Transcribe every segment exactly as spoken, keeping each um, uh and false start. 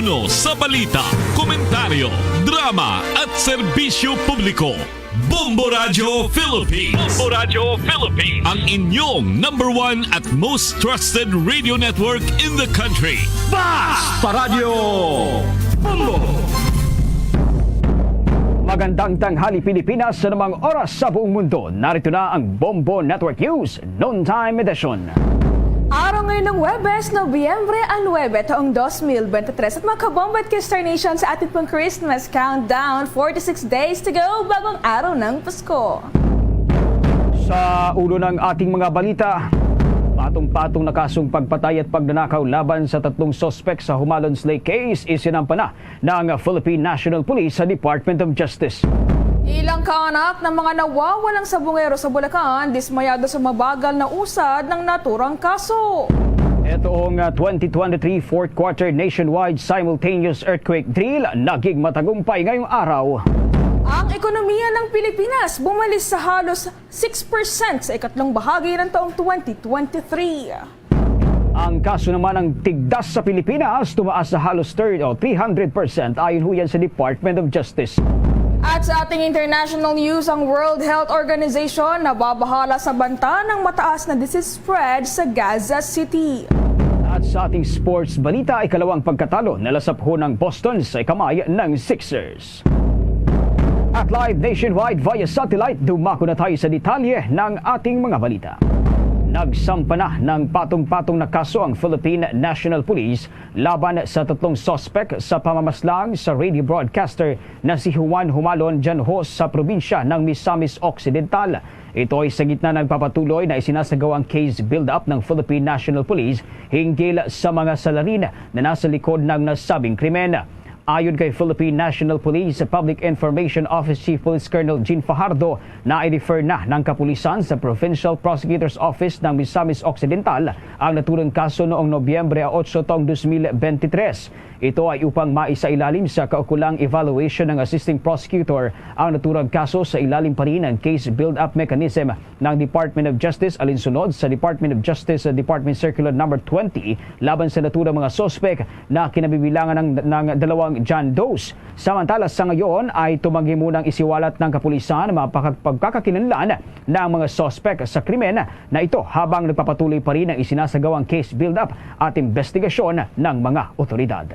Sa balita, komentaryo, drama at serbisyo publiko, Bombo Radyo Philippines. Bombo Radyo Philippines. Ang inyong number one at most trusted radio network in the country. Basta Radyo Bombo! Magandang tanghali, Pilipinas, sa namang oras sa buong mundo. Narito na ang Bombo Network News Noontime Edition. Araw ngayon ng Huwebes, Nobyembre nuebe, taong dos mil bente-tres. At mga kabombo at ka-Star Nation, sa ating pong Christmas countdown, forty-six days to go, bagong araw ng Pasko. Sa ulo ng ating mga balita, patong-patong na kasong pagpatay at pagnanakaw laban sa tatlong suspek sa Humalon Slay Case isinampa na ng Philippine National Police sa Department of Justice. Ilang kaanak ng mga nawawalang sabungero sa Bulacan, dismayado sa mabagal na usad ng naturang kaso. Ito ang, ah, twenty twenty-three fourth quarter nationwide simultaneous earthquake drill naging matagumpay ngayong araw. Ang ekonomiya ng Pilipinas bumalis sa halos six percent sa ikatlong bahagi ng taong twenty twenty-three. Ang kaso naman ng tigdas sa Pilipinas tumaas sa halos thirty o three hundred percent, ayon ho yan sa Department of Justice. At sa ating international news, ang World Health Organization nababahala sa banta ng mataas na disease spread sa Gaza City. At sa ating sports balita, ikalawang pagkatalo, nalasap ho ng Boston sa ikamay ng Sixers. At live nationwide via satellite, dumako na tayo sa detalye ng ating mga balita. Nagsampa na ng patong-patong na kaso ang Philippine National Police laban sa tatlong suspek sa pamamaslang sa radio broadcaster na si Juan Humalon, dyan ho sa probinsya ng Misamis Occidental. Ito ay sa gitna ng pagpapatuloy na isinasagawang case build-up ng Philippine National Police hinggil sa mga salarin na nasa likod ng nasabing krimen. Ayon kay Philippine National Police Public Information Office Chief Police Colonel Jean Fajardo, na-refer na ng kapulisan sa Provincial Prosecutor's Office ng Misamis Occidental ang naturang kaso noong Nobyembre otso taong dos mil bente-tres. Ito ay upang maisailalim sa kaukulang evaluation ng Assisting Prosecutor ang naturang kaso sa ilalim pa rin ng case build-up mechanism ng Department of Justice, alinsunod sa Department of Justice, uh, Department Circular Number twenty, laban sa naturang mga suspek na kinabibilangan ng, ng dalawang John Does. Samantala, sa ngayon ay tumanggi munang isiwalat ng kapulisan ang mga pakag-, pagkakakilanlan ng mga suspek sa krimen na ito, habang nagpapatuloy pa rin ang isinasagawang case build-up at investigasyon ng mga otoridad.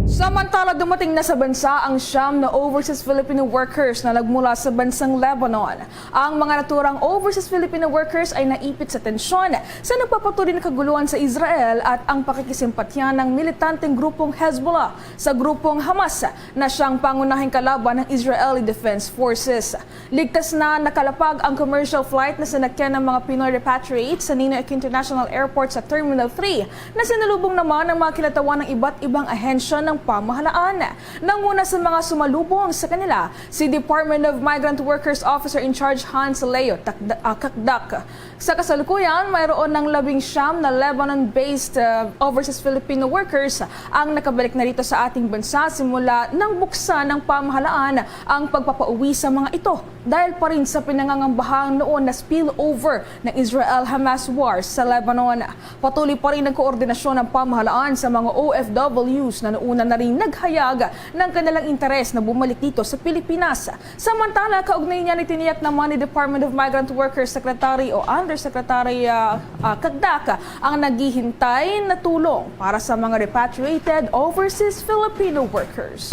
Samantala, dumating na sa bansa ang siyam na overseas Filipino workers na nagmula sa bansang Lebanon. Ang mga naturang overseas Filipino workers ay naipit sa tensyon sa nagpapatuloy na kaguluhan sa Israel at ang pakikisimpatya ng militanteng grupong Hezbollah sa grupong Hamas, na siyang pangunahing kalaban ng Israeli Defense Forces. Ligtas na nakalapag ang commercial flight na sinakyan ng mga Pinoy repatriates sa Ninoy Aquino International Airport sa Terminal three, na sinalubong naman ng mga kinatawan ng iba't ibang ahensya ng pamahalaan. Nanguna sa mga sumalubong sa kanila si Department of Migrant Workers Officer in Charge Hans Leo Takda-, ah, Kakdak. Sa kasalukuyan, mayroon ng labing siyam na Lebanon-based, uh, overseas Filipino workers ang nakabalik na rito sa ating bansa simula nang buksan ng pamahalaan ang pagpapauwi sa mga ito, dahil pa rin sa pinangangambahang noon na spillover ng Israel-Hamas war sa Lebanon. Patuloy pa rin ang koordinasyon ng pamahalaan sa mga O F Ws na nauna na rin naghayag ng kanilang interes na bumalik dito sa Pilipinas. Samantala, kaugnay niyan, itiniyak naman ni Department of Migrant Workers Secretary o Undersecretary, ah, ah, Cagdac ang naghihintay na tulong para sa mga repatriated overseas Filipino workers.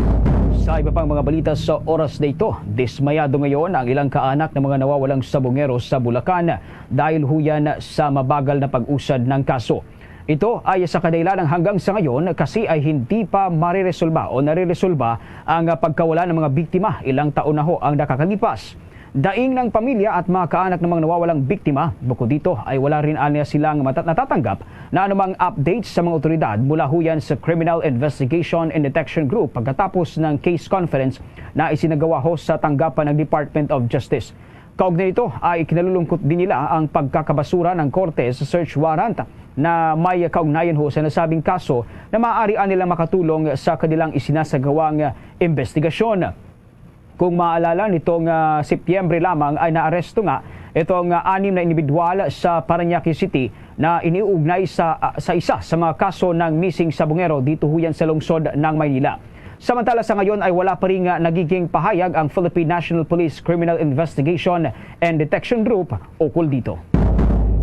Sa iba pang mga balita sa oras na ito, dismayado ngayon ang ilang kaanak ng mga nawawalang sabungero sa Bulacan dahil ho yan sa mabagal na pag-usad ng kaso. Ito ay sa kadailan hanggang sa ngayon kasi ay hindi pa mariresolba o nariresolba ang pagkawala ng mga biktima ilang taon na ho ang nakakalipas. Daing ng pamilya at mga kaanak ng mga nawawalang biktima, bukod dito ay wala rin anya silang mata-, natatanggap na anumang updates sa mga otoridad mula ho yan sa Criminal Investigation and Detection Group pagkatapos ng case conference na isinagawa ho sa tanggapan ng Department of Justice. Kaugnay nito ay ikinalulungkot din nila ang pagkakabasura ng korte sa search warrant na may kaugnayan ho sa nasabing kaso na maaari nilang makatulong sa kanilang isinasagawang investigasyon. Kung maalala, nitong, ah, Setyembre lamang ay naaresto nga itong, ah, anim na individual sa Parañaque City na iniuugnay sa, sa isa sa mga kaso ng missing sabongero dito ho yan sa lungsod ng Maynila. Samantala, sa ngayon ay wala pa rin nga nagiging pahayag ang Philippine National Police Criminal Investigation and Detection Group ukol dito.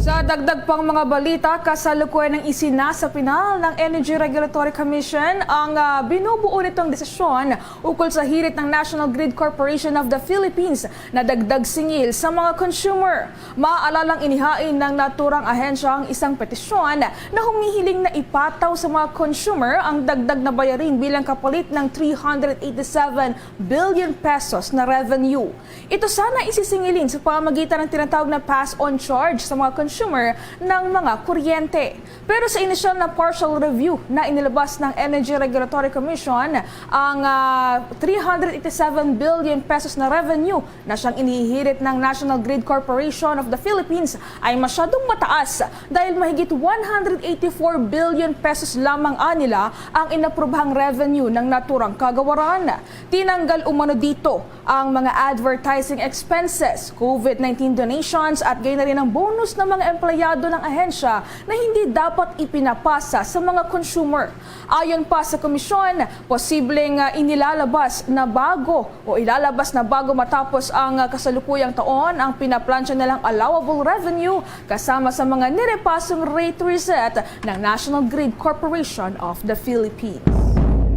Sa dagdag pang mga balita, kasalukuyan ng isinasapinal ng Energy Regulatory Commission ang, ah, binubuo nitong desisyon ukol sa hirit ng National Grid Corporation of the Philippines na dagdag singil sa mga consumer. Maalalang inihain ng naturang ahensya ang isang petisyon na humihiling na ipataw sa mga consumer ang dagdag na bayarin bilang kapalit ng three hundred eighty-seven billion pesos na revenue. Ito sana isisingilin sa pamamagitan ng tinatawag na pass-on charge sa mga consumer ng mga kuryente. Pero sa inisyal na partial review na inilabas ng Energy Regulatory Commission, ang, ah, three hundred eighty-seven billion pesos na revenue na siyang inihihirit ng National Grid Corporation of the Philippines ay masyadong mataas dahil mahigit one hundred eighty-four billion pesos lamang anila ang inaprobahang revenue ng naturang kagawaran. Tinanggal umano dito ang mga advertising expenses, covid nineteen donations at gayon na rin ang bonus ng mga empleyado ng ahensya na hindi dapat ipinapasa sa mga consumer. Ayon pa sa komisyon, posibleng, ah, inilalabas na bago o ilalabas na bago matapos ang, ah, kasalukuyang taon ang pinaplansya nilang allowable revenue kasama sa mga nirepasong rate reset ng National Grid Corporation of the Philippines.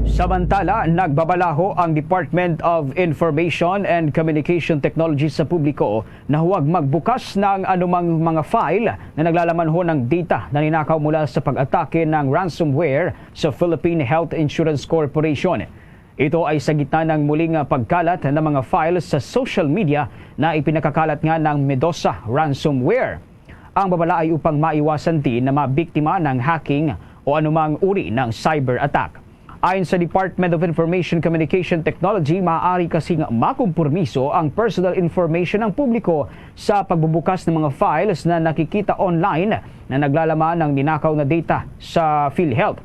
Samantala, nagbabalaho ang Department of Information and Communication Technology sa publiko na huwag magbukas ng anumang mga file na naglalaman ho ng data na ninakaw mula sa pag-atake ng ransomware sa Philippine Health Insurance Corporation. Ito ay sa gitna ng muling, ah, pagkalat ng mga files sa social media na ipinakakalat nga ng Medusa ransomware. Ang babala ay upang maiwasan din na mabiktima ng hacking o anumang uri ng cyber attack. Ayon sa Department of Information Communication Technology, maaari kasing makompromiso ang personal information ng publiko sa pagbubukas ng mga files na nakikita online na naglalaman ng ninakaw na data sa PhilHealth.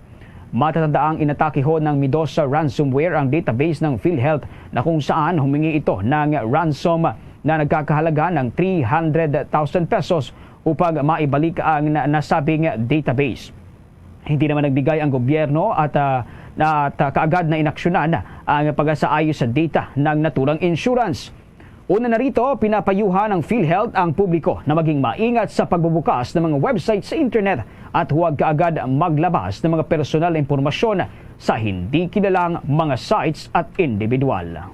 Matatanda ang inatake ho ng Medusa ransomware ang database ng PhilHealth na kung saan humingi ito ng ransom na nagkakahalaga ng three hundred thousand pesos upang maibalik ang na-, nasabing database. Hindi naman nagbigay ang gobyerno at, ah, at, ah, kaagad na inaksyonan ang pagsaayos sa data ng naturang insurance. Una na rito, pinapayuhan ng PhilHealth ang publiko na maging maingat sa pagbubukas ng mga website sa internet at huwag kaagad maglabas ng mga personal na impormasyon sa hindi kilalang mga sites at individual.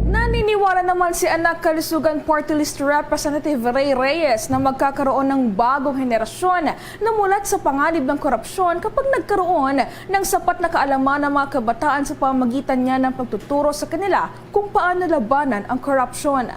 Naniniwala naman si Anak Kalusugan Party List Representative Rey Reyes na magkakaroon ng bagong henerasyon na mulat sa panganib ng korupsyon kapag nagkaroon ng sapat na kaalaman ang mga kabataan sa pamagitan niya ng pagtuturo sa kanila kung paano labanan ang korupsyon.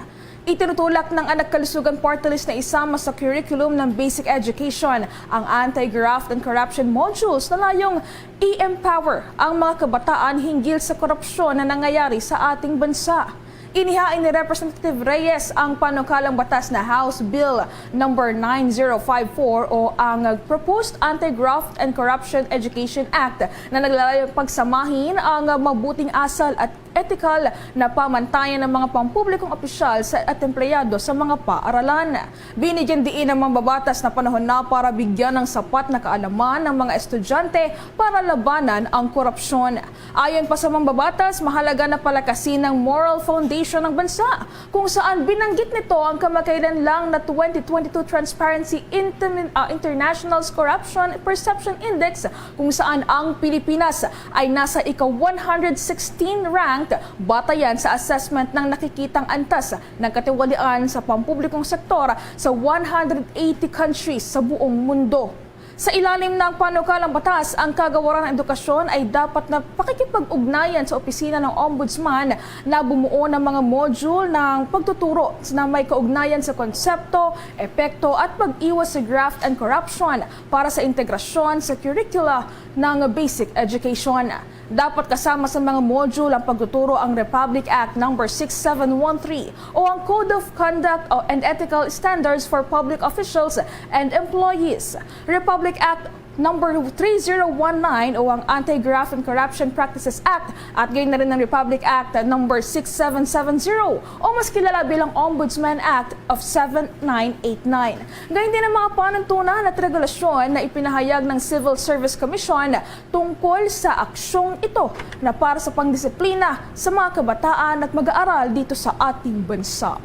Itinutulak ng Anak Kalusugan Party List na isama sa curriculum ng basic education ang anti-graft and corruption modules na layong i-empower ang mga kabataan hinggil sa korupsyon na nangyayari sa ating bansa. Inihain ni Representative Reyes ang panukalang batas na House Bill number nine zero five four o ang Proposed Anti-Graft and Corruption Education Act na naglalayong pagsamahin ang mabuting asal at etikal na pamantayan ng mga pampublikong opisyal sa, at empleyado sa mga paaralan. Binigyan diin ang mambabatas na panahon na para bigyan ng sapat na kaalaman ng mga estudyante para labanan ang korupsyon. Ayon pa sa mambabatas, mahalaga na palakasin ang moral foundation ng bansa, kung saan binanggit nito ang kamakailan lang na twenty twenty-two Transparency Inter-, ah, International's Corruption Perception Index, kung saan ang Pilipinas ay nasa ika-one hundred sixteen rank batayan sa assessment ng nakikitang antas ng katiwalian sa pampublikong sektor sa one hundred eighty countries sa buong mundo. Sa ilalim ng panukalang batas, ang kagawaran ng edukasyon ay dapat na pakikipag-ugnayan sa opisina ng Ombudsman na bumuo ng mga module ng pagtuturo na may kaugnayan sa konsepto, epekto at pag-iwas sa graft and corruption para sa integrasyon sa curricula ng basic education. Dapat kasama sa mga module ang pagtuturo ang Republic Act number six seven one three o ang Code of Conduct o, and Ethical Standards for Public Officials and Employees, Republic Act Number three zero one nine o ang Anti-Graft and Corruption Practices Act at gayon na rin ang Republic Act Number six seven seven zero o mas kilala bilang Ombudsman Act of seven nine eight nine. Gayon din ang mga panuntunan at regulasyon na ipinahayag ng Civil Service Commission tungkol sa aksyong ito na para sa pangdisiplina sa mga kabataan at mag-aaral dito sa ating bansa.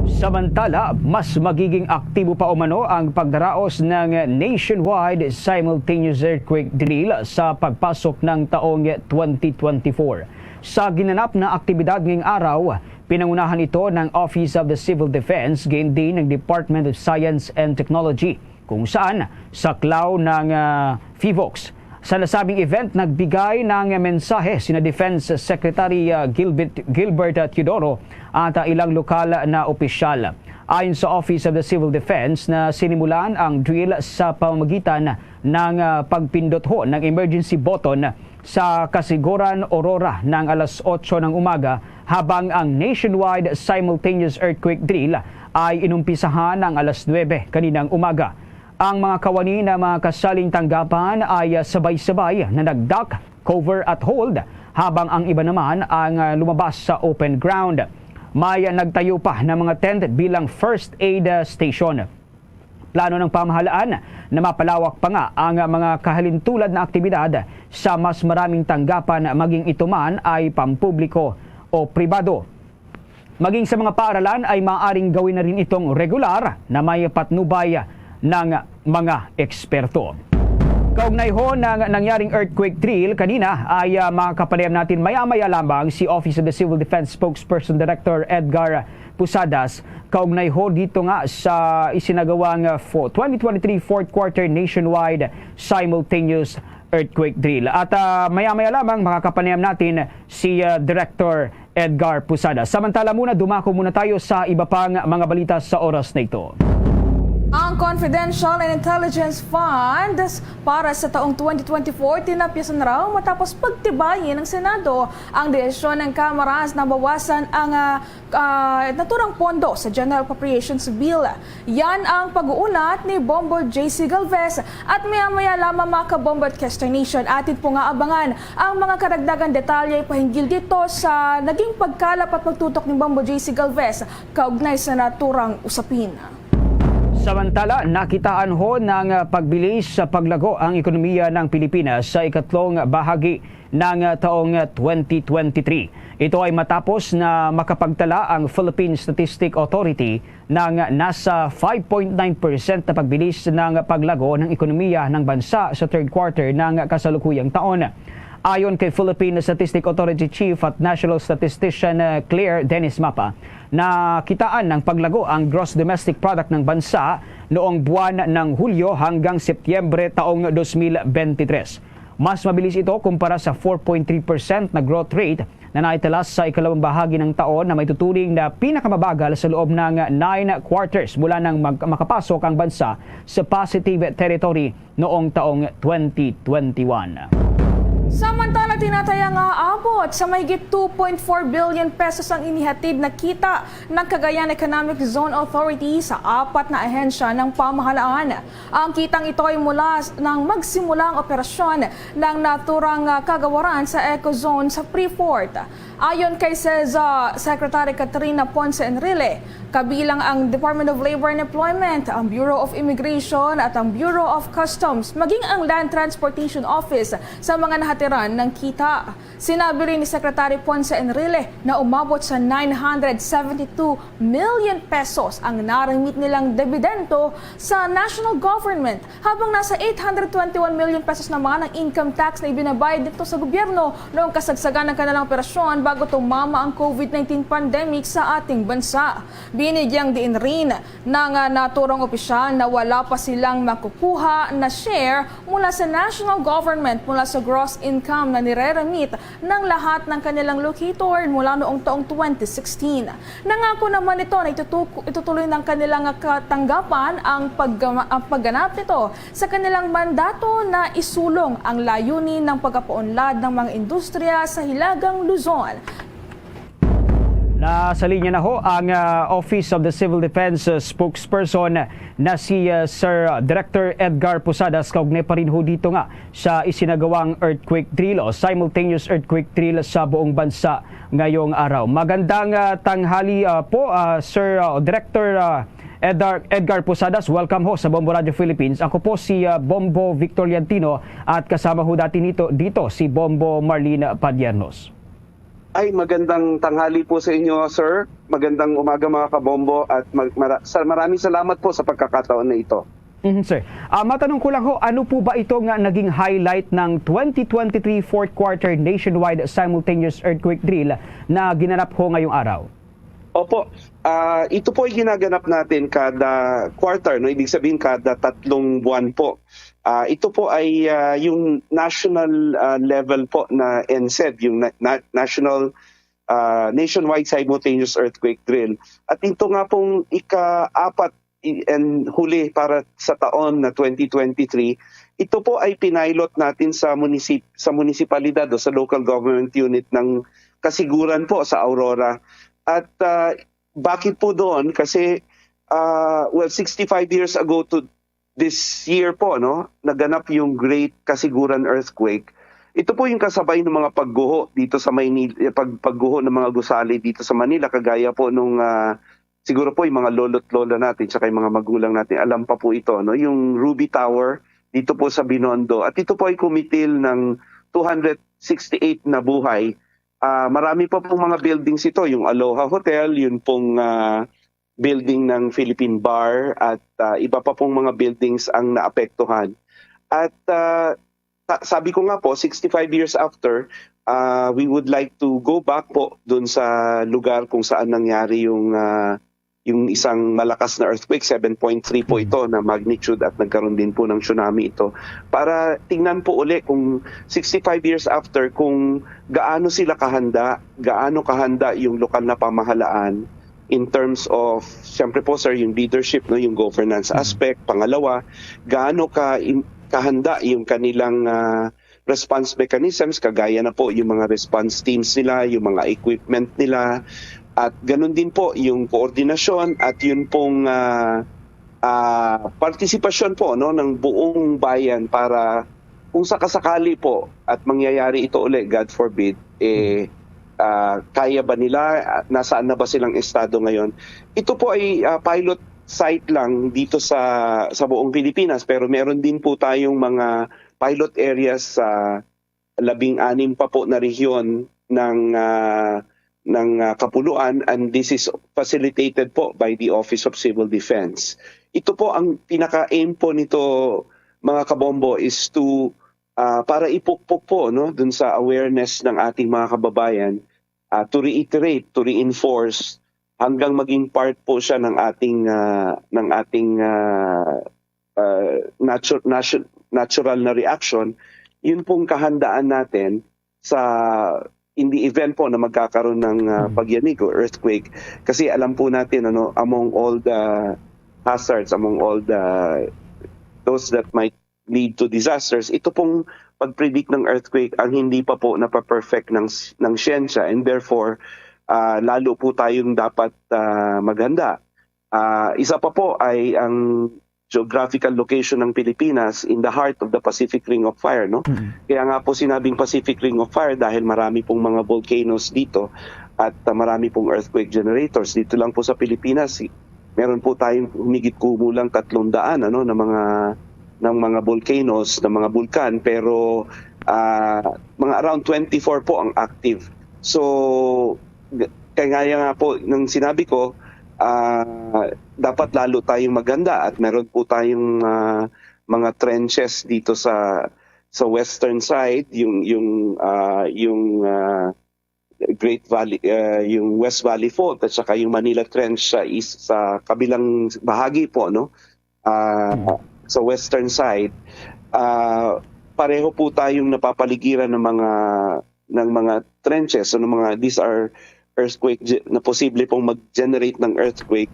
Samantala, mas magiging aktibo pa umano ang pagdaraos ng nationwide simultaneous earthquake drill sa pagpasok ng taong twenty twenty-four. Sa ginanap na aktibidad ngayong araw, pinangunahan ito ng Office of the Civil Defense, gayon din ng Department of Science and Technology, kung saan saklaw ng ah, PHIVOLCS. Sa nasabing event, nagbigay ng mensahe sina Defense Secretary ah, Gilbert, Gilbert ah, Teodoro at ah, ilang lokal na opisyal. Ayon sa Office of the Civil Defense, na sinimulan ang drill sa pamamagitan ng ah, pagpindot ho ng emergency button sa Casiguran, Aurora ng alas otso ng umaga, habang ang nationwide simultaneous earthquake drill ay inumpisahan ng alas nuwebe kaninang umaga. Ang mga kawani na mga kasaling tanggapan ay ah, sabay-sabay na nag-duck, cover at hold, habang ang iba naman ang ah, lumabas sa open ground. May ah, nagtayo pa ng mga tent bilang first aid ah, station. Plano ng pamahalaan na mapalawak pa nga ang ah, mga kahalintulad na aktibidad sa mas maraming tanggapan, maging ito man ay pampubliko o pribado. Maging sa mga paaralan ay maaaring gawin na rin itong regular na may patnubay ng mga eksperto. Kaugnay ho ng nangyaring earthquake drill kanina ay ah, makapanayam natin maya-maya lamang si Office of the Civil Defense Spokesperson Director Edgar Posadas kaugnay ho dito nga sa isinagawang ah, fo-, twenty twenty-three fourth quarter nationwide simultaneous earthquake drill. At ah, maya-maya lamang makakapanayam natin si ah, Director Edgar Posadas. Samantala muna, dumako muna tayo sa iba pang mga balita sa oras na ito. Ang Confidential and Intelligence Funds para sa taong twenty twenty-four tinapyasan raw matapos pagtibayin ng Senado ang desisyon ng Kamara na bawasan ang ah, ah, naturang pondo sa General Appropriations Bill. Yan ang pag-uulat ni Bombo J C Galvez at maya-maya lamang, mga kabombo at Kester Nation, atin po nga abangan ang mga karagdagan detalye pahinggil dito sa naging pagkalap at pagtutok ni Bombo J C Galvez kaugnay sa naturang usapin. Samantala, nakitaan ho ng pagbilis sa paglago ang ekonomiya ng Pilipinas sa ikatlong bahagi ng taong twenty twenty-three. Ito ay matapos na makapagtala ang Philippine Statistic Authority ng nasa five point nine percent na pagbilis ng paglago ng ekonomiya ng bansa sa third quarter ng kasalukuyang taon. Ayon kay Philippine Statistic Authority Chief at National Statistician, uh, Claire Dennis Mapa, nakitaan ng paglago ang gross domestic product ng bansa noong buwan ng Hulyo hanggang Setyembre taong dos mil bente tres. Mas mabilis ito kumpara sa four point three percent na growth rate na naitala sa ikalawang bahagi ng taon, na maituturing na pinakamabagal sa loob ng nine quarters mula nang mag-, makapasok ang bansa sa positive territory noong taong twenty twenty-one. Samantala, tinataya nga abot sa mahigit two point four billion pesos ang inihatid na kita ng Cagayan Economic Zone Authority sa apat na ahensya ng pamahalaan. Ang kitang ito ay mula s-, nang magsimula ang operasyon ng naturang ah, kagawaran sa Eco Zone sa Freeport. Ayon kay CEZA Secretary Katrina Ponce Enrile, kabilang ang Department of Labor and Employment, ang Bureau of Immigration at ang Bureau of Customs, maging ang Land Transportation Office sa mga nahatiran ng kita. Sinabi rin ni Secretary Ponce Enrile na umabot sa nine hundred seventy-two million pesos ang narimit nilang debidendo sa national government, habang nasa eight hundred twenty-one million pesos naman ang income tax na ibinabayad nito sa gobyerno noong kasagsagan ng kanilang operasyon bago tumama ang COVID nineteen pandemic sa ating bansa. Binigyang diin rin ng ah, naturang opisyal na wala pa silang makukuha na share mula sa national government mula sa gross income na nire-remit ng lahat ng kanilang locator mula noong taong twenty sixteen. Nangako naman ito na itutu-, itutuloy ng kanilang katanggapan ang pag-, ang pagganap nito sa kanilang mandato na isulong ang layunin ng pagpapaunlad ng mga industriya sa Hilagang Luzon. Ah, sa linya na ho ang, ah, Office of the Civil Defense, ah, spokesperson na si, ah, Sir, ah, Director Edgar Posadas, kaugnay pa rin ho dito nga sa isinagawang earthquake drill o simultaneous earthquake drill sa buong bansa ngayong araw. Magandang, ah, tanghali, ah, po, ah, Sir, ah, Director, ah, Edgar, Edgar Posadas. Welcome ho sa Bombo Radio Philippines. Ako po si, ah, Bombo Victor Liantino at kasama ho dati nito dito si Bombo Marlene Padiernos. Ay, magandang tanghali po sa inyo, sir. Magandang umaga, mga kabombo, at mag-, mara-, sa-, maraming salamat po sa pagkakataon na ito. Mhm, sir. Ah, matanong ko lang ho, ano po ba ito nga naging highlight ng twenty twenty-three fourth quarter nationwide simultaneous earthquake drill na ginanap ho ngayong araw? Opo, ah, ito po ay ginaganap natin kada quarter, no? Ibig sabihin, kada tatlong buwan po. Ah, ito po ay, ah, yung national, ah, level po na NCED, yung na-, na-, national, ah, nationwide simultaneous earthquake drill. At ito nga pong ika-apat i-, and huli para sa taon na twenty twenty-three, ito po ay pinilot natin sa munisip-, sa munisipalidad o sa local government unit ng Kasiguran po sa Aurora. At, ah, bakit po doon? Kasi, ah, well, sixty-five years ago to this year po, no, naganap yung Great Kasiguran Earthquake. Ito po yung kasabay ng mga pagguho dito sa Maynila, pag-, pagguho ng mga gusali dito sa Manila, kagaya po nung, ah, siguro po yung mga lolo't lola natin tsaka yung mga magulang natin, alam pa po ito, no? Yung Ruby Tower dito po sa Binondo. At ito po ay kumitil ng two hundred sixty-eight na buhay. Ah, marami pa pong mga buildings ito, yung Aloha Hotel, yun pong, ah, building ng Philippine Bar, at, ah, iba pa pong mga buildings ang naapektuhan. At, ah, sa-, sabi ko nga po, sixty-five years after, ah, we would like to go back po dun sa lugar kung saan nangyari yung, ah, yung isang malakas na earthquake, seven point three po ito na magnitude, at nagkaroon din po ng tsunami ito. Para tingnan po uli kung sixty-five years after, kung gaano sila kahanda, gaano kahanda yung lokal na pamahalaan in terms of, siyempre po, sir, yung leadership, no, yung governance aspect. Pangalawa, gaano ka im-, kahanda yung kanilang, ah, response mechanisms, kagaya na po yung mga response teams nila, yung mga equipment nila, at ganun din po yung koordinasyon at yun pong, ah, ah, partisipasyon po, no, ng buong bayan para kung sakasakali po at mangyayari ito uli, God forbid, eh, ah, kaya ba nila, ah, nasaan na ba silang estado ngayon? Ito po ay, ah, pilot site lang dito sa, sa buong Pilipinas, pero meron din po tayong mga pilot areas sa labing-anim pa po na rehiyon ng, ah, ng, ah, kapuluan, and this is facilitated po by the Office of Civil Defense. Ito po ang pinaka-aim po nito, mga kabombo, is to, ah, para ipukpok po, no, dun sa awareness ng ating mga kababayan, ah, to reiterate, to reinforce, hanggang maging part po siya ng ating, ah, ng ating, ah, ah, natu-, natu-, natural na reaction, yun pong kahandaan natin sa, in the event po na magkakaroon ng, ah, pagyanig o earthquake. Kasi alam po natin, ano, among all the hazards, among all the, those that might lead to disasters, ito pong pag-predict ng earthquake ang hindi pa po napaperfect ng s-, ng siyensya, and therefore, ah, lalo po tayong dapat, ah, maghanda. Ah, isa pa po ay ang geographical location ng Pilipinas in the heart of the Pacific Ring of Fire, no? Mm. Kaya nga po sinabing Pacific Ring of Fire dahil marami pong mga volcanoes dito at, ah, marami pong earthquake generators. Dito lang po sa Pilipinas, si-, meron po tayong humigit kumulang tatlong daan, ano, na mga, ng mga volcanoes, ng mga bulkan, pero, ah, mga around twenty-four po ang active. So, g-, kaya nga po, nung sinabi ko, ah, dapat lalo tayong maghanda at meron po tayong, ah, mga trenches dito sa, sa western side, yung, yung, ah, yung, ah, Great Valley, ah, yung West Valley Fault at saka yung Manila Trench sa is-, sa kabilang bahagi po, no? Ah, sa western side, ah, pareho po tayong napapaligiran ng mga, ng mga trenches, so ng mga, these are earthquake ge-, na posible pong mag-generate ng earthquake,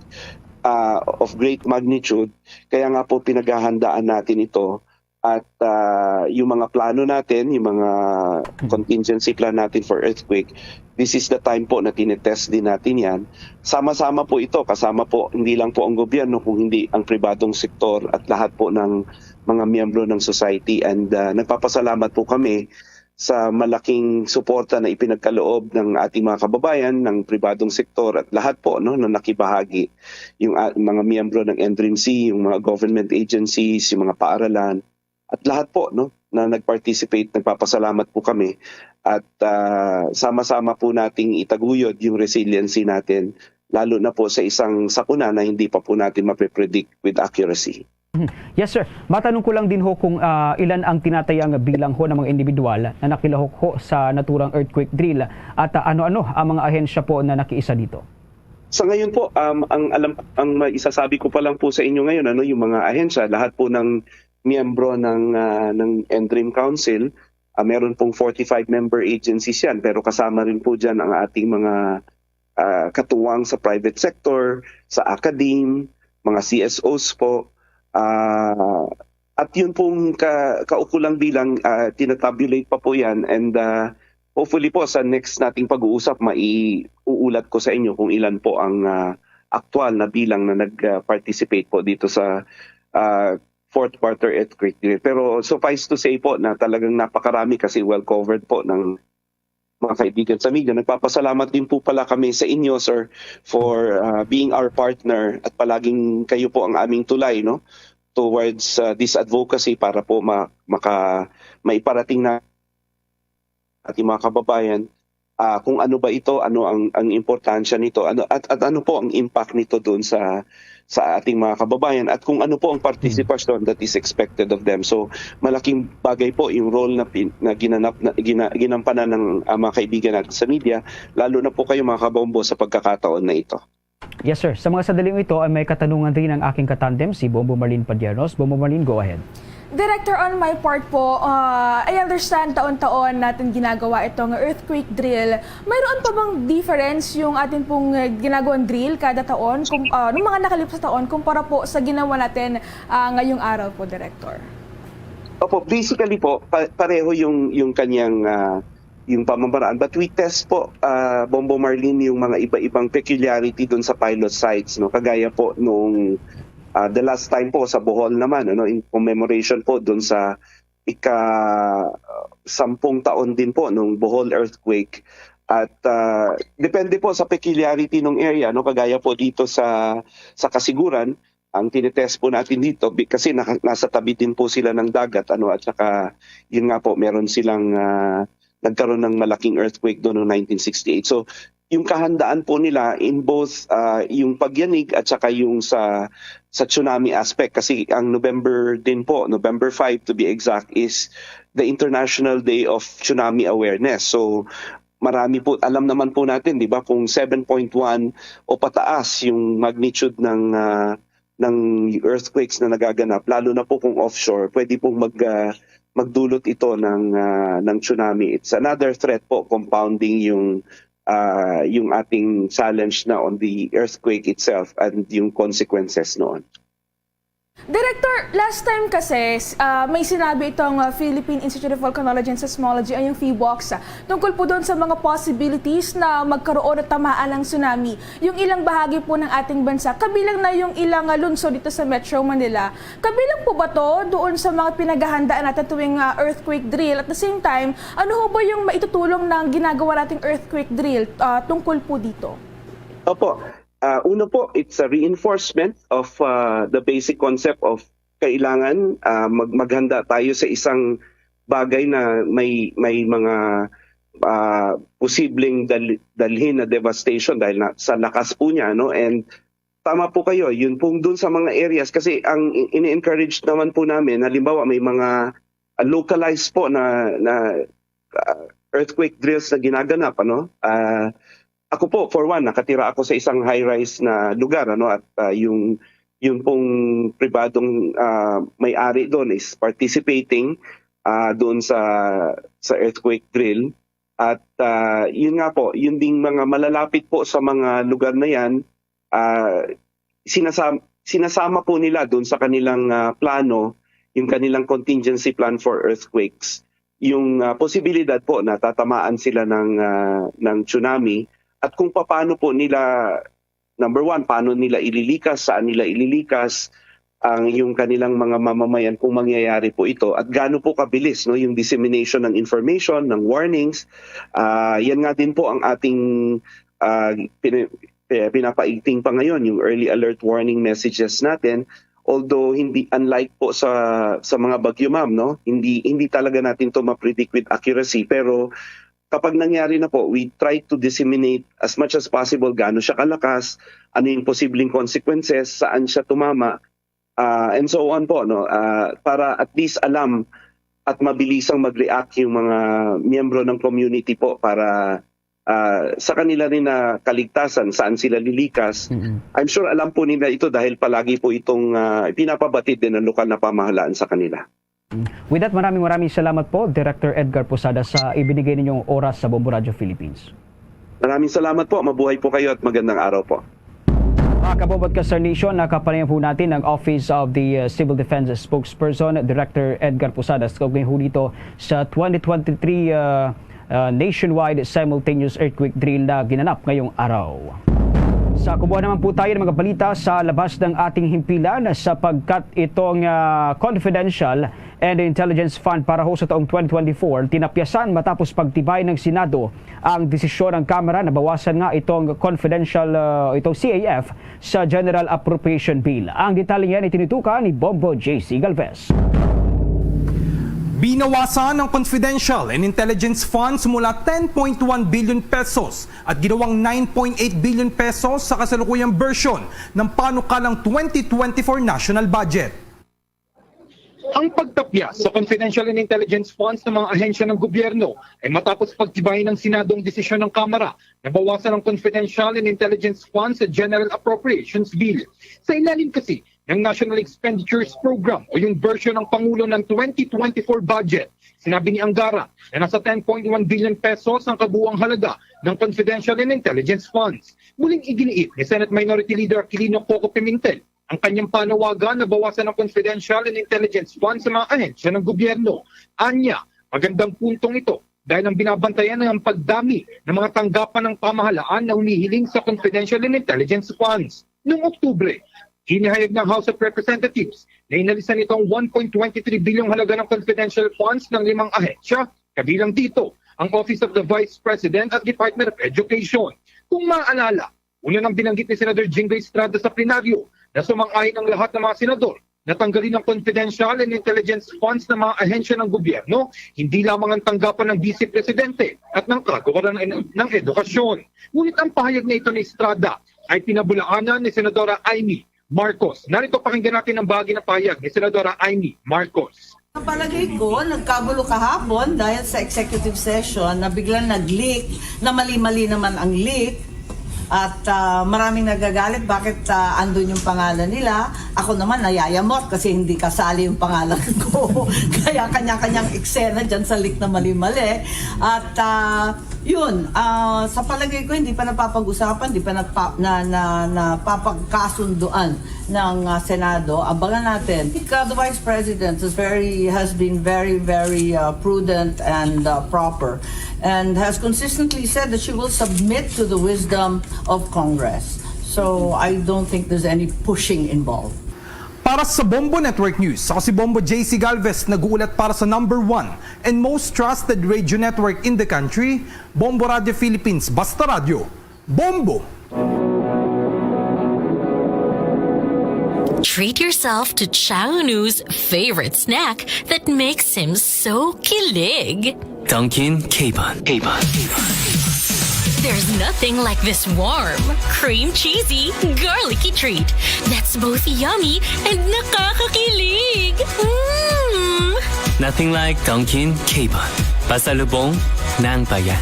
ah, of great magnitude. Kaya nga po pinaghahandaan natin ito. at ah, yung mga plano natin, yung mga contingency plan natin for earthquake, this is the time po na tinetest din natin yan. Sama-sama po ito, kasama po hindi lang po ang gobyerno, kung hindi ang pribadong sektor at lahat po ng mga miyembro ng society. And ah, nagpapasalamat po kami sa malaking suporta na ipinagkaloob ng ating mga kababayan, ng pribadong sektor at lahat po, no, na nakibahagi, yung ah, mga miyembro ng N D R I M C, yung mga government agencies, yung mga paaralan, at lahat po, no, na nag-participate. Nagpapasalamat po kami at ah, sama-sama po nating itaguyod yung resiliency natin, lalo na po sa isang sakuna na hindi pa po natin mape-predict with accuracy. Mhm. Yes, sir. Matanong ko lang din ho kung ah, ilan ang tinatayang bilang ho ng mga individual na nakilahok ho sa naturang earthquake drill at ah, ano-ano ang mga ahensya po na nakiisa dito? Sa ngayon po, um, ang alam, ang maisasabi ko pa lang po sa inyo ngayon, ano, yung mga ahensya, lahat po ng miyembro ng ah, ng N D R I M Council, ah, meron pong forty-five member agencies yan, pero kasama rin po diyan ang ating mga ah, katuwang sa private sector, sa academe, mga C S Os po. Ah, at yun pong ka, kaukulang bilang, ah, tinatabulate pa po yan, and ah, hopefully po sa next nating pag-uusap, maiuulat ko sa inyo kung ilan po ang ah, aktual na bilang na nag-participate po dito sa ah, fourth quarter earthquake drill. Pero suffice to say po na talagang napakarami kasi well covered po ng mga kaibigan sa media. Nagpapasalamat din po pala kami sa inyo, sir, for ah, being our partner, at palaging kayo po ang aming tulay, no, towards ah, this advocacy para po ma- maka maiparating na ating mga kababayan ah, kung ano ba ito, ano ang ang importansya nito, ano at, at ano po ang impact nito doon sa sa ating mga kababayan, at kung ano po ang partisipasyon that is expected of them. So, malaking bagay po yung role na, pin- na ginanap na gina, ginampanan ng ah, mga kaibigan natin sa media, lalo na po kayo, mga kabombo, sa pagkakataon na ito. Yes, sir. Sa mga sandaling ito ay may katanungan rin ang aking katandem, si Bombo Marlene Padiernos. Bombo Marlene, go ahead. Director, on my part po, ah, I understand taon-taon natin ginagawa itong earthquake drill. Mayroon pa bang difference yung atin pong ah, ginagawang drill kada taon, kung, ah, nung mga nakalipas na taon, kumpara po sa ginawa natin ah, ngayong araw po, Director? Opo, basically po, pa- pareho yung yung kanyang ah, yung pamamaraan. But we test po, ah, Bombo Marlene, yung mga iba-ibang peculiarity doon sa pilot sites, no? Kagaya po nung ah, the last time po sa Bohol naman, ano, in commemoration po doon sa ika sampung taon din po nung Bohol earthquake. At ah, depende po sa peculiarity ng area, no? Kagaya po dito sa sa Kasiguran, ang tinetest po natin dito, bi- kasi naka- nasa tabi din po sila ng dagat, ano, at saka yun nga po, meron silang ah, nagkaroon ng malaking earthquake doon noong nineteen sixty-eight. So, yung kahandaan po nila in both ah, yung pagyanig at saka yung sa sa tsunami aspect, kasi ang November din po, November five to be exact, is the International Day of Tsunami Awareness. So, marami po, alam naman po natin, di ba, kung seven point one o pataas yung magnitude ng ah, ng earthquakes na nagaganap, lalo na po kung offshore, pwede pong mag ah, magdulot ito ng ah, ng tsunami. It's another threat po, compounding yung ah, yung ating challenge na on the earthquake itself and yung consequences noon. Director, last time kasi s- ah, may sinabi itong ah, Philippine Institute of Volcanology and Seismology, ay yung PHIVOLCS, ah, tungkol po doon sa mga possibilities na magkaroon at tamaan ng tsunami yung ilang bahagi po ng ating bansa, kabilang na yung ilang ah, lungsod dito sa Metro Manila. Kabilang po ba to doon sa mga pinaghahandaan natin tuwing ah, earthquake drill? At the same time, ano ho ba yung maitutulong ng ginagawa nating earthquake drill ah, tungkol po dito? Opo. Ah, uno po, it's a reinforcement of ah, the basic concept of kailangan ah, mag- maghanda tayo sa isang bagay na may may mga ah, posibleng dal- dalhin na devastation dahil na, sa lakas po niya, no? And tama po kayo, yun pong dun sa mga areas, kasi ang i- ini-encourage naman po namin, halimbawa may mga ah, localized po na na ah, earthquake drills na ginaganap, ano? Ah, ako po, for one, nakatira ako sa isang high-rise na lugar, ano, at ah, yung yung pong pribadong ah, may-ari doon is participating ah, doon sa sa earthquake drill. At ah, yun nga po, yun ding mga malalapit po sa mga lugar na yan, ah, sinasam- sinasama po nila doon sa kanilang ah, plano yung kanilang contingency plan for earthquakes, yung, ah, posibilidad po na tatamaan sila ng, ah, ng tsunami at kung papaano po nila, number one, paano nila ililikas, saan nila ililikas ang yung kanilang mga mamamayan kung mangyayari po ito at gaano po kabilis, no, yung dissemination ng information, ng warnings. Ah, yan nga din po ang ating, ah, pin-, eh, pinapaigting pa ngayon yung early alert warning messages natin. Although hindi, unlike po sa sa mga bagyo, ma'am, no, hindi hindi talaga natin to ma-predict with accuracy, pero kapag nangyari na po, we try to disseminate as much as possible gaano siya kalakas, ano yung posibleng consequences, saan siya tumama, ah, and so on po, no? Ah, para at least alam at mabilisang mag-react yung mga miyembro ng community po para, ah, sa kanila rin na kaligtasan, saan sila lilikas. Mm-mm. I'm sure alam po nila ito dahil palagi po itong, ah, pinapabatid din ng lokal na pamahalaan sa kanila. With that, maraming, maraming salamat po, Director Edgar Posada, sa ibinigay ninyong oras sa Bombo Radio Philippines. Maraming salamat po. Mabuhay po kayo at magandang araw po. Mga kabombo at ka-Star Nation, nakapanayam po natin ang Office of the, uh, Civil Defense Spokesperson, Director Edgar Posadas, kaugnay ho dito sa twenty twenty-three, uh, uh, nationwide simultaneous earthquake drill na ginanap ngayong araw. Sa kubuan naman po tayo ng mga balita sa labas ng ating himpilan, sapagkat itong, uh, confidential and intelligence fund para ho sa taong twenty twenty-four, tinapyasan matapos pagtibay ng Senado ang desisyon ng Kamara na bawasan nga itong confidential, uh, itong C A F sa General Appropriation Bill. Ang detalye niyan itinutukan ni Bombo J C Galvez. Binawasan ang confidential and intelligence funds mula ten point one billion pesos at ginawang nine point eight billion pesos sa kasalukuyang version ng panukalang twenty twenty-four national budget. Ang pagtapyas sa confidential and intelligence funds ng mga ahensya ng gobyerno ay matapos pagtibayin ng Senado ang desisyon ng Kamara na bawasan ang confidential and intelligence funds sa General Appropriations Bill. Sa ilalim kasi ng National Expenditures Program o yung version ng Pangulo ng twenty twenty-four budget, sinabi ni Angara na nasa ten point one billion pesos ang kabuuang halaga ng confidential and intelligence funds. Muling iginiit ni Senate Minority Leader Aquilino Coco Pimentel ang kanyang panawagan na bawasan ang confidential and intelligence funds sa mga ahensya ng gobyerno. Anya, magandang puntong ito dahil ang binabantayan ay ang pagdami ng mga tanggapan ng pamahalaan na humihiling sa confidential and intelligence funds. Noong Oktubre, inihayag ng House of Representatives na inalisan nito ang one point twenty three bilyong halaga ng confidential funds ng limang ahensya, kabilang dito ang Office of the Vice President at Department of Education. Kung maalala, una nang binanggit ni Senador Jinggoy Estrada sa plenaryo na sumang-ayon ang lahat ng mga senador na tanggalin ang confidential and intelligence funds ng mga ahensya ng gobyerno, hindi lamang ang tanggapan ng Vice Presidente at ng Kagawaran ng, ng Edukasyon. Ngunit ang pahayag na ito ni Estrada ay pinabulaanan ni Senadora Imee Marcos. Narito, pakinggan natin ang bahagi ng pahayag ni Senadora Imee Marcos. Sa palagay ko, nagkagulo kahapon dahil sa executive session na biglang nag-leak, na mali-mali naman ang leak. At, ah, maraming nagagalit bakit, ah, andun yung pangalan nila. Ako naman nayayamot kasi hindi kasali yung pangalan ko. Kaya kanya-kanyang eksena dyan sa leak na mali-mali. At, ah, yun, ah, sa palagay ko, hindi pa napapag-usapan, hindi pa nagpa-, na, na, napapagkasunduan ng, ah, Senado. Abangan natin. I think, ah, the Vice President is very, has been very, very, ah, prudent and, ah, proper, and has consistently said that she will submit to the wisdom of Congress. So, I don't think there's any pushing involved. Para sa Bombo Network News, ako si Bombo J C Galvez, nag-uulat para sa number one and most trusted radio network in the country, Bombo Radio Philippines, Basta Radyo, Bombo! Treat yourself to Chownu's favorite snack that makes him so kilig. Dunkin' Capon. Capon. There's nothing like this warm, cream cheesy, garlicky treat that's both yummy and nakakakilig. Mm! Nothing like Dunkin' Capon. Pasalubong ng bayan.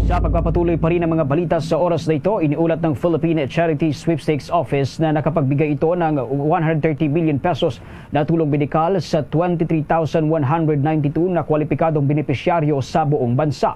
Sa pagpapatuloy pa rin ang mga balita sa oras na ito, iniulat ng Philippine Charity Sweepstakes Office na nakapagbigay ito ng one hundred thirty million pesos na tulong medikal sa twenty-three thousand one hundred ninety-two na kwalipikadong benepisyaryo sa buong bansa.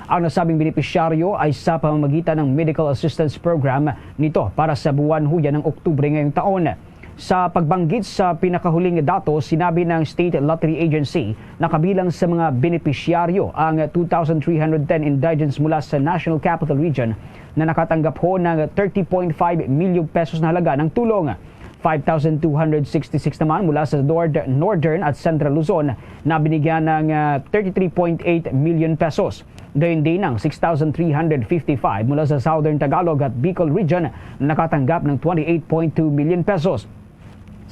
Ang nasabing benepisyaryo ay sa pamamagitan ng Medical Assistance Program nito para sa buwan huya ng Oktubre ngayong taon. Sa pagbanggit sa pinakahuling datos, sinabi ng State Lottery Agency na kabilang sa mga benepisyaryo ang two thousand three hundred ten indigents mula sa National Capital Region na nakatanggap ho ng thirty point five million pesos na halaga ng tulong. Five thousand two hundred sixty-six naman mula sa Nord-, Northern at Central Luzon na binigyan ng, ah, thirty-three point eight million pesos. Gayon din ang six thousand three hundred fifty-five mula sa Southern Tagalog at Bicol Region na nakatanggap ng twenty-eight point two million pesos.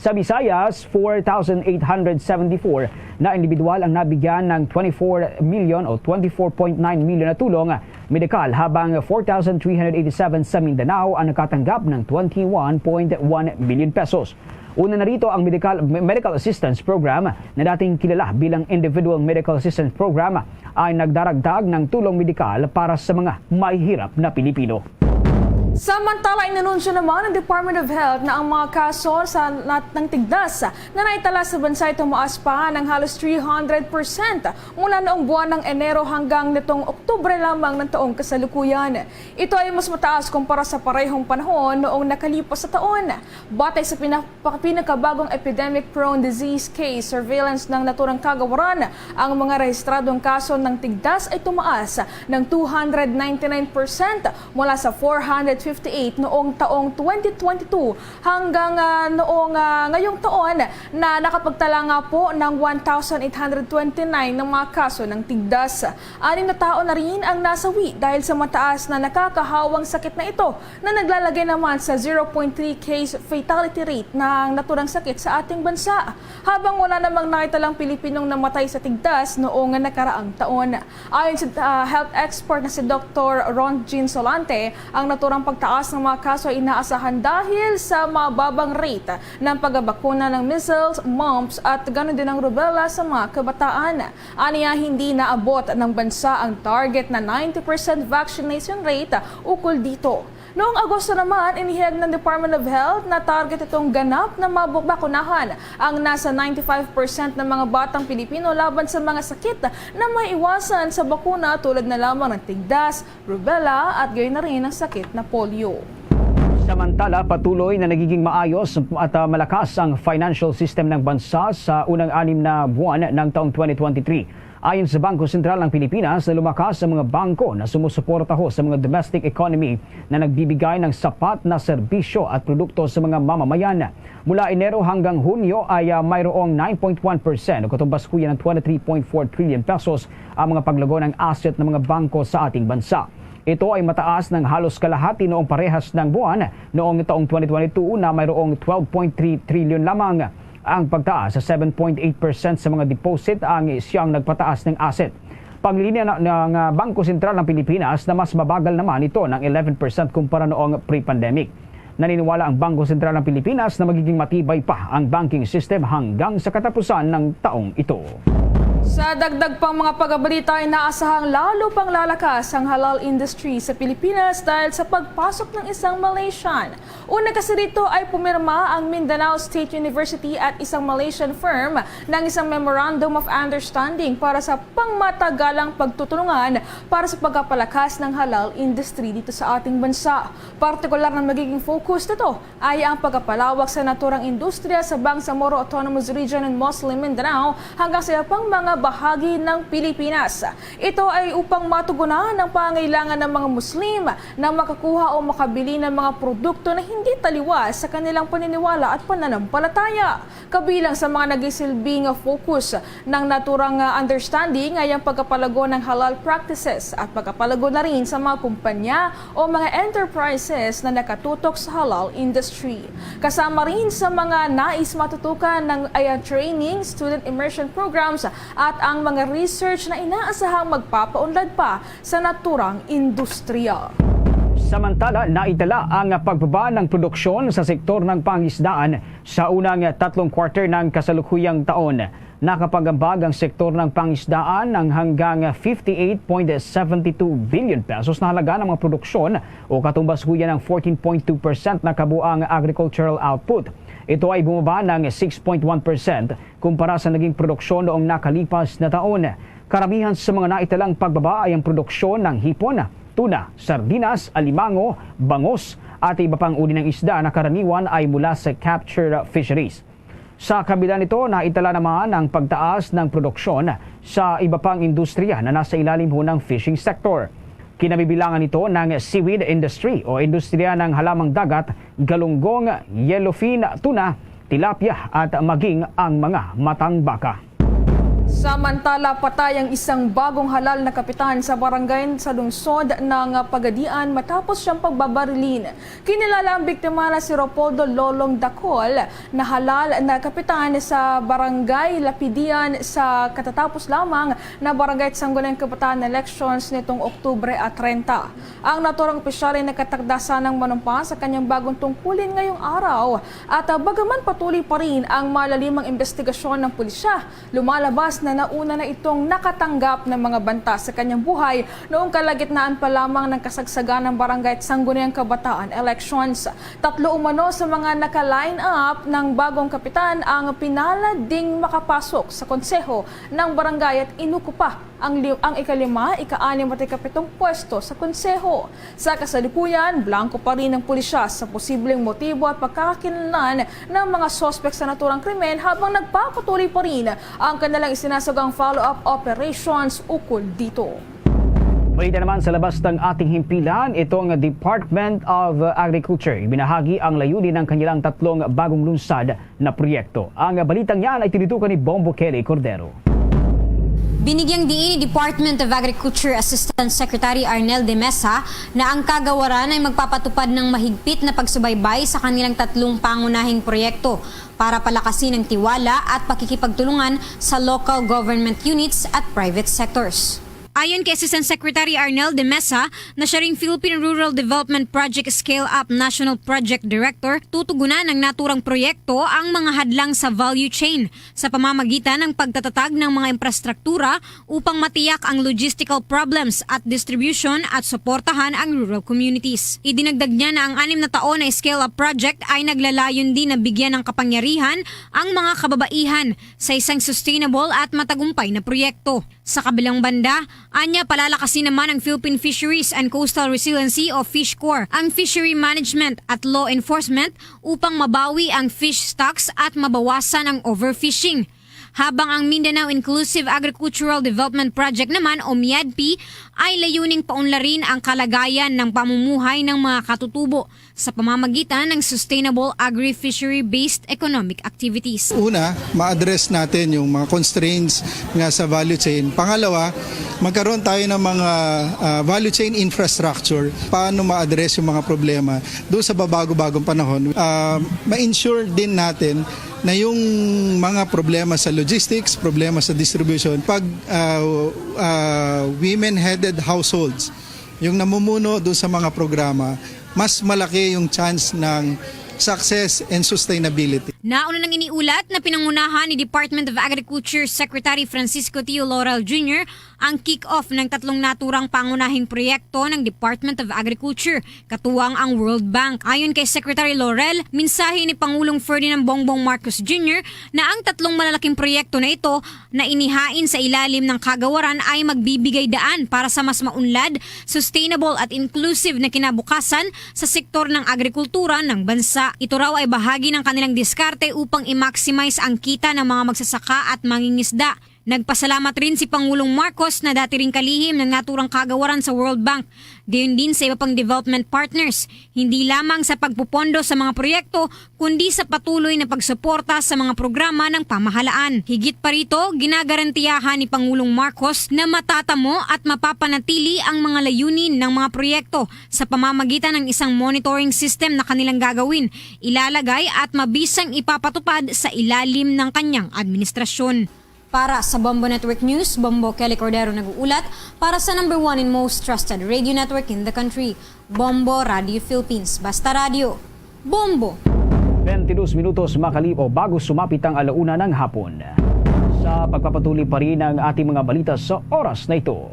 Sa Visayas, four thousand eight hundred seventy-four na individual ang nabigyan ng twenty-four million o twenty-four point nine million na tulong medikal, habang four thousand three hundred eighty-seven sa Mindanao ang nakatanggap ng twenty-one point one million pesos. Una na rito ang medical, medical assistance program na dating kilala bilang Individual Medical Assistance Program ay nagdaragdag ng tulong medikal para sa mga mahihirap na Pilipino. Samantala, inanunsyo naman ng Department of Health na ang mga kaso sa nat-, ng tigdas na naitala sa bansa ay tumaas pa ng halos three hundred percent mula noong buwan ng Enero hanggang nitong Oktubre lamang ng taong kasalukuyan. Ito ay mas mataas kumpara sa parehong panahon noong nakalipas sa taon. Batay sa pina-, pa-, pinakabagong epidemic-prone disease case surveillance ng naturang kagawaran, ang mga rehistradong kaso ng tigdas ay tumaas ng two hundred ninety-nine percent mula sa four hundred fifty-eight noong taong twenty twenty-two hanggang, ah, noong, ah, ngayong taon na nakapagtala nga po ng one thousand eight hundred twenty-nine ng mga kaso ng tigdas. Anim na tao na rin ang nasawi dahil sa mataas na nakakahawang sakit na ito na naglalagay naman sa zero point three case fatality rate ng naturang sakit sa ating bansa, habang wala namang nakitalang Pilipinong namatay sa tigdas noong nakaraang taon. Ayon sa, ah, health expert na si Doktor Ron Jean Solante, ang naturang pagtaas ng mga kaso ay inaasahan dahil sa mababang rate ng pagbabakuna ng measles, mumps at ganoon din ang rubella sa mga kabataan. Aniya, hindi naabot ng bansa ang target na ninety percent vaccination rate ukol dito. Noong Agosto naman, inihayag ng Department of Health na target itong ganap na mabakunahan ang nasa ninety-five percent ng mga batang Pilipino laban sa mga sakit na maiwasan sa bakuna, tulad na lamang ng tigdas, rubella at gayon na rin ang sakit na polio. Samantala, patuloy na nagiging maayos at, ah, malakas ang financial system ng bansa sa unang anim na buwan ng taong twenty twenty-three. Ayon sa Bangko Sentral ng Pilipinas, na lumakas ang mga bangko na sumusuporta ho sa mga domestic economy na nagbibigay ng sapat na serbisyo at produkto sa mga mamamayan. Mula Enero hanggang Hunyo ay, ah, mayroong nine point one percent o katumbas kuya ng twenty-three point four trillion pesos ang mga paglago ng asset ng mga bangko sa ating bansa. Ito ay mataas ng halos kalahati noong parehas ng buwan noong taong twenty twenty-two na mayroong twelve point three trillion lamang. Ang pagtaas sa seven point eight percent sa mga deposit ang siyang nagpataas ng asset. Paglilinya na, ng, ah, Bangko Sentral ng Pilipinas na mas mabagal naman ito ng eleven percent kumpara noong pre-pandemic. Naniniwala ang Bangko Sentral ng Pilipinas na magiging matibay pa ang banking system hanggang sa katapusan ng taong ito. Sa dagdag pang mga pagbabalita, inaasahang lalo pang lalakas ang halal industry sa Pilipinas dahil sa pagpasok ng isang Malaysian. Una kasi dito ay pumirma ang Mindanao State University at isang Malaysian firm ng isang Memorandum of Understanding para sa pangmatagalang pagtutulungan para sa pagpapalakas ng halal industry dito sa ating bansa. Partikular na magiging focus nito ay ang pagpapalawak sa naturang industriya sa Bangsamoro Autonomous Region and Muslim Mindanao hanggang sa iba pang mga bahagi ng Pilipinas. Ito ay upang matugunan ang pangangailangan ng mga Muslim na makakuha o makabili ng mga produkto na hindi taliwas sa kanilang paniniwala at pananampalataya. Kabilang sa mga nagisilbing focus ng naturang, ah, understanding ay ang pagkapalago ng halal practices at pagkapalago na rin sa mga kumpanya o mga enterprises na nakatutok sa halal industry. Kasama rin sa mga nais matutukan ng, ay ang training, student immersion programs at ang mga research na inaasahang magpapaunlad pa sa naturang industriya. Samantala, naitala ang pagbaba ng produksyon sa sektor ng pangisdaan sa unang tatlong quarter ng kasalukuyang taon. Nakapag-ambag ang sektor ng pangisdaan ng hanggang fifty-eight point seventy two billion pesos na halaga ng mga produksyon o katumbas huya ng fourteen point two percent na kabuang agricultural output. Ito ay bumaba ng six point one percent kumpara sa naging produksyon noong nakalipas na taon. Karamihan sa mga naitalang pagbaba ay ang produksyon ng hipon, tuna, sardinas, alimango, bangus, at iba pang uri ng isda na karaniwan ay mula sa capture fisheries. Sa kabila nito, naitala naman ang pagtaas ng produksyon sa iba pang industriya na nasa ilalim ho ng fishing sector. Kinabibilangan ito ng seaweed industry o industriya ng halamang dagat, galunggong, yellowfin, tuna, tilapia at maging ang mga matang baka. Samantala, patay ang isang bagong halal na kapitan sa barangay sa lungsod ng Pagadian matapos siyang pagbabarilin. Kinilala ang biktima na si Ropoldo Lolong Dacol, na halal na kapitan sa Barangay Lapidian sa katatapos lamang na Barangay at Sangguniang Kabataan elections nitong Oktubre at treinta. Ang naturang opisyal ay nagkatakdasan ng manumpa sa kanyang bagong tungkulin ngayong araw. At, ah, bagaman patuloy pa rin ang malalimang investigasyon ng pulisya, lumalabas na nauna na itong nakatanggap ng mga banta sa kanyang buhay noong kalagitnaan pa lamang ng kasagsagan ng Barangay at Sangguniang Kabataan elections. Tatlo umano sa mga naka-line up ng bagong kapitan ang pinalad ding makapasok sa konseho ng barangay at inukupa ang li-, ang ikalima, ika-anim at ikapitong pwesto sa konseho. Sa kasalukuyan, blanco pa rin ang pulisya sa posibleng motibo at pagkakakilanlan ng mga suspek sa naturang krimen habang nagpapatuloy pa rin ang kanilang isinasagang follow-up operations ukol dito. Balita naman sa labas ng ating himpilan, itong Department of Agriculture, ibinahagi ang layunin ng kanilang tatlong bagong lungsod na proyekto. Ang balitang yan ay tinitukan ni Bombo Kelly Cordero. Binigyang diin ni Department of Agriculture Assistant Secretary Arnel de Mesa na ang kagawaran ay magpapatupad ng mahigpit na pagsubaybay sa kanilang tatlong pangunahing proyekto para palakasin ang tiwala at pakikipagtulungan sa local government units at private sectors. Ayon kay Assistant Secretary Arnel de Mesa, na siya ring Philippine Rural Development Project Scale Up National Project Director, tutugunan ng naturang proyekto ang mga hadlang sa value chain sa pamamagitan ng pagtatatag ng mga infrastruktura upang matiyak ang logistical problems at distribution at suportahan ang rural communities. Idinagdag niya na ang anim na taon na Scale Up Project ay naglalayon din na bigyan ng kapangyarihan ang mga kababaihan sa isang sustainable at matagumpay na proyekto. Sa kabilang banda, anya, palalakasin naman ang Philippine Fisheries and Coastal Resiliency o fishcore, ang fishery management at law enforcement upang mabawi ang fish stocks at mabawasan ang overfishing. Habang ang Mindanao Inclusive Agricultural Development Project naman o MIADP ay layuning paunlarin ang kalagayan ng pamumuhay ng mga katutubo sa pamamagitan ng sustainable agri-fishery-based economic activities. Una, ma-address natin yung mga constraints nga sa value chain. Pangalawa, magkaroon tayo ng mga, ah, value chain infrastructure. Paano ma-address yung mga problema doon sa babago-bagong panahon? Ah, ma-ensure din natin na yung mga problema sa logistics, problema sa distribution, pag, ah, ah, women-headed households, yung namumuno doon sa mga programa, mas malaki yung chance ng success and sustainability. Nauna nang iniulat na pinangunahan ni Department of Agriculture Secretary Francisco Tio Laurel Junior ang kick-off ng tatlong naturang pangunahing proyekto ng Department of Agriculture, katuwang ang World Bank. Ayon kay Secretary Laurel, mensahe ni Pangulong Ferdinand Bongbong Marcos Junior na ang tatlong malalaking proyekto na ito na inihain sa ilalim ng kagawaran ay magbibigay daan para sa mas maunlad, sustainable at inclusive na kinabukasan sa sektor ng agrikultura ng bansa. Ito raw ay bahagi ng kanilang diskarte upang i-maximize ang kita ng mga magsasaka at mangingisda. Nagpasalamat rin si Pangulong Marcos na dati ring kalihim ng naturang kagawaran sa World Bank, gayon din sa iba pang development partners, hindi lamang sa pagpupondo sa mga proyekto, kundi sa patuloy na pagsuporta sa mga programa ng pamahalaan. Higit pa rito, ginagarantiyahan ni Pangulong Marcos na matatamo at mapapanatili ang mga layunin ng mga proyekto sa pamamagitan ng isang monitoring system na kanilang gagawin, ilalagay at mabisang ipapatupad sa ilalim ng kanyang administrasyon. Para sa Bombo Network News, Bombo Kelly Cordero nag-uulat para sa number one and most trusted radio network in the country, Bombo Radio Philippines. Basta radyo, Bombo! Twenty-dos minutos makalibo bago sumapit ang alauna ng hapon. Sa pagpapatuloy pa rin ang ating mga balita sa oras na ito,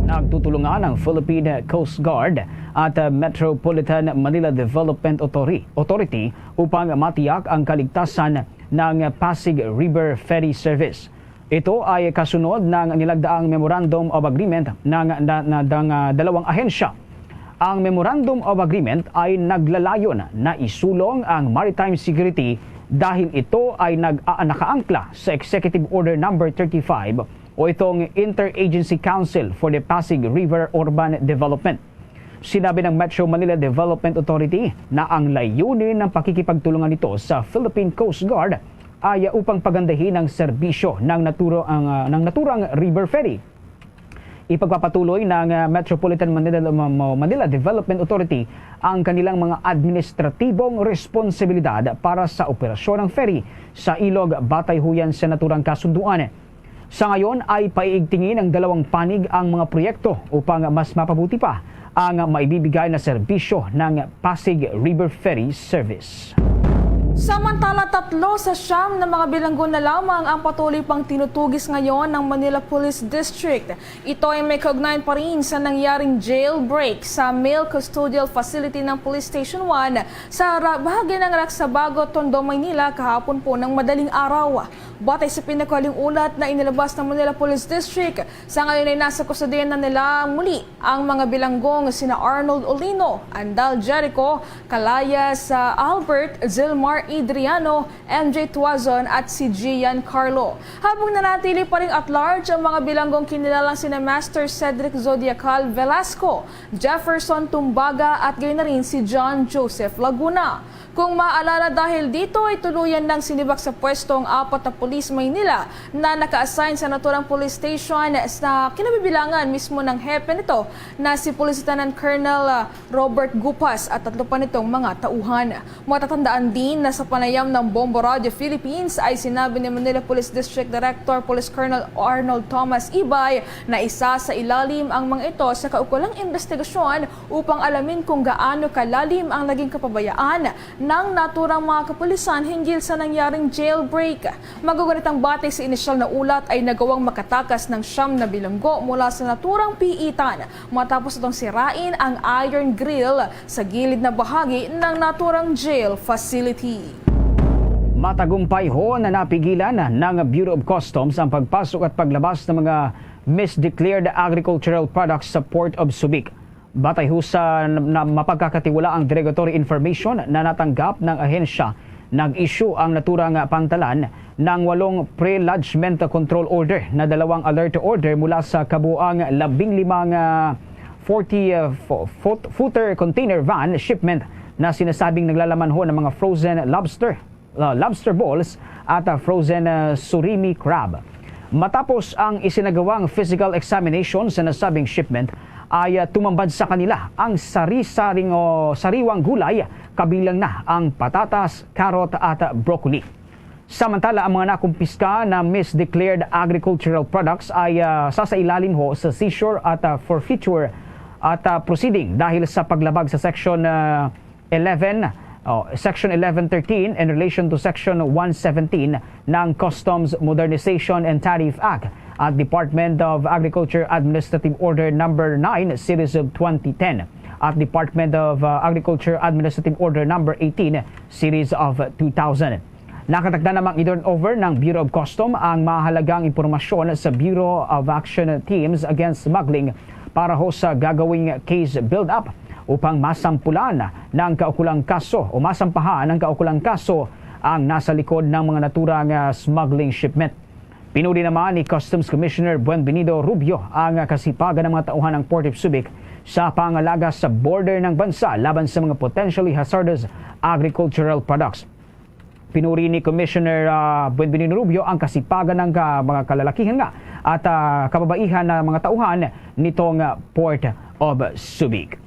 nagtutulungan ang Philippine Coast Guard at, uh, Metropolitan Manila Development Authority, Authority upang matiyak ang kaligtasan ng Pasig River Ferry Service. Ito ay kasunod ng nilagdaang Memorandum of Agreement ng, na, na, ng, ah, dalawang ahensya. Ang Memorandum of Agreement ay naglalayon na isulong ang maritime security dahil ito ay nag-, ah, nakaangkla sa Executive Order Number thirty-five o itong Interagency Council for the Pasig River Urban Development. Sinabi ng Metro Manila Development Authority na ang layunin ng pakikipagtulungan nito sa Philippine Coast Guard ay upang pagandahin ang serbisyo ng naturo-, ang, ah, ng naturang river ferry. Ipagpapatuloy ng, ah, Metropolitan Manila, Ma-, Ma-, Manila Development Authority ang kanilang mga administratibong responsibilidad para sa operasyon ng ferry sa ilog, batay huyan sa naturang kasunduan. Sa ngayon ay paiigtingin ng dalawang panig ang mga proyekto upang mas mapabuti pa ang maibibigay na serbisyo ng Pasig River Ferry Service. Samantala, tatlo sa siyam na mga bilanggo na lamang ang patuloy pang tinutugis ngayon ng Manila Police District. Ito ay may kaugnayan pa rin sa nangyaring jailbreak sa male custodial facility ng Police Station one sa ra-, bahagi ng Raxabago, Tondo, Maynila, kahapon po ng madaling araw. Batay sa pinakahuling ulat na inilabas ng Manila Police District, sa ngayon ay nasa kustodiya na nila muli ang mga bilanggong sina Arnold Olino, Andal Jericho, Kalayas, ah, Albert, Zilmar Adriano, M J Tuazon at si Gian Carlo. Habang nanatili pa rin at large ang mga bilanggong kinilalang sina Master Cedric Zodiacal Velasco, Jefferson Tumbaga at gayon na rin si John Joseph Laguna. Kung maalala, dahil dito ay tuluyan ng sinibak sa pwesto ang apat na pulis Maynila na naka-assign sa naturang police station sa kinabibilangan mismo ng hepe nito na si Police Lieutenant Colonel, ah, Robert Gupas at tatlo pa nitong mga tauhan. Matatandaan din na sa panayam ng Bombo Radio Philippines ay sinabi ni Manila Police District Director Police Colonel Arnold Thomas Ibay na isa sa ilalim ang mga ito sa kaukulang investigasyon upang alamin kung gaano kalalim ang naging kapabayaan ng naturang mga kapulisan hinggil sa nangyaring jailbreak. Magugunit ang batay sa inisyal na ulat ay nagawang makatakas ng siyam na bilanggo mula sa naturang piitan matapos itong sirain ang iron grill sa gilid na bahagi ng naturang jail facility. Matagumpay ho na napigilan ng Bureau of Customs ang pagpasok at paglabas ng mga misdeclared agricultural products sa Port of Subic. Batay ho sa na mapagkakatiwalaang derogatory information na natanggap ng ahensya, nag-issue ang naturang pantalan ng walong pre-lodgement control order na dalawang alert order mula sa kabuang labing limang, ah, forty, ah, fo-, foot-, footer container van shipment na sinasabing naglalaman ho ng mga frozen lobster, ah, lobster balls at, ah, frozen, ah, surimi crab. Matapos ang isinagawang physical examination sa nasabing shipment, ay, ah, tumambad sa kanila ang sari-saring o sariwang gulay, kabilang na ang patatas, carrot at broccoli. Samantala, ang mga nakumpiska na misdeclared agricultural products ay, ah, sasailalim ho sa seizure at, ah, forfeiture at, ah, proceeding dahil sa paglabag sa Section, ah, eleven, oh, Section eleven thirteen in relation to Section one seventeen ng Customs Modernization and Tariff Act at Department of Agriculture Administrative Order Number nine, Series of twenty ten, at Department of, uh, Agriculture Administrative Order Number eighteen, Series of two thousand. Nakatakda namang i-turn over ng Bureau of Custom ang mahalagang impormasyon sa Bureau of Action Teams Against Smuggling para ho sa gagawing case build-up upang masampulan ng kaukulang kaso o masampahan ng kaukulang kaso ang nasa likod ng mga naturang, ah, smuggling shipment. Pinuri naman ni Customs Commissioner Buenvenido Rubio ang kasipagan ng mga tauhan ng Port of Subic sa pangalaga sa border ng bansa laban sa mga potentially hazardous agricultural products. Pinuri ni Commissioner, ah, Buenvenido Rubio ang kasipagan ng ka-, mga kalalakihan nga at, ah, kababaihan na mga tauhan nitong, ah, Port of Subic.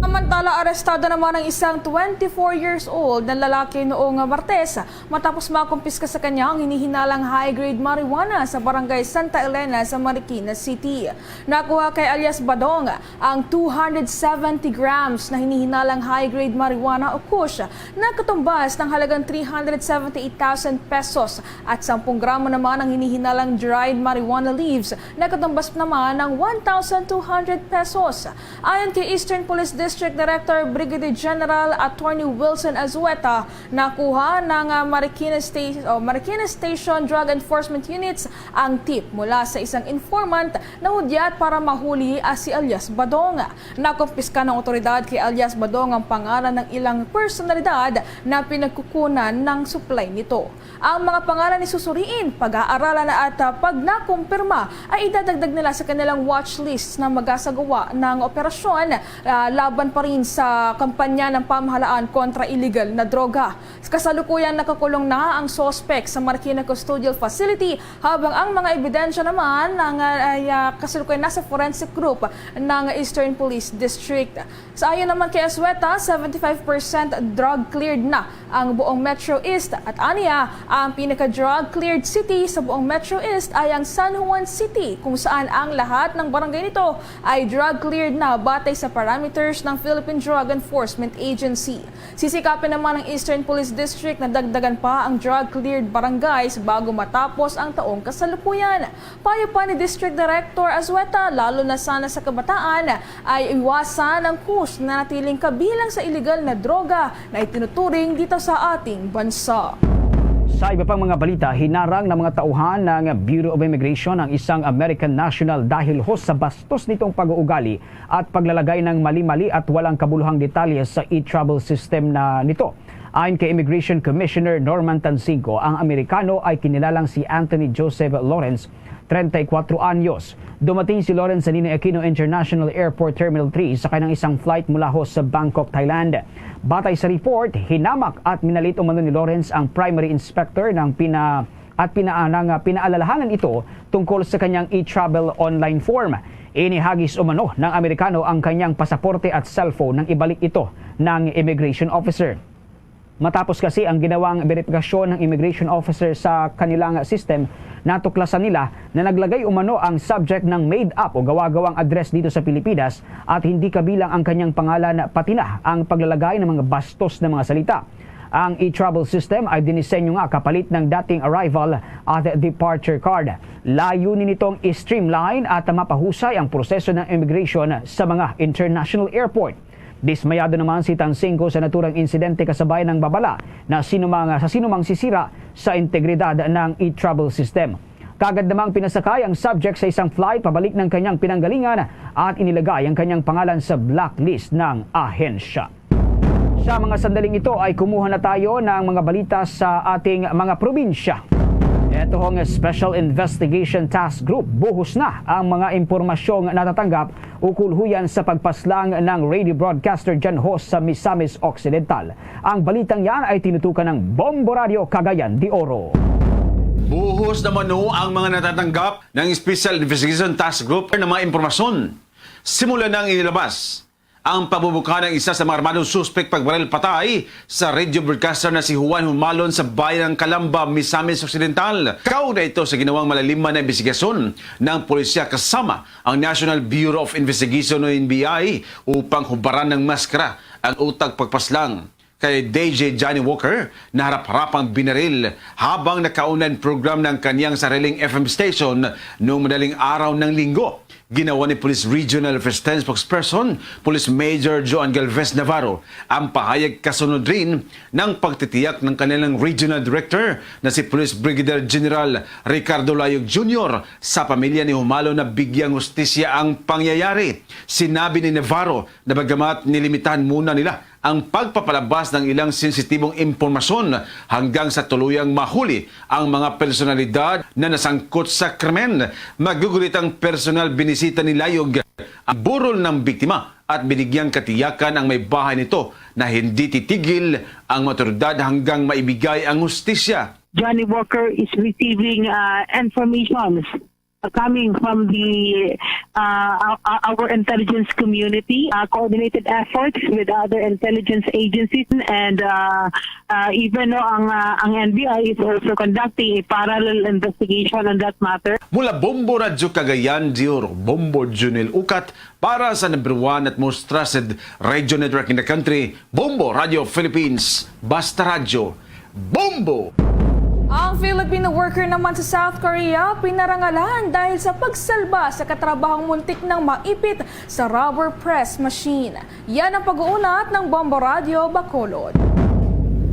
Samantala, arestado naman ang isang twenty-four years old na lalaki noong Martes matapos makumpiska sa kanya ang hinihinalang high-grade marijuana sa Barangay Santa Elena sa Marikina City. Nakuha kay alias Badong ang two hundred seventy grams na hinihinalang high-grade marijuana o kush na katumbas ng halagang three hundred seventy-eight thousand pesos at sampung gramo naman ang hinihinalang dried marijuana leaves na katumbas naman ng one thousand two hundred pesos. Ayon kay Eastern Police District Director Brigadier General Attorney Wilson Azueta, nakuha ng ah, Marikina Station, o Marikina Station Drug Enforcement Units ang tip mula sa isang informant na hudyat para mahuli ah, si alias Badong. Nakumpiska ng otoridad kay alias Badong ang pangalan ng ilang personalidad na pinagkukunan ng supply nito. Ang mga pangalan ni susuriin, pag-aaralan at ah, pag nakumpirma ay idadagdag nila sa kanilang watch list na magasagawa ng operasyon ah, laban pa rin sa kampanya ng pamahalaan kontra illegal na droga. Kasalukuyan nakakulong na ang suspect sa Marikina Custodial Facility, habang ang mga ebidensya naman ng, ah, ay ah, kasalukuyan nasa forensic group ng Eastern Police District. Sa ayon naman kay Azueta, seventy-five percent drug cleared na ang buong Metro East, at aniya, ang pinaka-drug cleared city sa buong Metro East ay ang San Juan City, kung saan ang lahat ng barangay nito ay drug cleared na batay sa parameters ng Philippine Drug Enforcement Agency. Sisikapin naman ng Eastern Police District na dagdagan pa ang drug cleared barangays bago matapos ang taong kasalukuyan. Payo pa ni District Director Azueta, lalo na sana sa kabataan, ay iwasan ang kush na natiling kabilang sa iligal na droga na itinuturing dito sa ating bansa. Sa iba pang mga balita, hinarang ng mga tauhan ng Bureau of Immigration ang isang American national dahil ho sa bastos nitong pag-uugali at paglalagay ng mali-mali at walang kabuluhang detalye sa e-travel system na nito. Ayon kay Immigration Commissioner Norman Tansinco, ang Amerikano ay kinilalang si Anthony Joseph Lawrence, treinta y cuatro anyos. Dumating si Lawrence sa Ninoy Aquino International Airport Terminal three sa kanyang isang flight mula ho sa Bangkok, Thailand. Batay sa report, hinamak at minalit umano ni Lawrence ang primary inspector ng pina at pinaanang, ah, pinaalalahanan ito tungkol sa kanyang e-travel online form. Inihagis umano ng Amerikano ang kanyang pasaporte at cellphone nang ibalik ito ng immigration officer. Matapos kasi ang ginawang beripikasyon ng immigration officer sa kanilang system, natuklasan nila na naglagay umano ang subject ng made-up o gawa-gawang address dito sa Pilipinas at hindi kabilang ang kanyang pangalan, pati na ang paglalagay ng mga bastos na mga salita. Ang e-travel system ay dinisenyo nga kapalit ng dating arrival at departure card. Layunin nitong i-streamline at mapahusay ang proseso ng immigration sa mga international airport. Dismayado naman si Tansinco sa naturang insidente, kasabay ng babala na sinumang, sa sinumang sisira sa integridad ng e-travel system. Kaagad namang pinasakay ang subject sa isang flight pabalik ng kanyang pinanggalingan at inilagay ang kanyang pangalan sa blacklist ng ahensya. Sa mga sandaling ito ay kumuha na tayo ng mga balita sa ating mga probinsya. Ito ang Special Investigation Task Group. Buhos na ang mga impormasyong natatanggap ukol huyan sa pagpaslang ng radio broadcaster dyan ho sa Misamis Occidental. Ang balitang yan ay tinutukan ng Bombo Radio Cagayan de Oro. Buhos naman ho ang mga natatanggap ng Special Investigation Task Group na mga impormasyon. Simula na ang inilabas ang pagbubuka ng isa sa mga armadong suspek pagbaril patay sa radio broadcaster na si Juan Humalon sa bayan ng Calamba, Misamis Occidental. Kaugnay ito sa ginawang malaliman na imbestigasyon ng pulisya kasama ang National Bureau of Investigation o N B I upang hubaran ng maskara ang utak pagpaslang kay D J Johnny Walker na harap-harapang binaril habang nakauna ang program ng kaniyang sariling F M station noong madaling araw ng Linggo. Ginawa ni Police Regional Office ten spokesperson, Police Major Joan Galvez Navarro, ang pahayag kasunod rin ng pagtitiyak ng kanilang Regional Director na si Police Brigadier General Ricardo Layog Junior sa pamilya ni Humalo na bigyang hustisya ang pangyayari. Sinabi ni Navarro na bagamat nilimitahan muna nila ang pagpapalabas ng ilang sensitibong impormasyon hanggang sa tuluyang mahuli ang mga personalidad na nasangkot sa krimen. Magugulit ang personal binisita ni Layog ang burol ng biktima at binigyang katiyakan ang may bahay nito na hindi titigil ang mga otoridad hanggang maibigay ang hustisya. Johnny Walker is receiving uh, informations coming from the uh, our, our intelligence community, uh, coordinated efforts with other intelligence agencies, and uh, uh, even though ang uh, ang N B I is also conducting a parallel investigation on that matter. Mula Bombo Radyo Cagayan de Oro, Bombo Junel Ukat, para sa number one at most trusted radio network in the country, Bombo Radio Philippines. Basta Radyo, Bombo! Ang Filipino worker naman sa South Korea pinarangalan dahil sa pagsalba sa katrabahong muntik nang maipit sa rubber press machine. Yan ang pag-uulat ng Bombo Radyo Bacolod.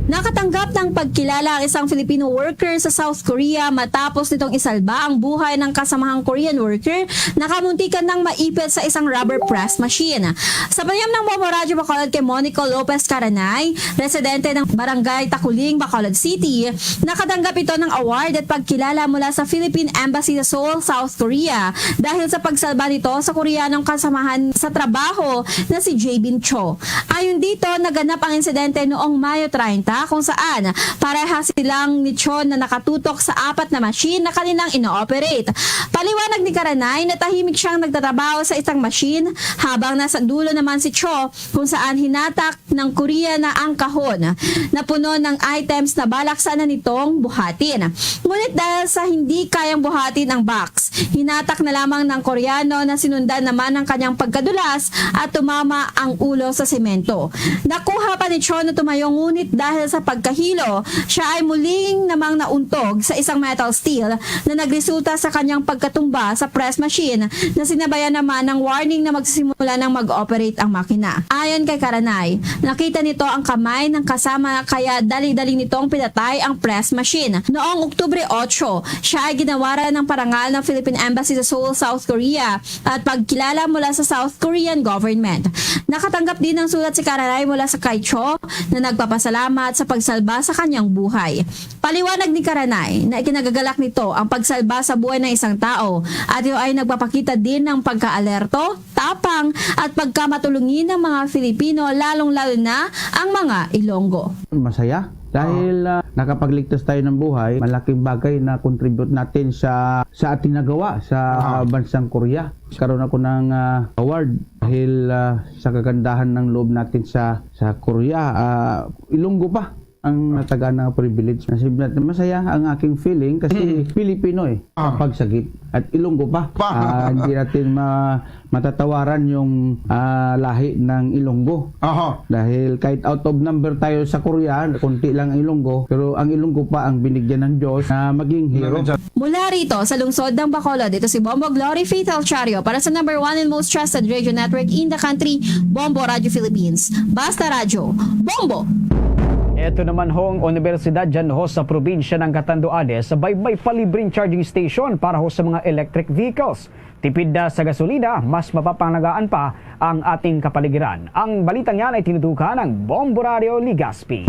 Nakatanggap ng pagkilala ang isang Filipino worker sa South Korea matapos nitong isalba ang buhay ng kasamahang Korean worker na kamuntikan nang maipit sa isang rubber press machine. Sa panayam ng Bombo Radyo Bacolod kay Monico Lopez Caranay, residente ng Barangay Taculing, Bacolod City, nakatanggap ito ng award at pagkilala mula sa Philippine Embassy sa Seoul, South Korea, dahil sa pagsalba nito sa Koreanong kasamahan sa trabaho na si Jae Bin Cho. Ayon dito, naganap ang insidente noong Mayo treinta, kung saan parehas silang ni Cho na nakatutok sa apat na machine na kanilang ino-operate. Paliwanag ni Caranay na tahimik siyang nagtatrabaho sa isang machine habang nasa dulo naman si Cho, kung saan hinatak ng Korea na ang kahon na puno ng items na balak sana nitong buhatin. Ngunit dahil sa hindi kayang buhatin ang box, hinatak na lamang ng Koreano na sinundan naman ng kanyang pagkadulas at tumama ang ulo sa semento. Nakuha pa ni Cho na tumayo, ngunit dahil sa pagkahilo, siya ay muling namang nauntog sa isang metal steel na nagresulta sa kanyang pagkatumba sa press machine na sinabayan naman ng warning na magsisimula nang mag-operate ang makina. Ayon kay Caranay, nakita nito ang kamay ng kasama kaya dali-dali nitong pinatay ang press machine. Noong Oktubre otso, siya ay ginawaran ng parangal ng Philippine Embassy sa Seoul, South Korea at pagkilala mula sa South Korean government. Nakatanggap din ng sulat si Caranay mula sa kay Cho na nagpapasalamat sa pagsalba sa kanyang buhay. Paliwanag ni Caranay na ikinagagalak nito ang pagsalba sa buhay ng isang tao at ito ay nagpapakita din ng pagkaalerto, tapang at pagkamatulungin ng mga Filipino, lalong-lalo na ang mga Ilonggo. Masaya dahil ah, nakapagligtas tayo ng buhay, malaking bagay na contribute natin sa sa ating nagawa sa bansang Korea. Karon ako ng ah, award dahil ah, sa kagandahan ng loob natin sa sa Korea. Ah, Ilonggo pa ang natagaan ng privilege. Masaya ang aking feeling kasi Pilipino eh, pagsagip at Ilonggo pa. Ah, hindi natin ma- matatawaran yung ah, lahi ng Ilonggo. Aha. Dahil kahit out of number tayo sa Korea, konti lang ang Ilonggo, pero ang Ilonggo pa ang binigyan ng Diyos na maging hero. Mula rito sa lungsod ng Bacolod, ito si Bombo Glory Faith Alchario para sa number one and most trusted radio network in the country, Bombo Radio Philippines. Basta Radyo, Bombo! Eto naman hong Universidad dyan ho sa probinsya ng Catanduanes, sabay may palibreng charging station para ho sa mga electric vehicles. Tipid na sa gasolina, mas mapapanagaan pa ang ating kapaligiran. Ang balitang yan ay tinutukan ng Bombo Radio Legazpi.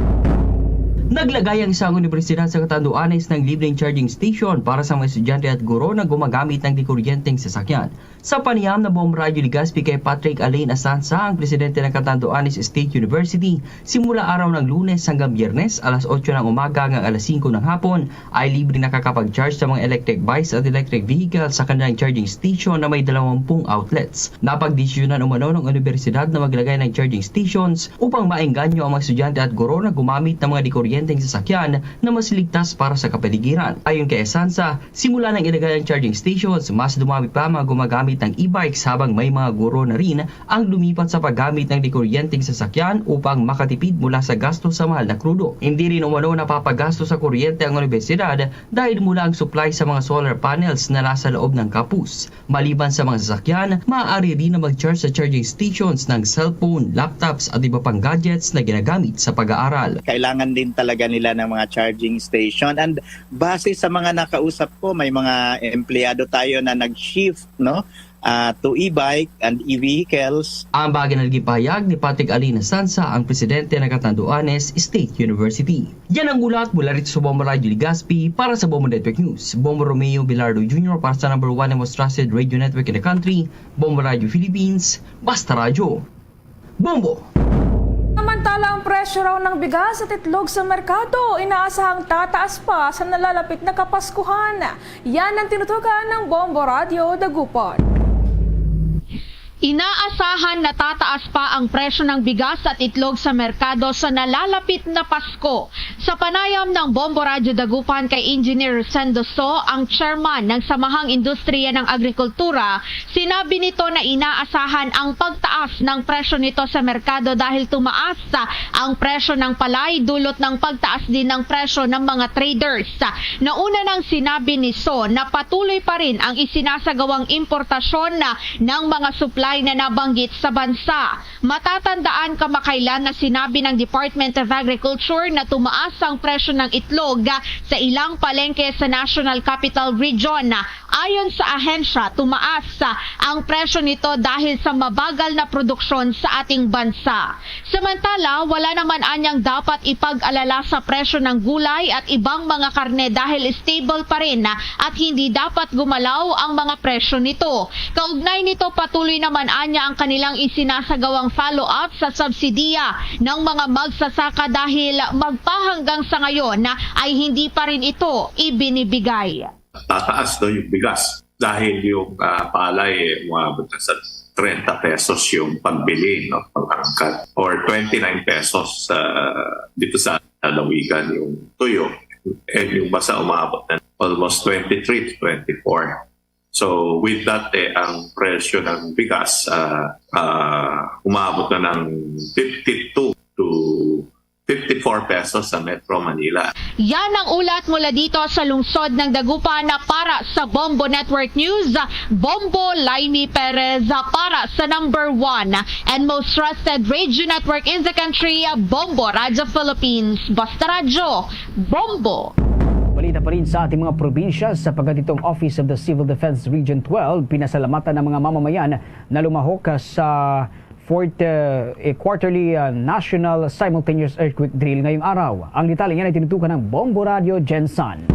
Naglagay ang isang universidad sa Catanduanes ng libreng charging station para sa mga estudyante at guro na gumagamit ng dikuryenteng sasakyan. Sa panayam ng Bombo Radio Legazpi kay Patrick Alain Asansa, ang presidente ng Catanduanes State University, simula araw ng Lunes hanggang Biyernes, alas otso ng umaga hanggang alas singko ng hapon, ay libre nakakapag-charge sa mga electric bikes at electric vehicles sa kanilang charging station na may dalawampung outlets. Napagdesisyonan umano ng universidad na maglagay ng charging stations upang maengganyo ang mga estudyante at guro na gumamit ng mga dikuryenteng sasakyan na mas ligtas para sa kapaligiran. Ayon kay Asansa, simula nang ilagay ang charging stations, mas dumami pa ang mga gumagamit ng e-bikes habang may mga guro na rin ang lumipat sa paggamit ng dikuryenteng sasakyan upang makatipid mula sa gasto sa mahal na krudo. Hindi rin umano napapagasto sa kuryente ang universidad dahil mula ang supply sa mga solar panels na nasa loob ng campus. Maliban sa mga sasakyan, maaari rin na mag-charge sa charging stations ng cellphone, laptops at iba pang gadgets na ginagamit sa pag-aaral. Kailangan din talaga nila ng mga charging station. And base sa mga nakausap ko, may mga empleyado tayo na nag-shift, no? Ah, to e-bike and e-vehicles. Ang bagay na naging pahayag ni Patrick Alina Sansa, ang presidente ng Catanduanes State University. Yan ang ulat mula rito sa Bombo Radio Legazpi para sa Bombo Network News. Bombo Romeo Bilardo Junior para sa number one and most trusted radio network in the country, Bombo Radio Philippines, Basta Radyo. Bombo! Samantala, ang Presyo raw ng bigas at itlog sa merkado inaasahang tataas pa sa nalalapit na Kapaskuhan. Yan ang tinutukan ng Bombo Radyo Dagupan. Inaasahan na tataas pa ang presyo ng bigas at itlog sa merkado sa nalalapit na Pasko. Sa panayam ng Bombo Radyo Dagupan kay Engineer Rosendo So, ang chairman ng Samahang Industriya ng Agrikultura, sinabi nito na inaasahan ang pagtaas ng presyo nito sa merkado dahil tumaas ang presyo ng palay dulot ng pagtaas din ng presyo ng mga traders. Nauna nang sinabi ni So na patuloy pa rin ang isinasagawang importasyon na ng mga supply na nabanggit sa bansa. Matatandaan kamakailan na sinabi ng Department of Agriculture na tumaas ang presyo ng itlog sa ilang palengke sa National Capital Region. Ayon sa ahensya, tumaas ang presyo nito dahil sa mabagal na produksyon sa ating bansa. Samantala, wala naman anyang dapat ipag-alala sa presyo ng gulay at ibang mga karne dahil stable pa rin at hindi dapat gumalaw ang mga presyo nito. Kaugnay nito, patuloy naman anya ang kanilang isinasagawang follow-up sa subsidiya ng mga magsasaka dahil magpahanggang sa ngayon ay hindi pa rin ito ibinibigay. Tataas daw yung bigas dahil yung, ah, palay, eh, umabot na sa treinta pesos yung pagbili, no, pag-angkat, or twenty-nine pesos, ah, dito sa lalawigan yung tuyo. And yung basa umabot na almost twenty-three to twenty-four. So with that, eh, ang presyo ng bigas, ah, ah, umabot na ng fifty-two to fifty-four pesos sa Metro Manila. Yan ang ulat mula dito sa lungsod ng Dagupan. Para sa Bombo Network News, Bombo Laini Perez para sa number one and most trusted radio network in the country, Bombo Radyo Philippines. Basta Radyo, Bombo! Balita pa rin sa ating mga probinsya, sa pagkatitong Office of the Civil Defense Region twelve, pinasalamatan ng mga mamamayan na lumahok sa fourth, uh, eh, quarterly, uh, national simultaneous earthquake drill ngayong araw. Ang detalye niyan ay tinutukan ng Bombo Radio Gensan.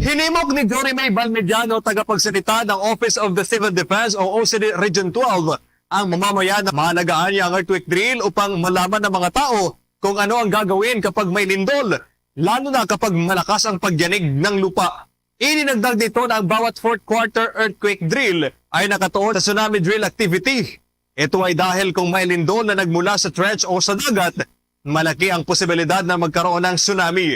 Hinimok ni Jory May Valmediano, tagapagsalita ng Office of the Civil Defense o O C D Region twelve, ang mamamayan na mahalagaan niya ang earthquake drill upang malaman ng mga tao kung ano ang gagawin kapag may lindol, lalo na kapag malakas ang pagyanig ng lupa. Idinagdag nito na ang bawat fourth quarter earthquake drill ay nakatuon sa tsunami drill activity. Ito ay dahil kung may lindol na nagmula sa trench o sa dagat, malaki ang posibilidad na magkaroon ng tsunami.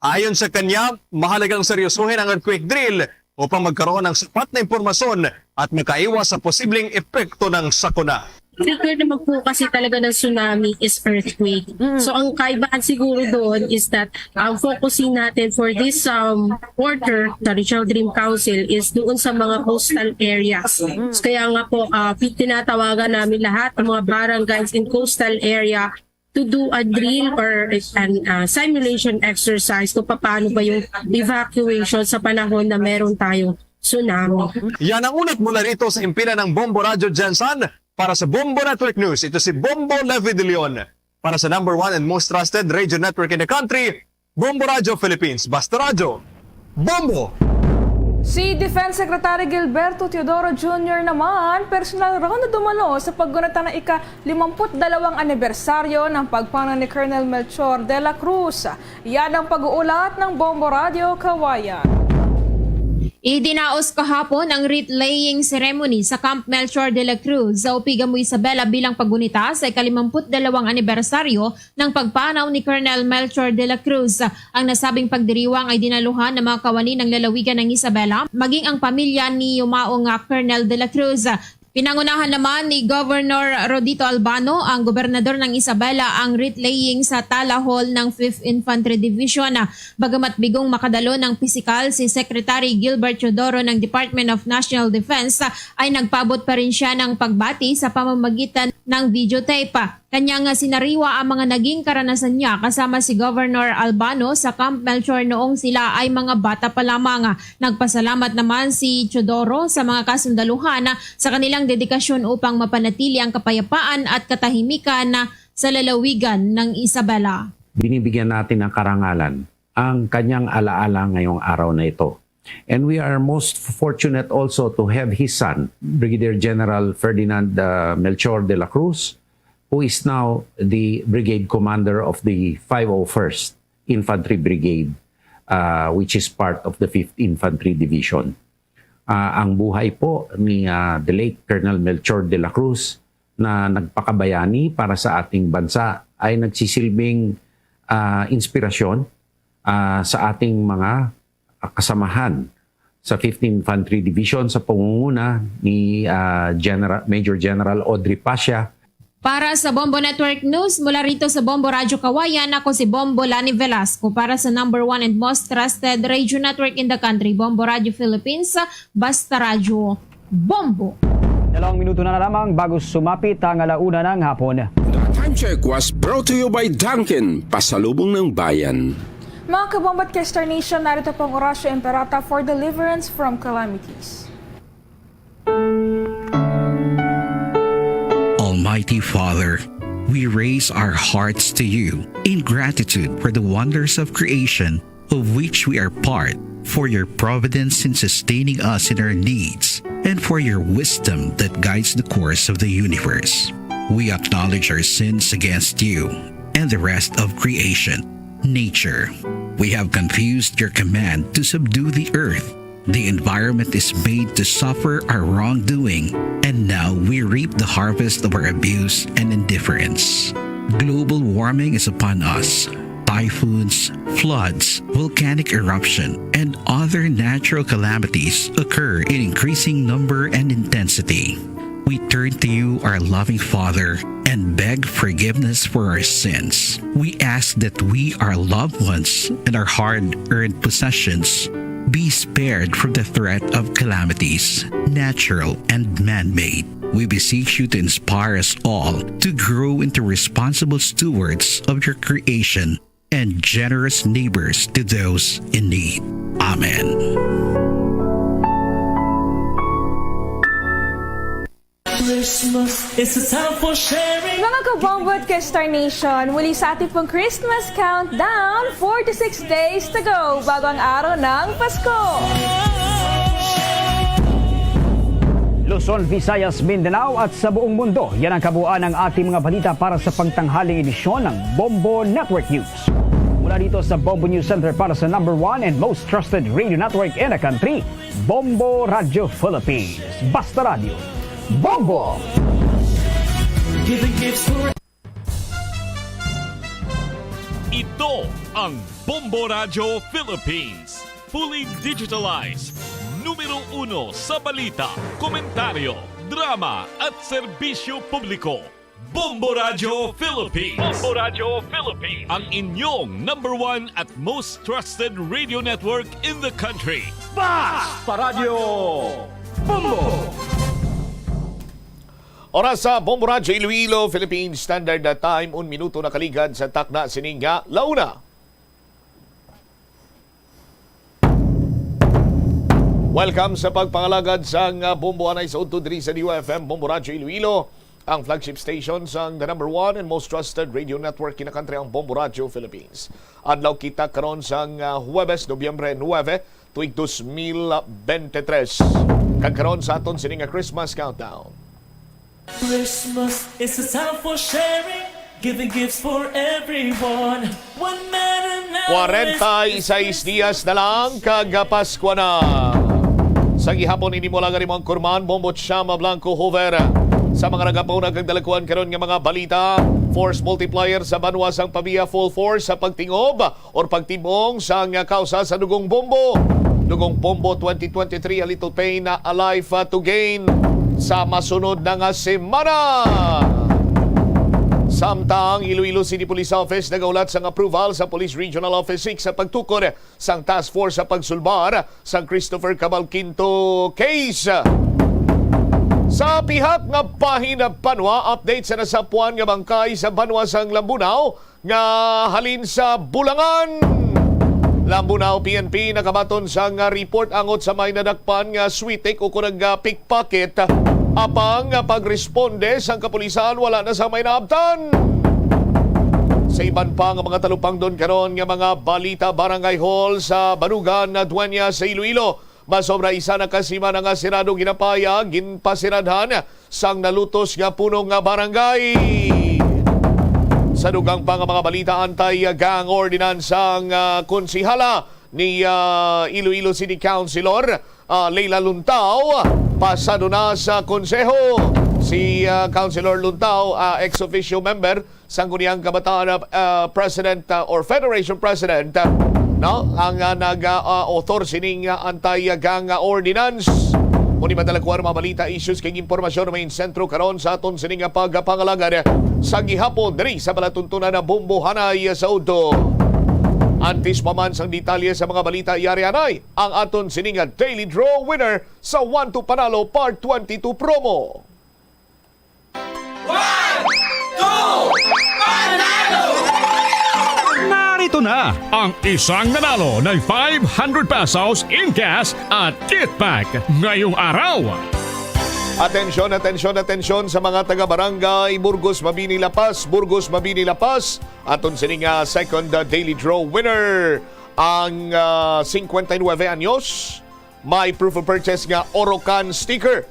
Ayon sa kanya, mahalagang seryosohin ang earthquake drill upang magkaroon ng sapat na impormasyon at makaiwas sa posibleng epekto ng sakuna. Trigger naman po kasi talaga ng tsunami is earthquake. Mm. So, ang kaibahan siguro doon is that ang focusing natin for this, um, quarter, the Regional Dream Council, is doon sa mga coastal areas. Mm. So, kaya nga po, ah, pi-, tinatawagan namin lahat ng mga barangays in coastal area to do a drill or an, ah, simulation exercise kung paano ba yung evacuation sa panahon na meron tayong tsunami. Yan ang ulat mula rito sa himpilan ng Bombo Radyo Gensan. Para sa Bombo Network News, ito si Bombo Levi De Leon. Para sa number one and most trusted radio network in the country, Bombo Radyo Philippines. Basta Radyo, Bombo! Si Defense Secretary Gilberto Teodoro Junior naman, personal raw na dumalo sa paggunita ng ika-limampu't dalawang anibersaryo ng pagpanaw ni Colonel Melchor de la Cruz. Yan ang pag-uulat ng Bombo Radyo Kawayan. Idinaos kahapon ang wreath-laying ceremony sa Camp Melchor de la Cruz sa Upigamoy, Isabela bilang paggunita sa ika-limampu't dalawang anibersaryo ng pagpanaw ni Colonel Melchor de la Cruz. Ang nasabing pagdiriwang ay dinaluhan ng mga kawani ng lalawigan ng Isabela, maging ang pamilya ni yumaong nga Colonel de la Cruz. Pinangunahan naman ni Governor Rodito Albano, ang gobernador ng Isabela, ang wreath-laying sa Tala Hall ng Fifth Infantry Division. Bagamat bigong makadalo ng pisikal si Secretary Gilbert Teodoro ng Department of National Defense, ay nagpaabot pa rin siya ng pagbati sa pamamagitan ng videotape. Kanya nga sinariwa ang mga naging karanasan niya kasama si Governor Albano sa Camp Melchor noong sila ay mga bata pa lamang. Nagpasalamat naman si Teodoro sa mga kasundaluhan sa kanilang dedikasyon upang mapanatili ang kapayapaan at katahimikan sa lalawigan ng Isabela. Binibigyan natin ng karangalan ang kanyang alaala ngayong araw na ito. And we are most fortunate also to have his son, Brigadier General Ferdinand, uh, Melchor de la Cruz, who is now the brigade commander of the five oh first Infantry Brigade, uh, which is part of the fifth Infantry Division. Uh, ang buhay po ni, uh, the late Colonel Melchor de la Cruz na nagpakabayani para sa ating bansa ay nagsisilbing, uh, inspirasyon, uh, sa ating mga, uh, kasamahan sa fifth Infantry Division sa pangunguna ni, uh, General, Major General Audrey Pasha. Para sa Bombo Network News, mula rito sa Bombo Radyo Kawayan, ako si Bombo Lani Velasco. Para sa number one and most trusted radio network in the country, Bombo Radyo Philippines, Basta Radyo, Bombo. Dalawang minuto na lamang bago sumapit ang ala una ng hapon. The time check was brought to you by Dunkin, Pasalubong ng Bayan. Mga kabombo at ka-Star Nation, narito po ang Oratio Imperata for deliverance from calamities. Almighty Father, we raise our hearts to you in gratitude for the wonders of creation of which we are part, for your providence in sustaining us in our needs, and for your wisdom that guides the course of the universe. We acknowledge our sins against you and the rest of creation, nature. We have confused your command to subdue the earth. The environment is made to suffer our wrongdoing, and now we reap the harvest of our abuse and indifference. Global warming is upon us. Typhoons, floods, volcanic eruption, and other natural calamities occur in increasing number and intensity. We turn to you, our loving Father, and beg forgiveness for our sins. We ask that we, our loved ones, and our hard-earned possessions be spared from the threat of calamities, natural and man-made. We beseech you to inspire us all to grow into responsible stewards of your creation and generous neighbors to those in need. Amen. Christmas is a time for sharing. Mga kabombo at ka-Star Nation, muli sa ating pong Christmas countdown, four to six days to go bago ang araw ng Pasko. Luzon, Visayas, Mindanao at sa buong mundo, yan ang kabuuan ng ating mga balita para sa pagtanghaling edisyon ng Bombo Network News. Mula dito sa Bombo News Center para sa number one and most trusted radio network in the country, Bombo Radyo Philippines. Basta Radyo, Bombo! Giving gifts for Ito ang Bombo Radyo Philippines. Fully digitalized. Numero uno sa balita, komentaryo, drama at serbisyo publiko. Bombo Radyo Philippines. Bombo Radyo Philippines. Ang inyong number one at most trusted radio network in the country. Basta Radyo Bombo! Oras sa Bombo Radyo Iloilo, Philippine Standard Time, un minuto nakaligad sa takna sining nga launa. Welcome sa pagpangalagad sang, ah, Bombo anay sa udto diri sa D Y F M, Bombo Radyo Iloilo, ang flagship station sang the number one and most trusted radio network in the country, ang Bombo Radyo Philippines. Adlaw kita karon sang, ah, Huwebes, Nobyembre nuebe, tuig dos mil bente tres. Kag karon sa aton sini nga Christmas countdown. Christmas is a time for sharing, giving gifts for everyone. One man an hour is Kwarenta y seis dias na lang kag Pasko na. Sa gihapon, ini mo lang ang imong kurman, Bombo Chama Blanco Hoover. Sa mga nagapuna kag dalakuan karon nga mga balita, force multiplier sa banwa sang Pavia, full force sa pagtingob or pagtibong sang kausa sa Dugong Bombo. Dugong Bombo twenty twenty-three, A Little Pain, A Life, uh, to Gain sa masunod na nga semana. Samtang Iloilo City Police Office nagahulat sang approval sa Police Regional Office six sa pagtukod sang task force sa pagsulbar sang Christopher Cabal Quinto case. Sa pihak nga bahin, banwa, update sa nasapuan nga bangkay sa banwa sang Lambunao nga halin sa Bulangan. Lambunao P N P nakabaton sang report angot sa may nadakpan nga switik ukon nag, ah, pickpocket, apang, ah, pagresponde sang kapulisan wala na sang may naabtan. Sa iban pa nga mga talupangdon karon nga mga balita, Barangay Hall sa Banugan, Dueñas sa Iloilo, masobra isa na ka semana nga sirado, ginapahayag ginpasiradhan sang nalutos nga punong nga barangay. Sa dugang pa nga mga balita, anti-gang ordinance ang, ah, konsehala ni, ah, Iloilo City Councilor, ah, Leila Luntao, pasado na sa konseho. Si, ah, Councilor Luntao, ah, ex officio member sang Sangguniang Kabataan, ah, President, ah, or Federation President, ah, no, ang, ah, nag, ah, ah, author sining, ah, anti-gang, ah, ordinance. Muni madala ko ang mga balita, issues kag impormasyon nga main sentro karon sa aton sining nga pagpangalagad sa gihapon diri sa palatuntunan na Bombohanay sa udto. Antes pa man sang detalye sa mga balita, yari anay ang aton sining nga Daily Draw winner sa One to Panalo Part twenty-two promo. One, two, panalo! Narito na ang isang nanalo ng five hundred pesos in cash at kit pack ngayong araw. Atensyon, atensyon, atensyon sa mga taga-barangay Burgos Mabini La Paz, Burgos Mabini La Paz. Aton sini nga second, uh, daily draw winner ang, uh, cincuenta y nueve anyos, may proof of purchase nga Orocan sticker.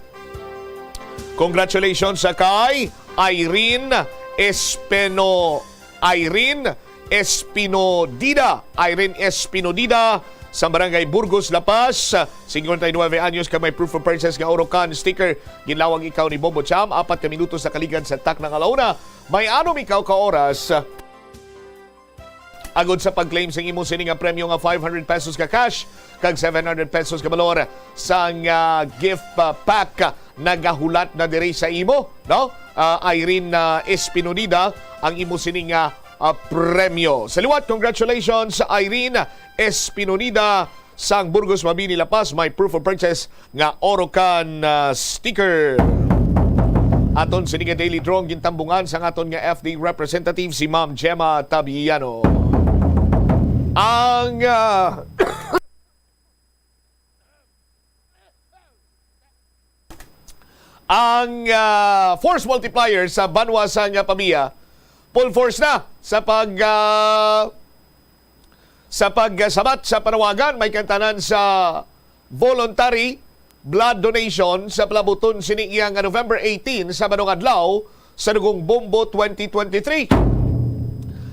Congratulations sa kay Irene Espino, Irene Espinodida, Irene Espinodida sa Barangay Burgos, La Paz. Cincuenta y nueve anyos ka may proof of purchase nga Orocan sticker. Ginlawag ikaw ni Bombo Cham apat ka minutos sa kaligad sa takna nga alauna. May anom ikaw ka oras agod sa pag-claim sing imo sini nga premyo nga five hundred pesos ka cash kag seven hundred pesos ka balor sang, ah, gift, ah, pack. Nagahulat na diri sa imo, no? Ah, Irene, ah, Espinonida ang imo sini nga, ah, premyo. Sa liwat, congratulations, Irene Espinonida sang Burgos Mabini, La Paz, may proof of purchase nga Orocan, ah, sticker. Aton sini nga daily drawing gintambungan sang aton nga F D representative, si Ma'am Gemma Tabiano. Ang, ah, ang, ah, force multiplier sa banwa sang Pavia, full force na sa pag, ah, sa pagsabat sa panawagan, may kantanan sa voluntary blood donation sa palabuton sini iya nga November eighteen, Sabado nga adlaw, sa Dugong Bombo twenty twenty-three.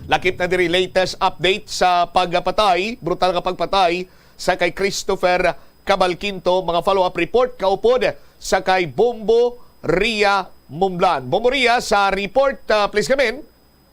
Lakip na diri latest update sa pagpatay, brutal nga pagpatay sa kay Christopher Cabalquinto. Mga follow-up report kaupod sa kay Bombo Ria Mumblan. Bombo Ria, sa report, ah, please come in.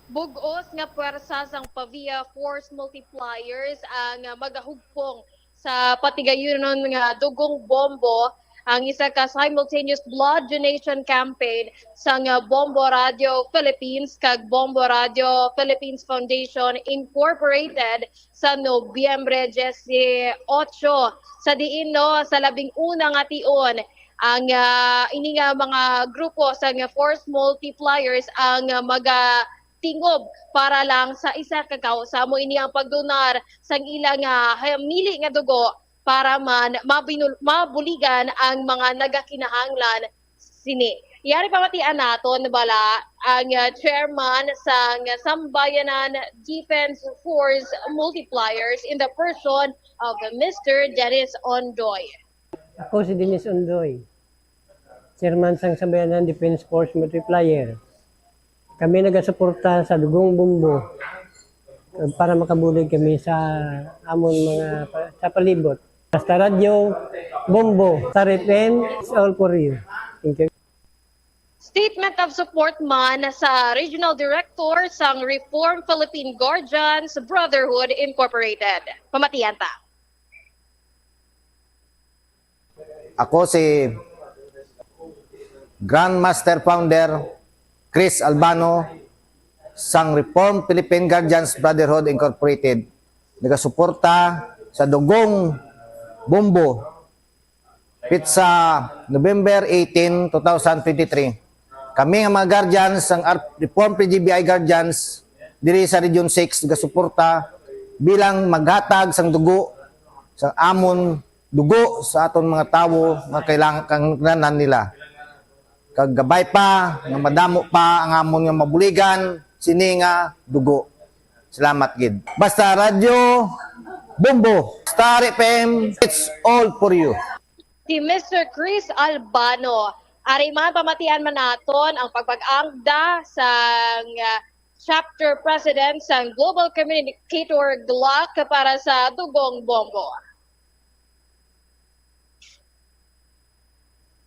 Bug-os nga puwersa sang Pavia Force Multipliers ang magahugpong sa patigayunon nga Dugong Bombo, ang isa ka simultaneous blood donation campaign sang Bombo Radio Philippines kag Bombo Radio Philippines Foundation Incorporated sa Nobyembre dieciocho, sa diin, no, sa labing una nga tion ang, ah, ini nga mga grupo sang Force Multipliers ang, ah, maga tingob para lang sa isa ka cause. Amo ini ang pagdonar sang ila nga hamili nga dugo para man mabinul-, mabuligan ang mga nagakinahanglan sini. Yari pamatian naton bala ang, ah, chairman sang Sambayanan Defense Force Multipliers in the person of Mister Dennis Ondoy. Ako si Dennis Ondoy, chairman sang Sambayanan Defense Force Multiplier. Kami nagasuporta sa Dugong Bombo para makabulig kami sa amon mga pa-, sa palibot. Basta Radyo Bombo, Star F M, it's all for you. Thank you. Statement of support man sa Regional Director sang Reform Philippine Guardians Brotherhood Incorporated. Pamatian ta. Ako si Grandmaster Founder Chris Albano sang Reformed Philippine Guardians Brotherhood Incorporated, nagasuporta sa Dugong Bombo, pitsa November eighteen, two thousand twenty-three. Kami nga mga guardians sang Ar-, Reformed P G B I Guardians diri sa Region six nagasuporta bilang maghatag sang dugo sa amon dugo sa aton mga tawo nga kailangan, kinahanglan nila. Kag kabay pa nga madamo pa ang amon nga mabuligan sini nga dugo. Salamat gid. Basta Radyo Bombo, Star F M, it's all for you. Si Mister Chris Albano, ari man pamatian man naton ang pagpag-angda sang, ah, Chapter President sang Global Communicator Glock para sa Dugong Bombo.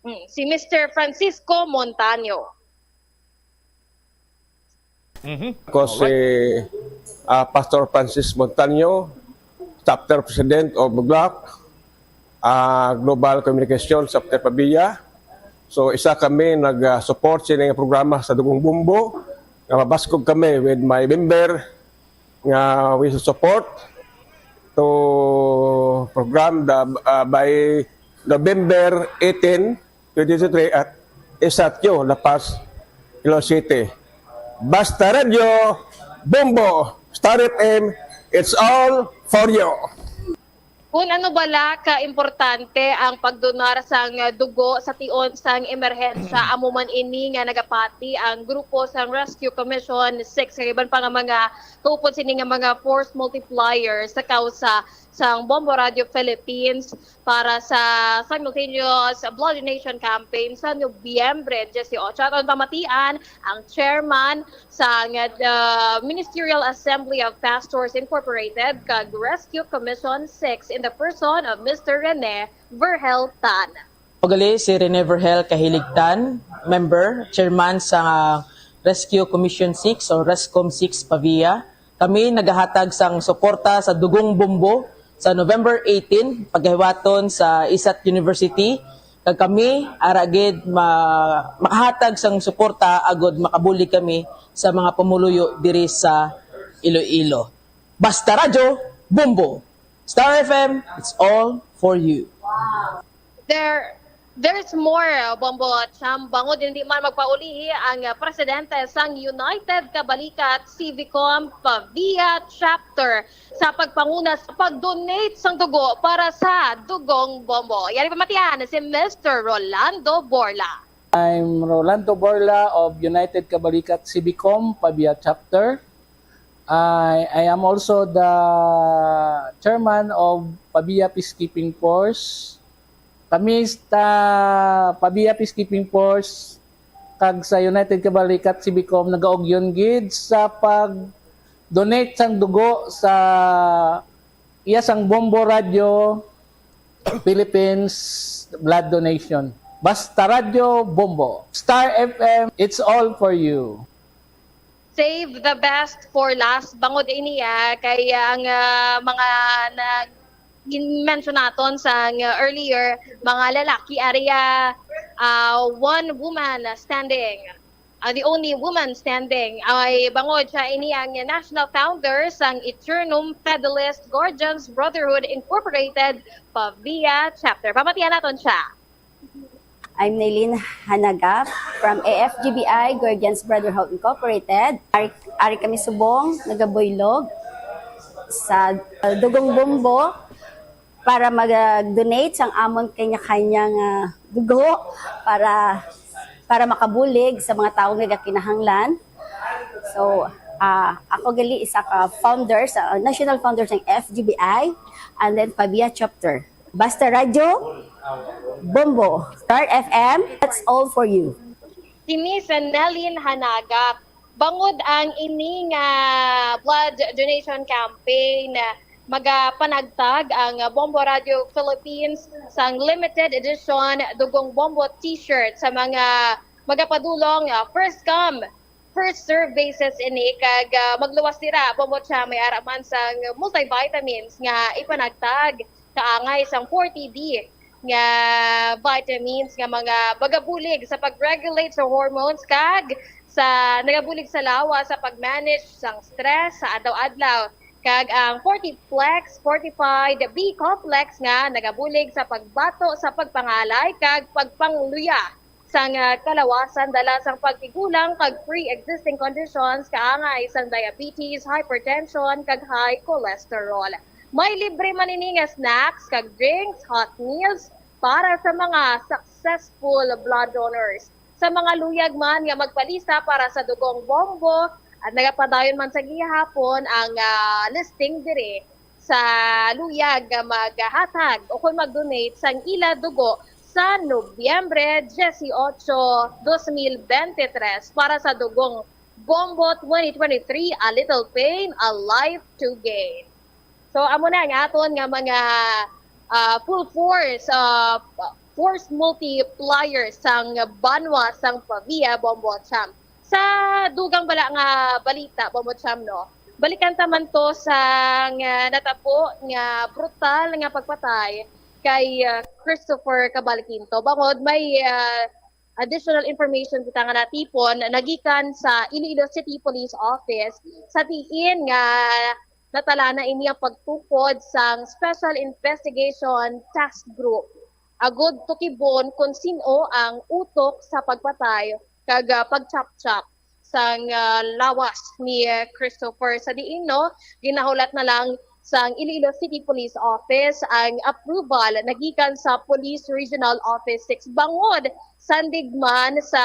Hmm, si Mister Francisco Montaño. Mhm. Ako si, ah, Pastor Francis Montaño, Chapter President of Glock, ah, Global Communication, Chapter Pavia. So, isa kami nag-support sini nga programa sa Dugong Bombo, nga mabaskog kami with my member nga we support to program the, ah, by November eighteen, twenty twenty-three at Isatyo, La Paz, Iloilo City. Basta Radyo, Bombo, Star F M, it's all for you. Kung ano bala ka importante ang pagdonar sang dugo sa tion sang emerhensya, amo man ini nga nagapati ang grupo sang Rescue Commission six kag iban pa nga mga kaupod sini nga mga force multiplier sa kausa sang Bombo Radio Philippines para sa simultaneous blood donation campaign sa Nobyembre diyesyocho. Aton pamatian ang chairman sang, uh, Ministerial Assembly of Pastors Incorporated kag Rescue Commission six in the person of Mister Rene Verhel Tan. Ako gali si Rene Verhel Kahilig Tan, member, chairman sa Rescue Commission six o Rescom six Pavia. Kami nagahatag sang suporta sa Dugong Bombo sa November eighteen, pagahiwaton sa Isat University. Kag kami, ara gid ma-, makahatag sang suporta agod makabulig kami sa mga pumuluyo diri sa Iloilo. Basta Radyo, Bombo. Star F M, it's all for you. There, there's more, uh, Bombo Cham. Bangod hindi man magpaulihi ang, uh, presidente sang United Kabalikat Civicom Pavia Chapter sa pagpanguna sa pag-donate sang dugo para sa Dugong Bombo. Yari pamatian si Mister Rolando Borla. I'm Rolando Borla of United Kabalikat Civicom Pavia Chapter. I, I am also the chairman of Pavia Peacekeeping Force. Kami sa Pavia Peacekeeping Force kag sa United Kabalikat Civicom nagaugyon gid sa pag-donate sang dugo sa iya sang Bombo Radio Philippines blood donation. Basta Radyo Bombo. Star F M, it's all for you. Save the best for last. Bangod ini, ah, kay ang, ah, mga na gin-mention naton sa, ah, earlier, mga lalaki, area, ah, one woman standing. Ah, the only woman standing ay bangod siya ini ang national founder sang Eternum Fidelis Guardians Brotherhood Incorporated Pavia Chapter. Pamatian naton siya. I'm Nailin Hanagap from A F G B I Guardians Brotherhood Incorporated. Ari, ari kami subong, nagabuylog sa, uh, Dugong Bombo para mag-donate sang amon kanya-kanya nga dugo para, para makabulig sa mga tawo nga nagakinahanglan. So, ah, ako gali isa ka founder sa, national founder sang F G B I and then Pavia Chapter. Basta Radyo, Bombo, Star F M, that's all for you. Si Miss Nelin Hanagap. Bangod ang ini nga blood donation campaign, magapanagtag ang Bombo Radio Philippines sang limited edition Dugong Bombo T-shirt sa mga magapadulong, ah, first come, first serve basis ini, kag, ah, magluwas dira, Bombo Cha, may ara man sang multivitamins nga ipanagtag kaangay sang forty D nga vitamins nga mga magabulig sa pag-regulate sa hormones kag sa nagabulig sa lawas sa pag-manage sang stress sa adlaw-adlaw. Kag ang forty Plex Fortified B Complex nga nagabulig sa pagbato sa pagpangalay kag pagpangluya sang, ah, kalawasan dala sang pagtigulang kag pre-existing conditions kaangay sang diabetes, hypertension, kag high cholesterol. May libre man ini nga snacks kag drinks, hot meals para sa mga successful blood donors. Sa mga luyag man nga magpalista para sa Dugong Bombo, at nagapadayon man sa gihapon ang, ah, listing diri sa luyag nga maghatag o kon mag-donate sang ila dugo sa Nobyembre dieciocho, dos mil veintitrés para sa Dugong Bombo twenty twenty-three, a little pain, a life to gain. So, amo na ang aton nga mga ah, full force, ah, force multiplier sang banwa sang Pavia, Bombo Cham. Sa dugang bala nga balita, Bombo Cham, no? Balikan ta man to sang ah, natabo nga brutal nga pagpatay kay ah, Christopher Cabal Quinto. Bangod may ah, additional information kita nga natipon nagikan sa Iloilo City Police Office sa diin nga natala na ini ang pagtukod sang Special Investigation Task Group agud tukibon kon sin-o ang utok sa pagpatay kag ah, pagchapchap sang ah, lawas ni ah, Christopher. Sa diin, no, ginahulat na lang sang Iloilo City Police Office ang approval nagikan sa Police Regional Office six bangod sandig man sa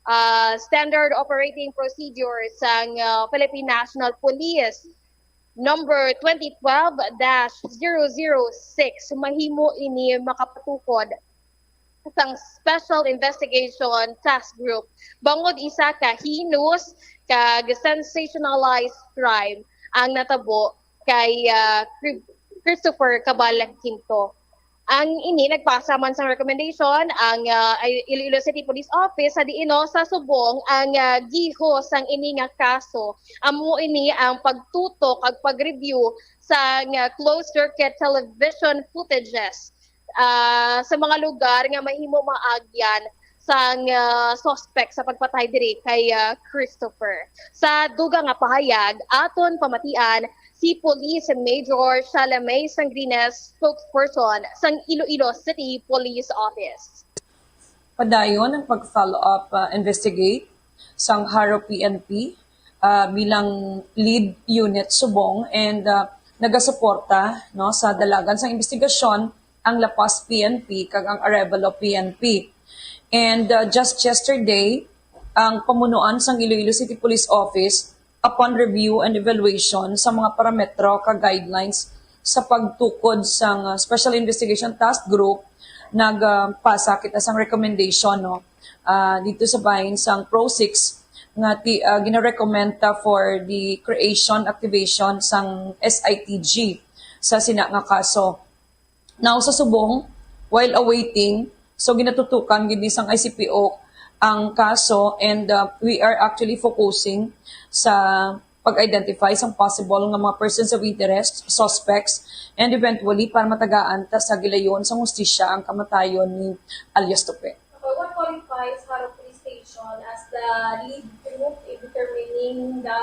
ah, Standard Operating Procedure sang ah, Philippine National Police number twenty twelve dash zero zero six. Mahimo ini makapatukod sang Special Investigation Task Group bangod isa ka heinous kag sensationalized crime ang natabo kay ah, Cri- Christopher Cabal Quinto. Ang ini nagpasa man sang recommendation ang ah, Iloilo City Police Office sa diin, no, sa subong ang ah, giho sang ini nga kaso amo ini ang pagtutok ag pag-review sang ah, closed circuit television footages ah, sa mga lugar nga mahimo maagyan sang ah, suspect sa pagpatay diri kay ah, Christopher. Sa dugang nga pahayag, aton pamatian si Police Major Shalame Sangrines, spokesperson sang Iloilo City Police Office. Padayon ang pag-follow up ah, investigate sang Jaro P N P ah, bilang lead unit subong and ah, nagasuporta, no, sa dalagan sang investigasyon ang La Paz P N P kag ang Arevalo P N P. And ah, just yesterday, ang pamunuan sang Iloilo City Police Office, upon review and evaluation sa mga parametro kag guidelines sa pagtukod sang ah, Special Investigation Task Group, nagpasa kita sang recommendation, no, ah, dito sa bahin sang Pro six nga ti, ah, gina-recommend ta for the creation, activation sang S I T G sa sina nga kaso. Now, sa subong, while awaiting, so ginatutukan gid ni sang I C P O ang kaso, and uh, we are actually focusing sa pag-identify sang possible nga mga persons of interest, suspects, and eventually para matagaan ta sa gilayon sang hustisya ang kamatayon ni alias Tupe. Okay, what qualifies Jaro Police Station as the lead group in determining the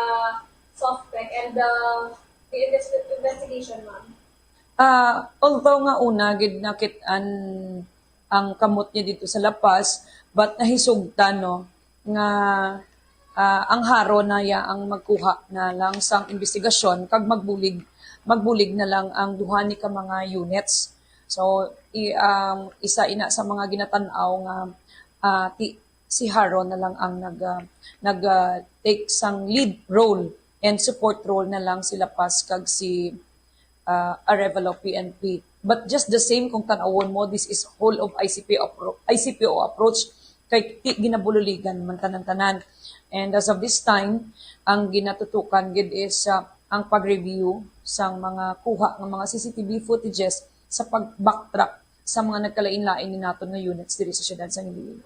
suspect and the, the investi- investigation, ma'am? Ah, although nga una gid nakit-an ang kamot niya dito sa La Paz, but nahisugtan, no, nga ah, ang Jaro na ya ang magkuha na lang sang investigasyon kag magbulig magbulig na lang ang duha ni ka mga units. So i, um, isa ina sa mga ginatan-aw nga ah, ti, si Jaro na lang ang nag ah, nag ah, take sang lead role and support role na lang si La Paz kag si ah, Arevalo P N P. But just the same, kung tan-awon mo, this is whole of I C P appro- I C P O approach kay ti ginabululigan man tanan-tanan. And as of this time, ang ginatutukan gid is ah, ang pag-review sang mga kuha nga mga C C T V footages sa pag-backtrack sa mga nagkalain-lain ni naton nga units diri sa siyudad sa Iloilo.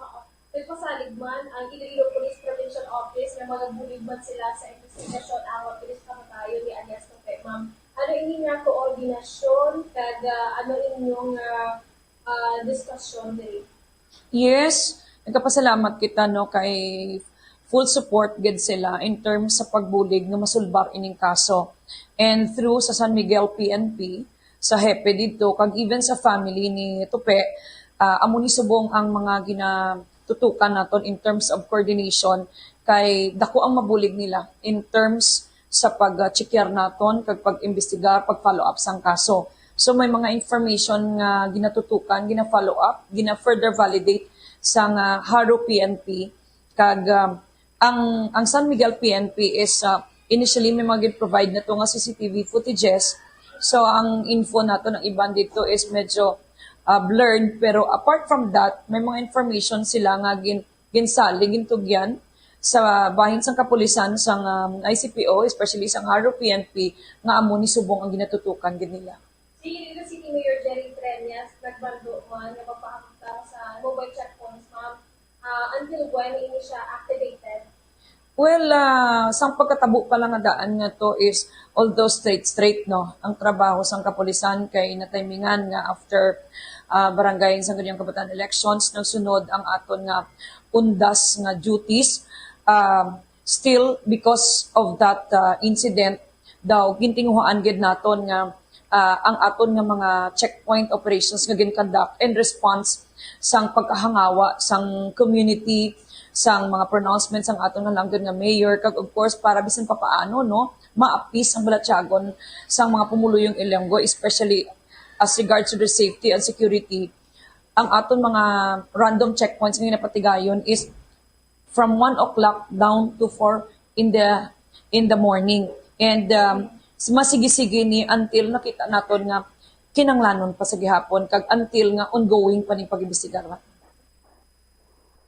Nagpasalig man ang Iloilo Police Provincial Office nga magabulig man sila sa investigasyon angot diri sa kamatayon ni alias Tupe, ma'am. Ano ini nga koordinasyon kag ah, ano inyong ah, ah, diskusyon diri? Yes, nagkapasalamat kita, no, kay full support gid sila in terms sa pagbulig nga masulbar ining kaso. And through sa San Miguel P N P, sa hepe didto, kag even sa family ni Tupe, ah, amo ni subong ang mga ginatutukan naton in terms of coordination, kay dako ang mabulig nila in terms sa pag-chequear naton kag pag-imbestigar, pag-follow up sang kaso. So may mga information nga ginatutukan, gina-follow up, gina-further validate sang ah, Jaro P N P, kag ah, ang ang San Miguel P N P is ah, initially may mga gin-provide na to nga C C T V footages. So ang info nato ng iban dito is medyo ah, blurred, pero apart from that, may mga information sila nga gin ginsalig, gintugyan sa bahin sang kapulisan sang, um, I C P O, especially sang Jaro P N P, nga amo ni subong ang ginatutukan gid nila. Si Iloilo City Mayor Jerry Treñas nagbando man nga magpahamtang sa mobile checkpoints, ma'am. Ah, until when ini siya activated? Well, ah, sang pagkatabo pa lang nga daan nga to is, although straight-straight, no, ang trabaho sang kapulisan kay natimingan nga after, ah, barangay sang Sangguniang Kabataan elections, nagsunod ang aton nga undas nga duties. Ah, still, because of that, ah, incident, daw gintinguhaan gid naton nga, ah, ang aton nga mga checkpoint operations nga gin-conduct in response sang pagkahangawa sang community, sang mga pronouncements sang aton nga langgod nga mayor, kag of course, para bisan papaano, no, maapis ang balatyagon sang mga pumuluyong Ilonggo, especially as regards to the safety and security. Ang aton mga random checkpoints nga ginapatigayon is from one o'clock down to four in the, in the morning. And, um, s-, masigi-sigi ni until nakita naton nga kinanglanon pa sa gihapon, kag until nga ongoing pa ning pag-imbestigar.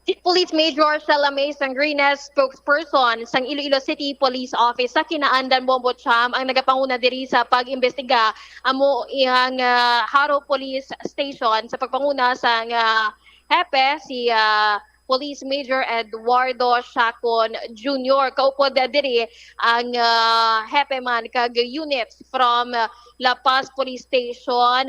Si Police Major Shella May Sangrines, spokesperson sang Iloilo City Police Office sa Kinaandan, Bombo Cham, ang nagapanguna diri sa pag-imbestiga. Amo iyang, ah, Jaro Police Station sa pagpanguna sang, ah, hepe, si, ah, Police Major Eduardo Chacon Junior. Kaupod diri ang, ah, hepe man kag units from, ah, La Paz Police Station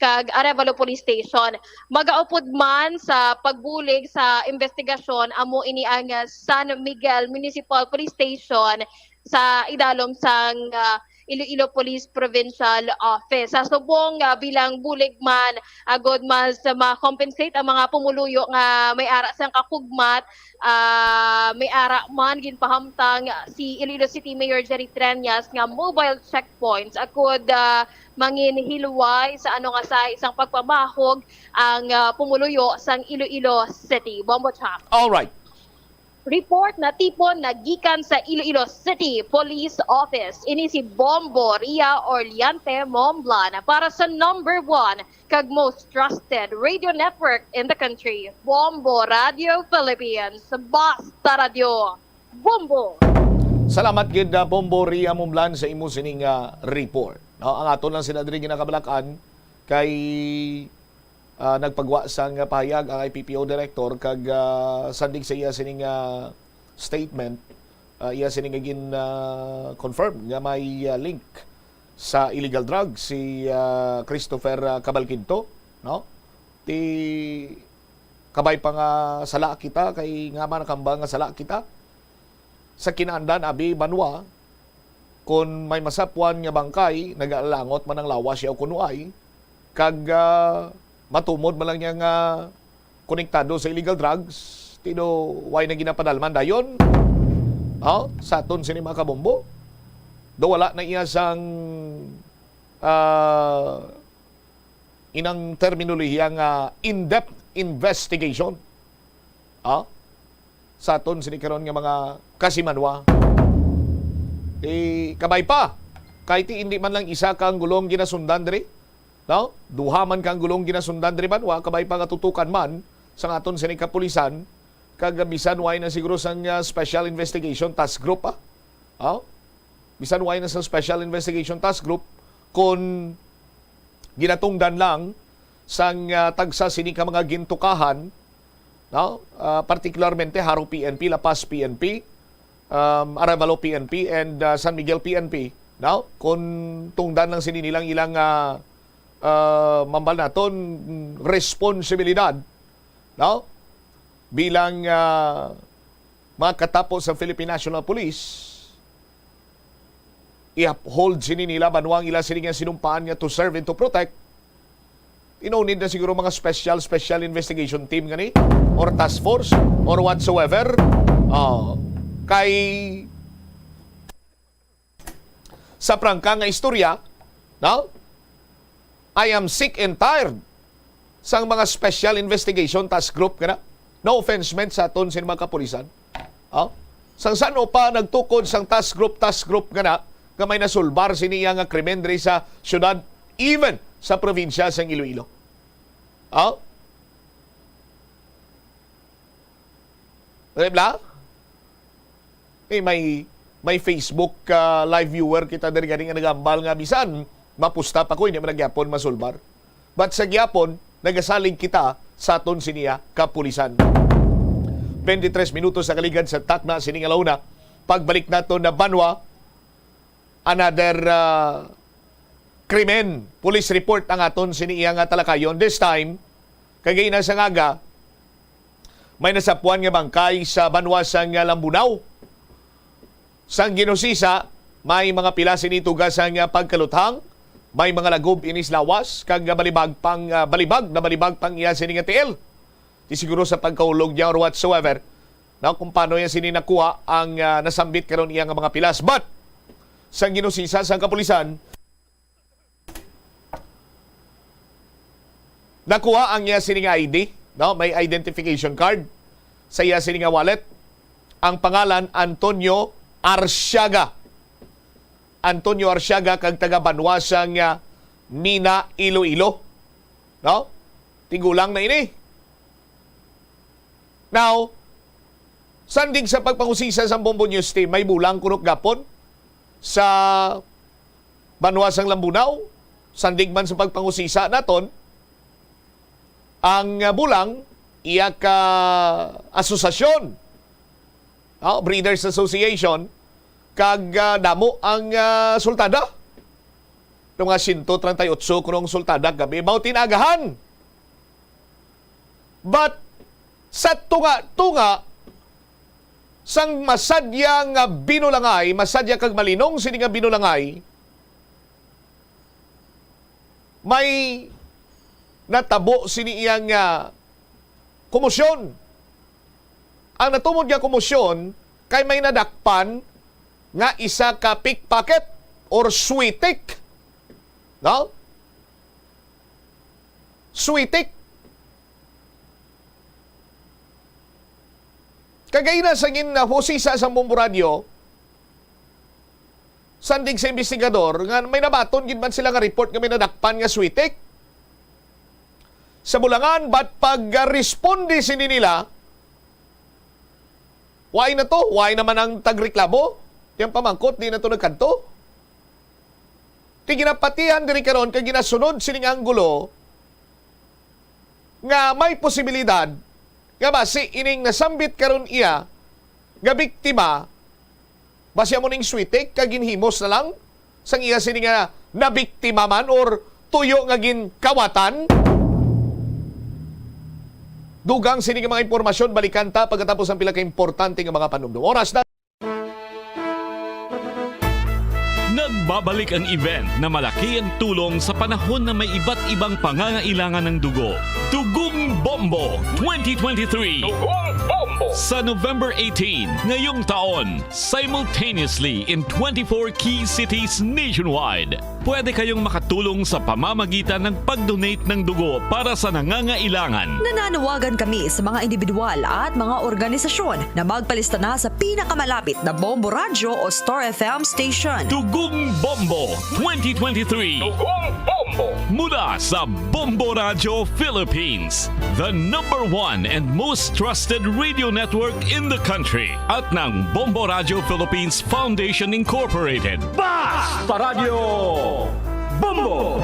kag Arevalo Police Station. Magaupod man sa pagbulig sa investigasyon amo ini ang, ah, San Miguel Municipal Police Station sa idalom sang, ah, Iloilo Police Provincial Office. Sa subong, ah, bilang bulig man, agod mas ma-compensate ang mga pumuluyo nga may ara sang kakugmat, ah, may ara man ginpahamtang si Iloilo City Mayor Jerry Treñas nga mobile checkpoints agod, ah, mangin hilway sa ano nga sa isang pagpamahog ang, ah, pumuluyo sang Iloilo City. Bombo Cham. All right. Report na tipon na gikan sa Iloilo City Police Office. Ini si Bombo Ria Orleante Momblan para sa number one kag most trusted radio network in the country, Bombo Radio Philippines. Basta Radio Bombo! Salamat gid, ah, Bombo Ria Momblan, sa imo sining, ah, report. No, ang aton lang sila diri ginakabalakan kay ah, nagpagwa sang pahayag ang I P P O director kag, ah, sandig sa iya sining, ah, statement, ah, iya sining gin, ah, confirm nga may, ah, link sa illegal drugs si, ah, Christopher, ah, Cabalquinto, no? Ti kabay pa nga sala kita, kay nga man nakambal nga sala kita sa Kinaandan, abi, banwa, kon may masapwan nga bangkay, nagalangot man ang lawas siya o kuno ay, kag, ah, matumod man lang niya nga konektado sa illegal drugs, ti do way na ginapadalman dayon, oh, sa aton sini, mga kabombo. Do wala na iya sang, ah, inang terminolohiya nga in-depth investigation, ah, sa aton sini karon nga mga kasimanwa. Ti kabay pa, kay ti indi man lang isa ka anggulong ginasundan diri, no? Duha man ka anggulong ginasundan diri, banwa, kabay pa nga tutukan man sang aton sini kapulisan, kag bisan way na siguro sang, ah, Special Investigation Task Group, ah. Ah? Bisan way na sa Special Investigation Task Group, kon ginatungdan lang sang, ah, tagsa sini ka mga gintukahan, no? Ah, partikularmente Jaro P N P, La Paz P N P, um, Arevalo P N P, and, ah, San Miguel P N P, no? Kung tungdan lang sini nilang ilang, ah, ah, mambal naton, responsibilidad, no? Bilang, ah, mga katapo sa Philippine National Police, i-uphold sini nila, banwa, ang ila sini nga sinumpaan nga to serve and to protect. Inunid na siguro mga special, special investigation team gani, or task force, or whatsoever. Oh, kay sa prangka nga istorya, no? I am sick and tired sang mga Special Investigation Task Group kana. No offense meant sa aton sin mga kapulisan. Oh? Sang san-o pa nagtukod sang task group, task group kana nga may nasulbar sini iya nga krimen diri sa syudad, even sa probinsya sang Iloilo. Oh? Di ba? may, may Facebook, ah, live viewer kita diri gani nga nagambal nga bisan mapusta pa ko, hindi man na gyapon masulbar. But sa gyapon, nagasalig kita sa aton siniya kapulisan. Twenty-three minutos sa kaligad sa takna sini nga launa. Pagbalik nato na banwa, another, ah, krimen, police report ang aton sini iya nga talakayon. This time, kagina sa ngaga, may nasapuan nga bangkay sa banwa sang Lambunao. Sang ginusisa, may mga pila sini tuga sang pagkaluthang, may mga lagob inis lawas, kag balibag pang, ah, balibag na balibag pang iya sini nga tiil. Di siguro sa pagkahulog niya or whatsoever, na kung paano niya sini nakuha ang, ah, nasambit karon iya nga mga pilas. But, sang ginusisa sang kapulisan, nakuha ang iya sini nga I D, no? May identification card sa iya sini nga wallet. Ang pangalan, Antonio Arsiaga. Antonio Arsiaga, kag taga banwa sang, ah, Mina, Iloilo. No? Tigulang na ini. Now, sandig sa pagpangusisa sang Bombo News Team, may bulang kuno gapon sa banwa sang Lambunao. Sandig man sa pagpangusisa naton, ang, ah, bulang, iya ka asosasyon, ah, Breeders Association, kag, ah, damo ang, ah, sultada. Itong mga siyento treinta y ocho kunong sultada gabi, mao tinagahan. But sa tunga-tunga sang masadya nga binulangay, masadya kag malinong sini nga binulangay, may natabo sini iya nga komosyon. Ang natumod nga komosyon kay may nadakpan nga isa ka pickpocket or switik. No? Switik. Kagay na sa gin-, ah, husisa sa Bombo Radyo, sandig sa investigador, nga may nabaton gid man sila nga report nga may nadakpan nga switik sa Bulangan, but pag, ah, responde sini nila, "Why na to? Why naman ang tagreklamo? Yang pamangkot, di na to nagkadto." Ti ginapatihan diri karon kay ginasunod sining anggulo nga may posibilidad nga basi ining nasambit karon iya nga biktima, basi amo ning switik kag ginhimos na lang sang iya sini nga nabiktima man or tuyo nga ginkawatan. Dugang sini nga mga impormasyon, balikan ta pagkatapos ang pila ka importante nga mga panumdum. Oras na. Nagbabalik ang event na malaki ang tulong sa panahon na may iba't ibang pangangailangan ng dugo. Dugong Bombo twenty twenty-three. Dugong Bombo. Sa November eighteen, ngayong taon, simultaneously in twenty-four key cities nationwide. Pwede kayong makatulong sa pamamagitan ng pag-donate ng dugo para sa nangangailangan. Nananawagan kami sa mga individual at mga organisasyon na magpalista na sa pinakamalapit na Bombo Radyo o Star F M station. Dugong Bombo twenty twenty-three. Dugong Bombo. Mula sa Bombo Radyo Philippines, the number one and most trusted radio network in the country, at ng Bombo Radyo Philippines Foundation Incorporated. Basta Radyo Bombo!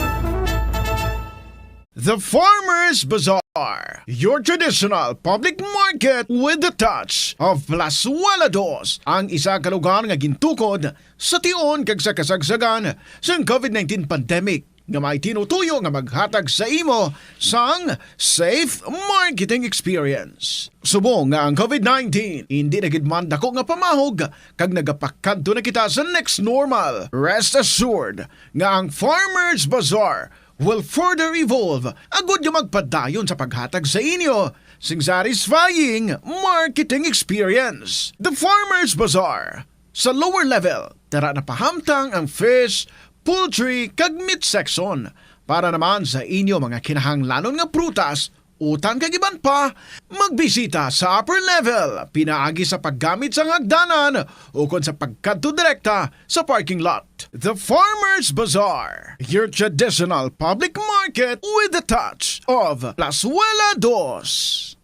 The Farmers Bazaar, your traditional public market with the touch of Plazuela Dos, ang isa ka lugar nga gintukod sa tion kag sa kasagsagan sang covid nineteen pandemic, nga may tinutuyo nga maghatag sa imo sang safe marketing experience. Subong nga ang covid nineteen indi na gid man dako nga pamahog kag nagapakadto na kita sa next normal, rest assured nga ang Farmers Bazaar will further evolve agud nga magpadayon sa paghatag sa inyo sing satisfying marketing experience. The Farmers Bazaar. Sa lower level, tara na pahamtang ang fish, poultry, kag meat section. Para naman sa inyo mga kinahanglanon nga prutas, utan kag iban pa, magbisita sa upper level, pinaagi sa paggamit sang hagdanan ukon sa pagkadto direkta sa parking lot. The Farmers Bazaar, your traditional public market with the touch of Plazuela Dos.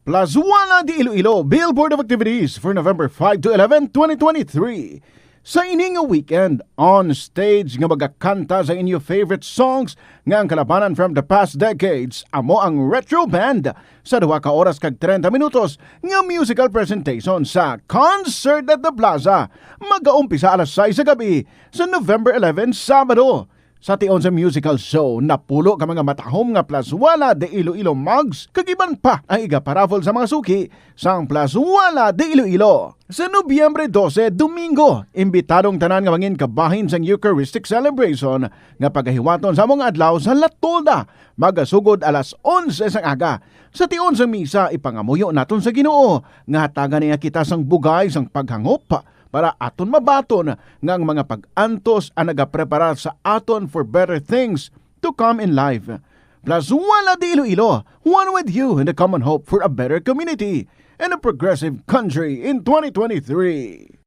Plazuela de Iloilo, Billboard of Activities for November five to eleven, twenty twenty-three. Sa ini nga weekend, on stage nga magakanta sa inyo favorite songs nga ang kalabanan from the past decades, amo ang Retro Band sa duha ka oras kag treinta minutos nga musical presentation sa Concert at the Plaza. Magaumpisa alas sais sa gabi sa November eleven, Sabado. Sa tion sa musical show, napulo ka mga matahom nga Plazuela de Iloilo mugs kag iban pa ang iga-paraffle sa mga suki sang Plazuela de Iloilo. Sa Nobyembre dose, Domingo, imbitado ang tanan nga mangin kabahin sang Eucharistic Celebration nga pagahiwaton sa among adlaw sa La Tolda, magasugod alas onse sang aga. Sa tion sang misa, ipangamuyo naton sa Ginoo nga hatagan niya kita sang bugay sang paghangop para aton mabaton nga ang mga pag-antos ang nagapreparar sa aton for better things to come in life. Plazuela de Iloilo, one with you in the common hope for a better community and a progressive country in twenty twenty-three.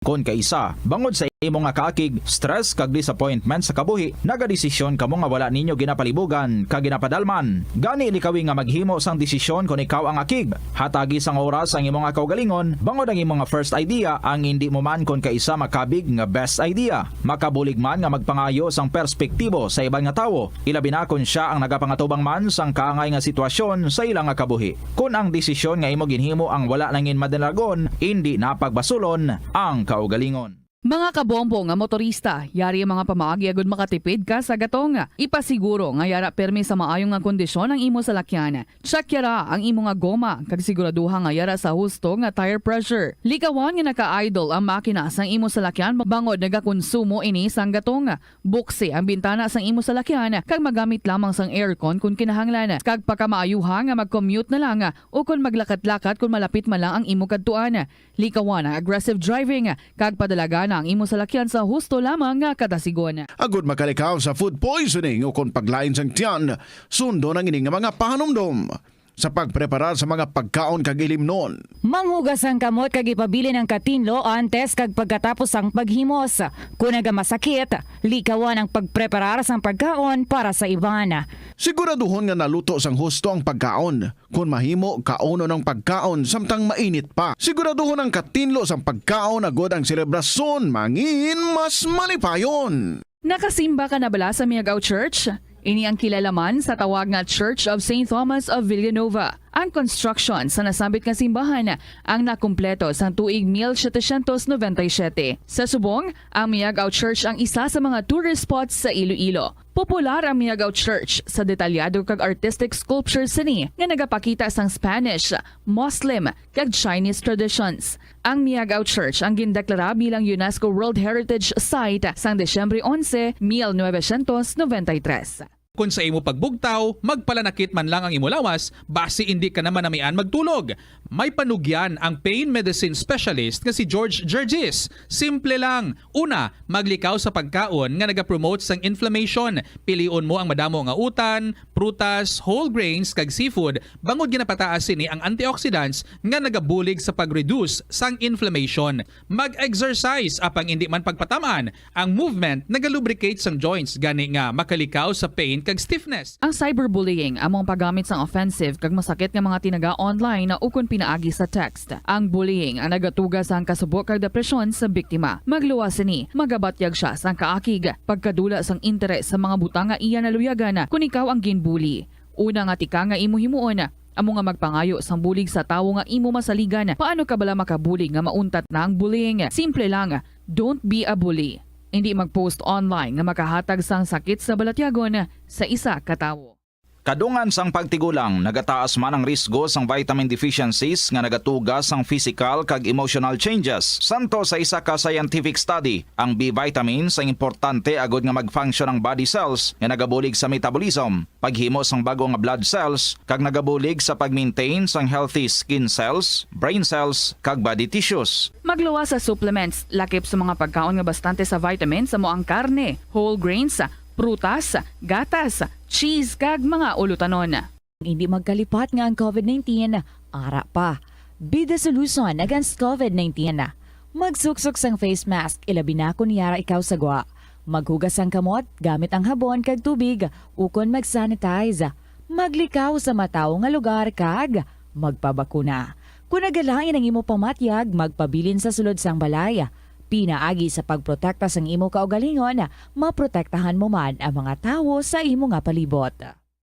Kon kaisa, bangod sa imo nga kaakig, stress kag disappointment sa kabuhi, nagadesisyon kamo nga wala ninyo ginapalibugan kag ginapadalman. Gani, likawi nga maghimo sang desisyon kon ikaw ang akig. Hatagi sang oras ang imo nga kaugalingon, bangod ang imo nga first idea ang indi mo man kon kaisa makabig nga best idea. Makabulig man nga magpangayo sang perspektibo sa iban nga tawo, ilabi na kon sia ang nagapangatubang man sang kaangay nga sitwasyon sa ila nga kabuhi. Kon ang desisyon nga imo ginhimo ang wala nangin madalagon, indi na pagbasulon ang kaugalingon. Mga kabombo nga motorista, yari ang mga pamaagi agud makatipid ka sa gatong. Ipasiguro nga yara pirmi sa maayo nga kondisyon ang imo salakyan. Check yara ang imo nga goma kag siguraduha nga yara sa husto nga tire pressure. Likawan nga naka-idle ang makina sang imo salakyan bangod nagakonsumo ini sang gatong. Buksi ang bintana sang imo salakyan kag magamit lamang sang aircon kon kinahanglan. Kag pakamaayuha nga mag-commute na lang o kon maglakat-lakat kon malapit man lang ang imo kadtuan. Likawan ang aggressive driving kag padalagana ang imo salakyan sa husto lamang nga kadasigon. Agud makalikaw sa food poisoning ukon paglain sang tiyan, sundon ang ini nga mga pahanumdom sa pagpreparar sa mga pagkaon kag ilimnon. Manghugas ang kamot kag ipabilin ang katinlo antes kag pagkatapos sang paghimos. Kon nagamasakit, likawan ang pagpreparar sang pagkaon para sa iban. Siguraduhon nga naluto sang husto ang pagkaon. Kon mahimo, kaunon ang pagkaon samtang mainit pa. Siguraduhon ang katinlo sang pagkaon agod ang selebrasyon mangin mas malipayon. Nakasimba ka na bala sa Miagao Church? Ini ang kilala man sa tawag nga Church of Saint Thomas of Villanova. Ang construction sa nasambit nga simbahan ang nakumpleto sang tuig mil setecientos noventa y siete. Sa subong, ang Miagao Church ang isa sa mga tourist spots sa Iloilo. Popular ang Miagao Church sa detalyado kag artistic sculptures sini nga nagapakita sang Spanish, Muslim, kag Chinese traditions. Ang Miagao Church ang gindeklara bilang UNESCO World Heritage Site sang Disyembre onse, mil novecientos noventa y tres. Kon sa imo pagbugtaw, magpalanakit man lang ang imo lawas, basi indi ka na manamian magtulog. May panugyan ang pain medicine specialist nga si George Gergis. Simple lang. Una, maglikaw sa pagkaon nga nagapromote sang inflammation. Pilion mo ang madamo nga utan, prutas, whole grains, kag seafood, bangod ginapataas sini ang antioxidants nga nagabulig sa pag-reduce sang inflammation. Mag-exercise, apang indi man pagpatam-an. Ang movement nagalubricate sang joints, gani nga makalikaw sa pain kag stiffness. Ang cyberbullying amo ang paggamit sang offensive kag masakit nga mga tinaga online ukon pinaagi sa text. Ang bullying ang nagatuga sang kasubo kag depresyon sa biktima. Magluwas sini, magabatyag sia sang kaakig, pagkadula sang interes sa mga butang nga iya naluyagan kon ikaw ang ginbully. Una nga tikang nga imo himuon, amo nga magpangayo sang bulig sa tawo nga imo masaligan. Paano ka bala makabulig nga mauntat na ang bullying? Simple lang, don't be a bully. Indi mag-post online nga makahatag sang sakit sa balatyagon sa isa ka tawo. Kadungan sang pagtigulang, nagataas man ang risgo sang vitamin deficiencies nga nagatuga sang physical kag emotional changes. Santo sa isa ka scientific study, ang B vitamins ang importante agud nga mag-function ang body cells nga nagabulig sa metabolism, paghimo sang bag-o nga blood cells, kag nagabulig sa pag-maintain sang healthy skin cells, brain cells, kag body tissues. Magluwas sa supplements, lakip sa mga pagkaon nga bastante sa vitamins, amo ang karne, whole grains, prutas, gatas, cheese, kag mga ulutanon. Indi magkalipat nga ang COVID nineteen ara pa. Be the solution against COVID nineteen. Magsuksok sang face mask, ilabi na kon yara ikaw sa gwa. Maghugas sang kamot gamit ang habon kag tubig, ukon mag-sanitize. Maglikaw sa matawo nga lugar kag magpabakuna. Kon nagalain ang imo pamatyag, magpabilin sa sulod sang balay. Pinaagi sa pagprotekta sang imo kaugalingon, maprotektahan mo man ang mga tawo sa imo nga palibot.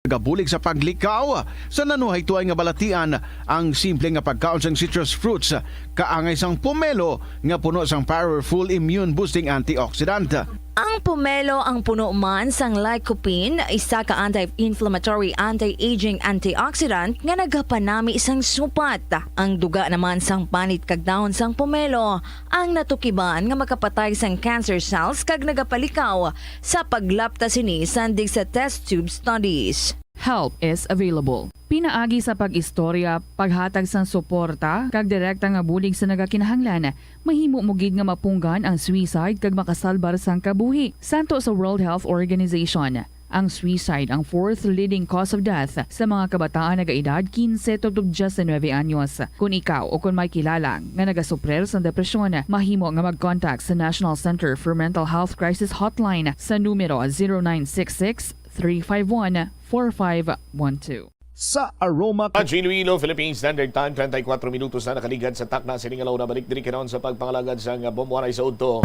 Nagabulig sa paglikaw sa nanuhaytoy nga balatian ang simple nga pagkaon sang citrus fruits, kaangay sang pomelo nga puno sang powerful immune boosting antioxidant. Ang pomelo ang puno man sang lycopene, isa ka anti-inflammatory, anti-aging antioxidant nga nagapanami sang supat. Ang duga naman sang panit kag dahon sang pomelo ang natukiban nga makapatay sang cancer cells kag nagapalikaw sa paglapta sini sandig sa test tube studies. Help is available. Pinaagi sa pag-istorya, paghatag sang suporta, kag direkta nga bulig sa nagakinahanglan, mahimo mo gid nga mapunggan ang suicide kag makasalbar sang kabuhi. Santo sa World Health Organization, ang suicide ang fourth leading cause of death sa mga kabataan nagaedad quince to diecinuebe anyos. Kon ikaw o kon may kilala nga nagasuprir sang depresyon, mahimo nga mag-contact sa National Center for Mental Health Crisis Hotline sa numero zero nine six six, three five one, four five one two. Sa Aroma At Iloilo, Philippine Standard Time, treinta y cuatro minutos na nakaligad sa takna sining alaw. Nabalik diri karon sa pagpangalagad sang bombo anay sa udto.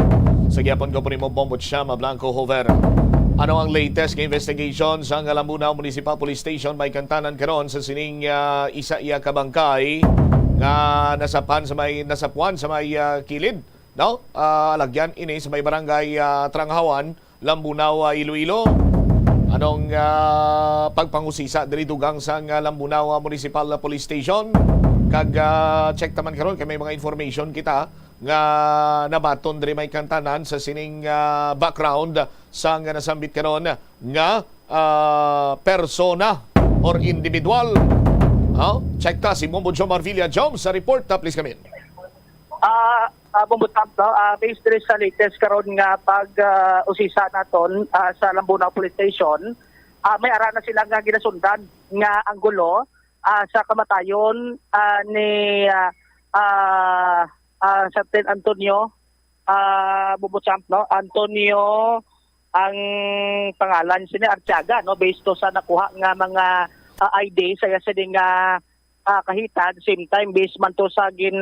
Sa gihapon ko po nimo, Bombo Chama Blanco Hover. Ano ang latest nga investigation sa Lambunao Municipal Police Station may kantanan karon sa sining ah, isa iya ka bangkay nga nasapan sa may nasapuan sa may ah, kilid, no? Ah, alagyan ini sa may barangay ah, Tranghawan, Lambunao, ah, Iloilo. Anong ah, pagpangusisa diri dugang sang ah, Lambunao ah, Municipal ah, Police Station? Kag ah, check taman karon kay may mga information kita nga nabaton diri may kantanan sa sining ah, background sang nasambit karon nga ah, persona or individual. Oh, check ta si Mombo Jomar Villa Jones sa report. Ah, please come in. Ah, ah, Bombo Cham, no? Ah, based diri sa latest karon nga pag ah, usisa naton ah, sa Lambunao Police Station, ah, may ara na sila nga ginasundan nga anggulo ah, sa kamatayon ah, ni ah, ah, ah, Captain Antonio ah, Bombo Cham, no? Antonio ang pangalan sini, Artiaga, no? Based to sa nakuha nga mga ah, I D sa iya sini nga ah, kahitad, same time based man to sa gin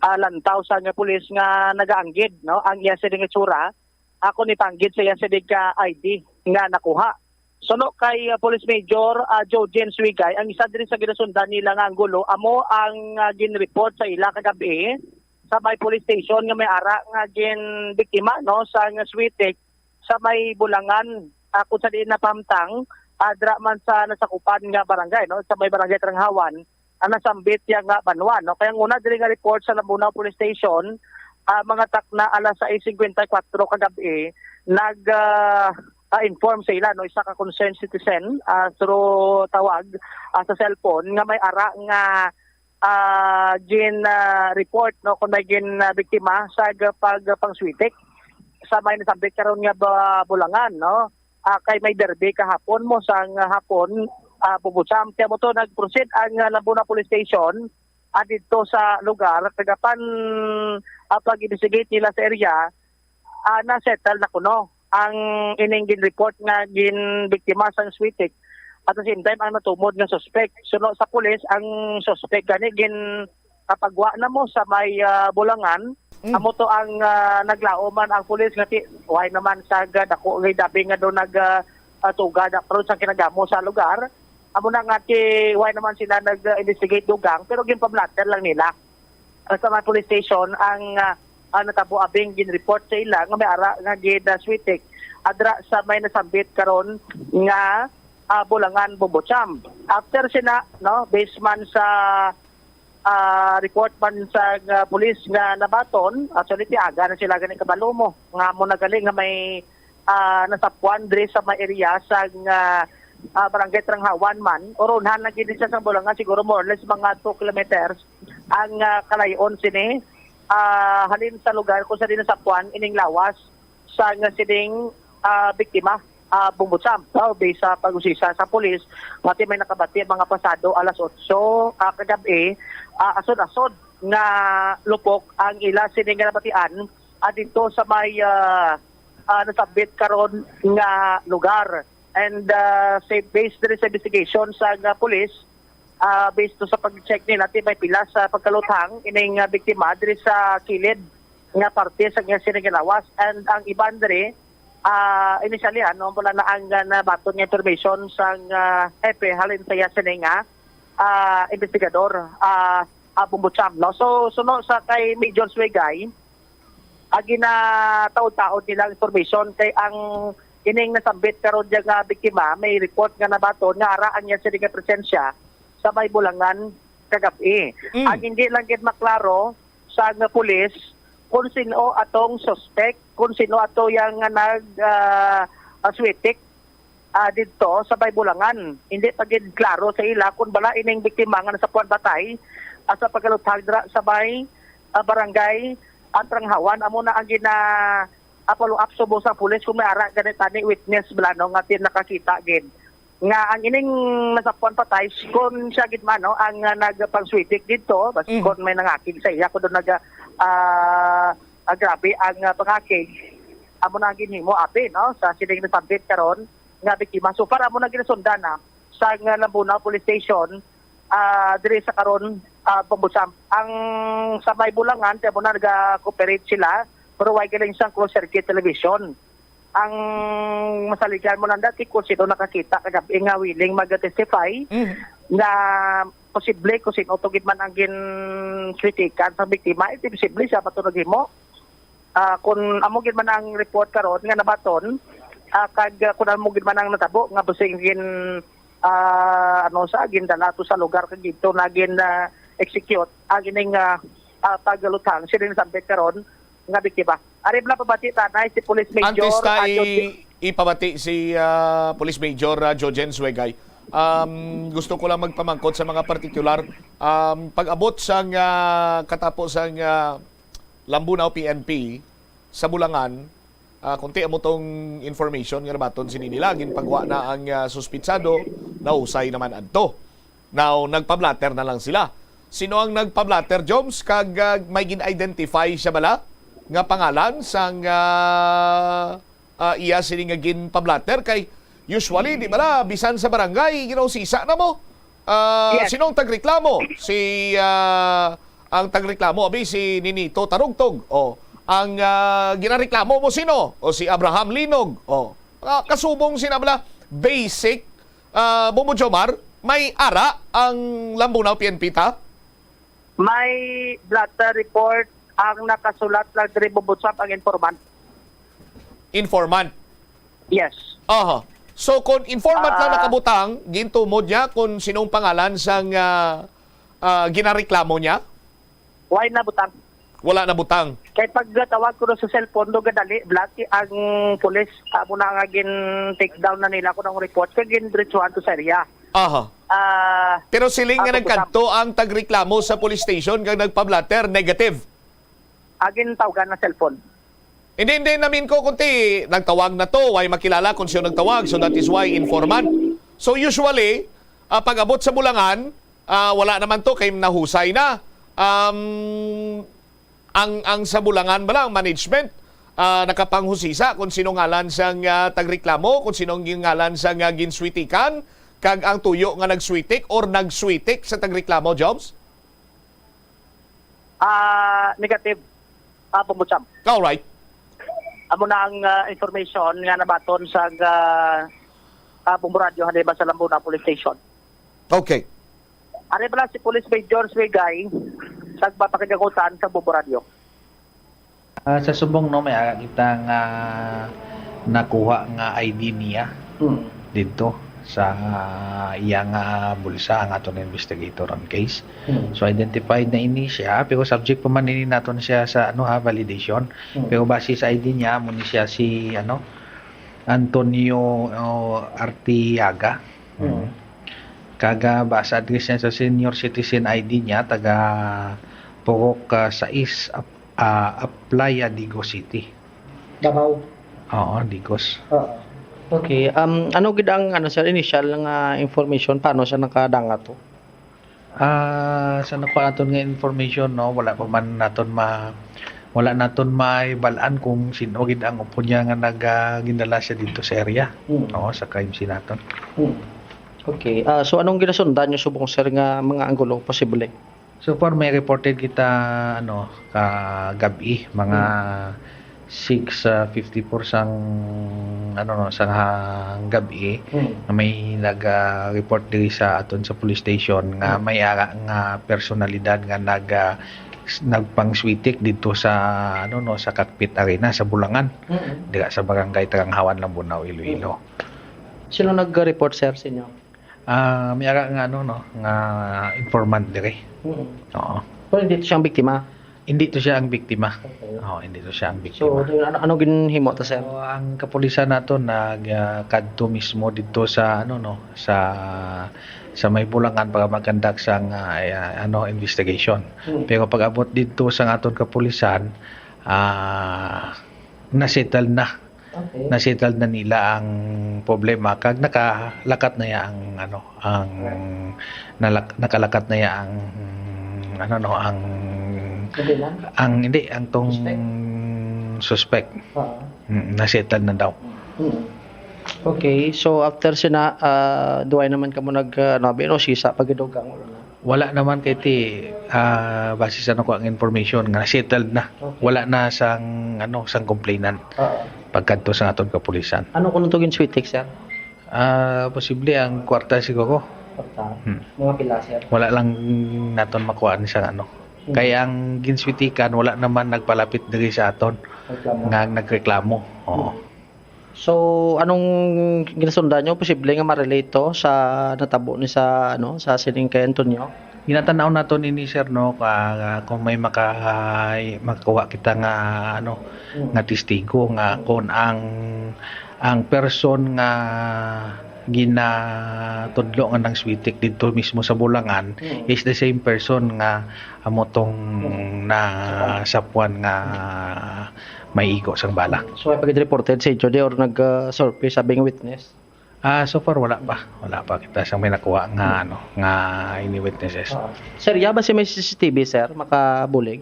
ah, lantaw sa nga pulis nga nagaanggid, no, ang iya sini nga itsura, ako ni panggid sa iya sini ka I D nga nakuha. Suno kay ah, Police Major ah, Jojen Suigay, ang isa diri sa ginasundan nila nga anggulo amo ang ah, gin-report sa ila kagab-i sa may police station nga may ara nga ginbiktima, no, sa nga Switik sa may Bulangan, ah, kung sa diin napahamtang, ah, dira man sa nasakupan nga barangay, no, sa may barangay Tranghawan, ang nasambit niya nga banwa, no. Kay ang una diri nga report sa Lambunao Police Station, ah, mga takna alas sais cincuenta y cuatro kagab-i, nag ah, ah, inform sa ila, no, isa ka concerned citizen ah, through tawag ah, sa cellphone nga may ara nga ah, gin ah, report, no, kung may gin ah, biktima sa pagpangswitik sa may nasambit karon nga ba, Bulangan, no. Ah, kay may derby kahapon mo sang hapon, ah, Bombo Cham. Kaya mo to nag-proceed ang ah, Lambunao Police Station ah, dito sa lugar, kagapan ah, pag-investigate nila sa area, ah, na-settle na kuno ang ining gin-report nga ginbiktima sang switik. At the same time, ang natumod nga suspect. Suno sa pulis, ang suspect gani gin kapagwa na mo sa may ah, Bulangan. Amo to ang ah, naglaom man ang pulis nga ti why naman sa ga- dako nga dabi nga do nag ah, ah, tuga na karon sa kinagamo sa lugar. Amo na nga ti why naman sila nag-investigate dugang pero ginpablatter lang nila. Ah, sa may police station ang ah, ang natabo abing gin-report sa ila nga may ara nga gid ah, switik adra sa may nasambit karon nga ah, Bulangan Bombo Cham. After sina, no, based man sa ah, report man sa ah, pulis nga nabaton, actually ti aga na sila gani kabalo mo nga mo na gali nga may ah, nasapuan diri sa may area sa ah, ah, barangay Tranghawan man. Uronhan na gid siya sa Bulangan, siguro more or less mga two kilometers ang ah, kalayon sini ah, halin sa lugar kung sa nasapuan ining lawas sa nga sining ah, biktima, ah, Bombo Cham. Oh, based sa pag-usisa sa pulis, pati may nakabati ang mga pasado alas otso ah, kagabi, ah, asod-asod nga lupok ang ila sini nga nabatian ah, dito sa may ah, ah, nasabit karon nga lugar. And ah, sa based diri sa investigation sa nga pulis, Ah, based to sa pag-check nila, ti may pila sa pagkaluthang ining, ah, biktima diri sa kilid nga parte sa iya sini nga lawas. And ang iban diri, ah, initially, ano, wala na ang, ah, nabaton nga information sang, ah, hepe halin sa iya sini nga, ah, investigador, ah, ah, Bombo Cham, no? So, suno sa kay Major Suegay, ang ginataod-taod nila ang information kay ang ining nasambit karon diya nga biktima, may report nga nabaton nga ara ang iya sini nga presensya sa may Bulangan kagab-i. Mm. Ang hindi lang gid maklaro sa nga pulis kung sino atong suspect, kung sino ato yang nga nag, ah, ah, switik, ah, didto sa may Bulangan. Hindi pa gid klaro sa ila kung bala ining biktima nga nasapuan patay, ah, sa pagkaluthang dira sa may, ah, barangay Antranghawan. Amo na ang gina, ah, follow up subong sa pulis kung may ara gani tani witness bala, no, nga tin-, nakakita gid nga ang ining nasapuan patay, kung siya gid man, no, ang, ah, nagpangswitik didto, bas Mhm. kung may nangakig sa iya, kung doon nag, ah, ah, grabe ang, ah, pangakig, amo na ang ginhimo, abi, no, sa sining nasambit karon nga biktima. So far, amo na ginasundan na sa, ah, Lambunao Police Station, ah, diri sa karon, ah, Bombo Cham. Ang sa may Bulangan, kaya mo na nag-cooperate sila, pero way galing sang closed circuit television. Ang masaligan mo lang dati kung sino nakakita kagabi nga willing mag-testify Mhm. na posible kung sino to gid man ang ginswitikan sa biktima, eh, posible siya pa to naghimo. Ah, kung amo gid man ang report karon nga nabaton, ah, kag, ah, kung amo gid man ang natabo nga basing gin, ah, ano sa, gindala to sa lugar kag dito na gin, ah, execute ang ining, ah, ah, pagluthang sining sambit karon nga biktima. Ari bala pabati tanay si Police Major, Antes ta ah, i-, Joji. ipabati si, ah, Police Major, ah, Jojen Suegay, um, gusto ko lang magpamangkot sa mga partikular. Um, pag-abot sang, ah, katapo sang, ah, Lambunao P N P sa Bulangan, ah, kunti amo tong information nga nabaton sini nila. Ginpagwa na ang, ah, suspitsado, nahusay naman adto. Now, nagpa-blotter na lang sila. Sino ang nagpa-blotter, Joms? Kag, ah, may gin-identify siya bala nga pangalan sang, ah, ah, iya sini nga ginpa-blotter? Kay usually, di bala, bisan sa barangay, ginausisa na mo. Ah, Yes. Sino ang tagreklamo? Si, ah, ang tagreklamo, abi, si Ninito Tarugtog. O, ang, ah, ginareklamo mo sino? O si Abraham Linog. O, ah, kasubong sina bala, basic, ah, Bombo Jomar, may ara ang Lambunao P N P ta? May blotter report ang nakasulat lang diri, Bombo Cham, ang informant. Informant? Yes. Aha. So, kung informant lang Ah. nakabutang, gintumod niya kung sinong pangalan sang, ah, ah, ginareklamo niya? Why na butang? Wala na butang. Kay pagtawag ko sa cellphone, do gadali, block ang pulis. Amo na nga gin-take down na nila ko ng report. Kaya gin-diretsuhan to sa area. Aha. Ah, Pero siling nga ako, nagkadto ang tagreklamo sa police station kag nagpa-blotter, negative. Agin tawgan na cellphone. Hindi, hindi, namin ko, kunti, nagtawag na to, way makilala kung sino nagtawag, so that is why informant. So usually, ah, pag-abot sa Bulangan, ah, wala naman to, kay nahusay na. Um, ang, ang sa Bulangan ba lang, management, ah, nakapanghusisa kung sino ngalan sang, ah, tagreklamo, kung sino ang ngalan sang, ah, ginswitikan, kag ang tuyo nga nagswitik or nagswitik sa tagreklamo, Jobs? Ah, negative. Ah, Bombo Cham. Alright. Amo na ang, ah, information nga nabaton sa, ah, ah, Bombo Radyo, halin ba sa Lambunao Police Station. Okay. Ari pala si Police Major Swigay, sa Nagpapakinagutan sa Bombo Radyo. Ah, sa subong, no, may ara kita nga nakuha nga I D niya Hmm. didto sa iya nga bulsa ang aton investigator on case. Hmm. So, identified na ini siya, pero subject pa man ini naton siya sa, ano, ha, validation. Hmm. Pero base sa I D niya, amo ni siya si, ano, Antonio, oh, Artiaga. Hmm. Hmm. Kag, ah, base sa address niya sa senior citizen I D niya, taga Purok, ah, sais, Ap-, ah, Aplaya, Digos City. Davao. Oo, Digos. Oo. Okay, um, ano gid ang, ano, sir, initial nga information paano siya nakadanga to? Ah, sa nakuha naton nga information, no, wala pa man naton ma-, wala naton mabal-an kung sino gid ang upo niya nga nag-, ah, gindala siya dito sa area, Hmm. no, sa crime scene naton. Hmm. Okay. Ah, so anong ginasundan nyo subong, sir, nga mga anggulo posible? So far, may reported kita, ano, kagab-i, mga Hmm. six fifty-four sang, ano, no, sang ha-, gab-i, Hmm. nga may nag, ah, report diri sa aton sa police station nga Hmm. may ara nga personalidad nga nag, ah, s-, nagpang-switik dito sa, ano, no, sa Cockpit Arena sa Bulangan, Mm. dira sa Barangay Taranghawan, Lambunao, Iloilo. Mm. Sino nag-report, sir, sa inyo? Ah, may ara nga, ano, no, nga informant diri. Mm. Oo. Pero hindi to siya ang biktima? Hindi to siya ang biktima. Okay. Oo, hindi to siya ang So, biktima. Ano, ano ginhimo to, sir? So, ang kapulisan nato nag, ah, kadto mismo dito sa, ano, no, sa, sa may Bulangan para mag-conduct sang, ah, ah, ano, investigation. Hmm. Pero pag-abot dito sa aton kapulisan, ah, nasettle na. Okay. Nasettle na nila ang problema kag nakalakat na ya ang, ano, ang nalak-, nakalakat na ya ang, ano, no, ang Hindi lang? ang, hindi, ang tong Suspect? suspect. Oo. Mm, nasettle na daw. Mm. Okay, so after sina, ah, duway naman kamo nag, ah, ano, abi, no, sisa pag idugang, wala na? Wala naman kay ti, ah, base sa nako ang information nga settled na. Okay. Wala na sang, ano, sang complainant Oo. pagkadto sa aton kapulisan. Ano kuno to ginswitik, sir? Ah, posible ang kwarta siguro. Kwarta? Hmm. Mga pila, sir? Wala lang naton makuha ni sang ano. Hmm. Kay ang ginswitikan, wala naman nagpalapit diri sa aton Reklamo. nga nagreklamo. Oo. Hmm. So, anong ginasundan nyo? Posible nga ma-relate to sa natabo ni sa, ano, sa sining kay Antonio? Ginatan-aw naton ini, sir, no, ka-, kung may maka-, makakuha kita nga, ano, Mm. nga testigo nga Mm. kung ang, ang person nga ginatudlo nga nang switik didto mismo sa Bulangan Mm. is the same person nga amo tong Mm. nasapuan nga may igo sang bala. So, may pag-reported sa inyo di or nag, ah, surface sa bing witness? Ah, so far, wala pa. Wala pa kita sa may nakuha nga, Mm. ano, nga any witnesses. Oo. Sir, ya ba si may C C T V, sir? Makabulig?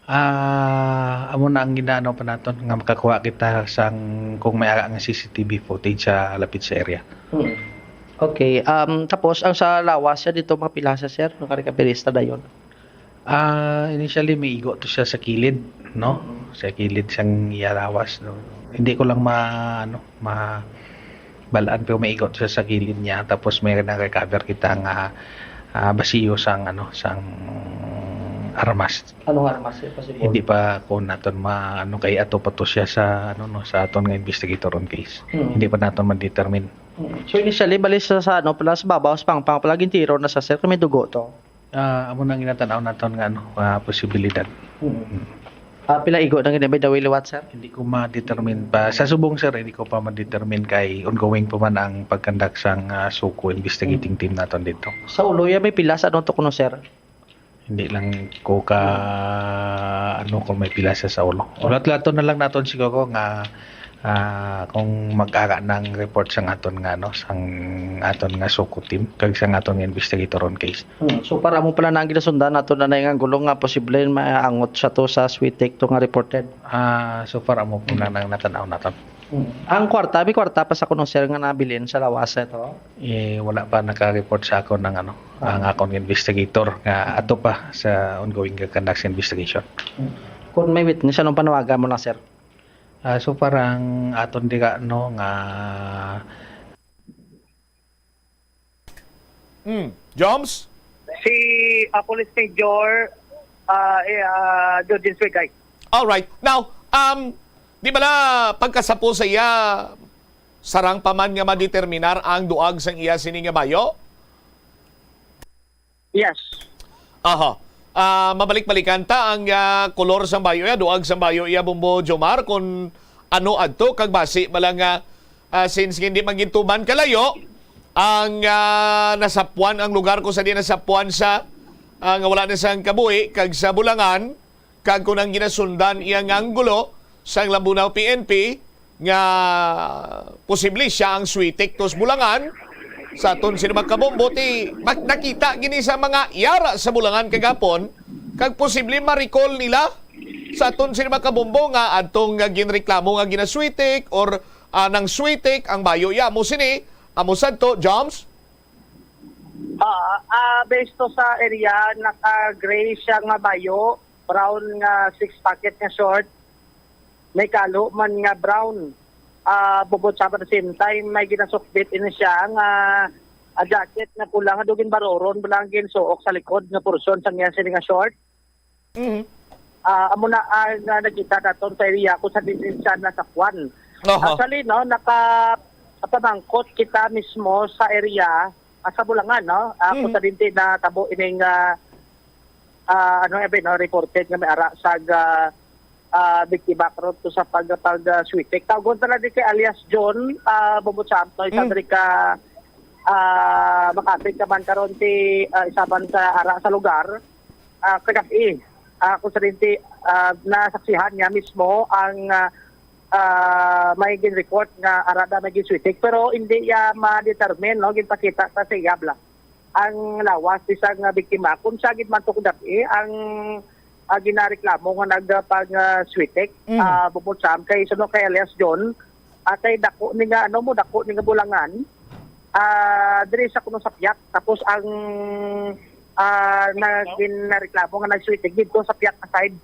Ah, amo na ang ginaano pa naton nga makakuha kita sang kung may ara nga C C T V footage sa lapit sa area. Mm. Okay. Um, tapos, ang sa lawas siya dito, mga pilasa, sir? Nakarecoverista dayon? Ah, initially, may igo to siya sa kilid, no? Mm. Sa kilid sang iya lawas, no? Hindi ko lang ma-, ano, ma-, balaan, pero may igo to siya sa kilid niya. Tapos may na-recover kita nga, ah, basiyo sang, ano, sang armas. Anong armas, sir? Possible? Hindi pa ko naton ma-, ano, kay ato pa to siya sa, ano, no, sa aton nga investigator on case. Mm. Hindi pa naton ma-determine. Mm. So, initially, bali sa, sa, ano, pala, sa babaw, sa pangpang, pala, gintiro na sa, sir, kung may dugo to? Ah, amo nang ginatan-aw naton nga, ano, ah, posibilidad. Mm. Mm. Ah, pila igo nang gina-, by the way, liwat, sir? Hindi ko ma-determine pa. Sa subong, sir, hindi ko pa ma-determine kay ongoing pa man ang pag-conduct sang, ah, SOCO investigating Mm. team naton dito. Sa ulo, ya may pila sa anong tukuno, sir? Hindi lang ko ka, ano, kung may pila sa, sa ulo. Ulat-ulaton na lang naton siguro nga, ah, kung mag-ara ng report sang aton nga, ano, sang aton nga SOCO team, kag sang aton nga investigator on case. Hmm. So, para mo pala na ang ginasundan nato na nga gulo nga posible maangot sa to sa switik to nga reported? Ah, so far, amo po na Hmm. nang natanaw naton. Hmm. Ang kwarta, may kwarta pa sa kuno, sir, nga nabilin sa lawas na to? Eh, wala pa naka-report sa akon ang, ano, Ah. ang akong investigator nga ato pa sa ongoing nga conduct sa investigation. Hmm. Kung may witness, anong panawagan mo lang, sir? Ah, so parang aton dira, no, nga Hmm. Joms? Si, ah, Police Major, ah, eh, ah, Dodin Swigay. All right. Now, um, di bala pagkasapo sa iya, sarang pa man nga madeterminar ang duag sang iya sini nga bayo? Yes. Aha. Ah, mabalik-balikan ta ang, ah, kolor sang bayo iya, duag sang bayo iya, Bombo Jomar, kung ano adto, kag basi bala nga, ah, since hindi man gintuman kalayo ang, ah, nasapuan, ang lugar kung sa di nasapuan sa, ah, nga wala na sang kabuhi, kag sa Bulangan, kag kun ang ginasundan iya nga anggulo sang Lambunao P N P nga posible siya ang switik tos Bulangan. Sa aton sini mga kabombo, ti mak-, nakita gini sa mga yara sa Bulangan kagapon, kag posible ma-recall nila sa aton sini mga kabombo nga adtong nga ginreklamo nga ginaswitik or, ah, nang switik ang bayo iya. Amo sini, amo sadto, Joms? Ah, ah, based to sa area, naka-gray siya nga bayo, brown nga six pocket nga short, may kalo man nga brown. Ah, bubot sa, at the same time, may ginasukbit ini siya nga, ah, jacket nga pula nga dugin baroron, bala ang ginsuok sa likod nga porsyon sa niya sini nga short. Mhm. Ah, amo na ang, ah, nakita naton sa area kung sa diin siya nasakwan. Oho. Actually, no, naka-, nakapamangkot kita mismo sa area, ah, sa Bulangan, no? Ah, kung Mhm. sa diin natabo ining, ah, ah, ano, abi, no, reported nga may ara sa, ah, ah, biktima karon to sa pag-, pag-, ah, switik. Tawgon ta na di kay alias John, ah, Bumbutsam, no? Isa Mm. diri ka, ah, makapit ka man karon ti, ah, isa man sa ara sa lugar, ah, kagab-i. Ah, kung sa dinti, ah, nasaksihan niya mismo ang, ah, ah, may gin-report nga ara na may ginswitik, pero hindi iya ma-determine, no? Ginpakita sa iya bala ang lawas sa isang, ah, biktima. Kung siya gid man to kagab-i ang, ah, ginareklamo nga nagpang, ah, switik, Mm. ah, Bumbutsam, kay suno kay alias John, ah, kay dako ni nga, ano mo, dako ni nga Bulangan, ah, diri sa kuno sa Piak. Tapos ang, ah, na, ginareklamo nga nagswitik dito sa Piak na side.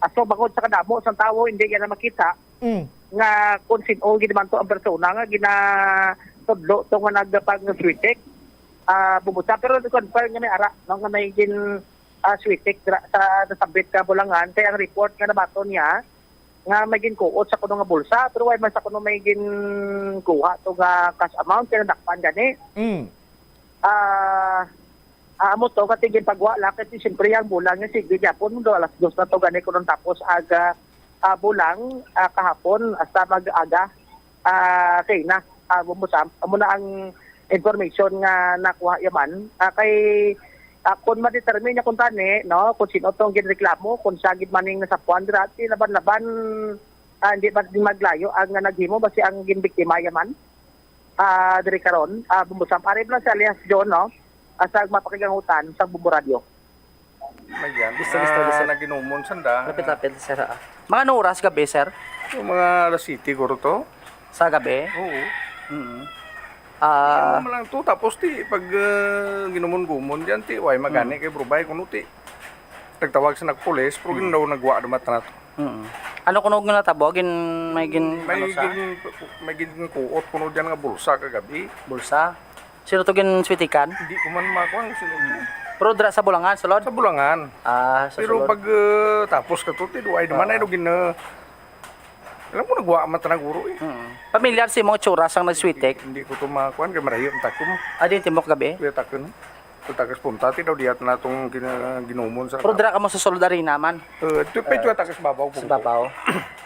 Ah, so, bangod sa kadamo sang tawo, hindi niya na makita Mm. nga kung sin-o gid man to ang persona nga ginatudlo to nga nagpang-switik. Ah, Bumbutsam, pero confirm nga may ara, no, nga may gin, ah, switik dira sa nasambit ka Bulangan. Kay ang report nga nabaton niya, nga may ginkuot sa kuno nga bulsa, pero way man sa kuno may ginkuha to nga cash amount, kaya nadakpan gani. Mm. Ah, ah, amo to, kati ginpagwa lang, kasi siyempre ang bulang nga sige gyapon, do alas dos na to gani kuno tapos aga, ah, bulang, ah, kahapon, hasta mag-aga, ah, kay na, ah, Bumbutsam, amo na ang information nga nakuha yaman. Ah, kay, ah, kung ma-determine niya kung tani, no, kung sino tong ginreklamo, kung siya gid maning nasapuan dira, ti laban-laban, ah, hindi man din maglayo ang naghimo, basi ang ginbiktima yaman. Ah, diri karon, ah, Bumbutsam. Ari lang si alias John, no? Ah, sa mapakigangutan sa Bumbu Radio. May yan. Gusto, gusto, Ah, gusto. Naginumon sanda. Lapit-lapit, sir, ah. Mga anong oras gabi, sir? Yung mga alas siyete, guro to. Sa gabi? Oo. Mm. Ah. Ano mo lang to, tapos ti, pag, ah, ginumon-gumon dyan, ti, way magani Mm. kay Brubay, kuno ti. Nagtawag sa nagpulis, pero Mm. ginaw nagwa naman na to. Mm. Ano kuno nga natabo? Gin-, may gin-, May ano sa? gin-, may ginkuot kuno dyan nga bulsa kagabi. Bulsa? Sino to ginswitikan? Hindi ko man makuha ang sino to. Pero dira sa Bulangan, sulod? Sa Bulangan. Ah, sa Pero sulod. pag, uh, tapos ka to, ti, duay naman Oo. ay gin-, uh, alam mo, nagwa man tanang guro eh. Mm. Pamilyar si mong itsura sang nagswitik? Hindi ko to makuha, kay marayo ang takon mo. Ah, di, timok gabi? Kuya takon mo. Sa tagas punta, ti daw diya na itong gina-, ginumon sa Pero dira ka mo sa sulod arena man? Uh, ito pa ito Uh, tagas babaw sa po. babaw.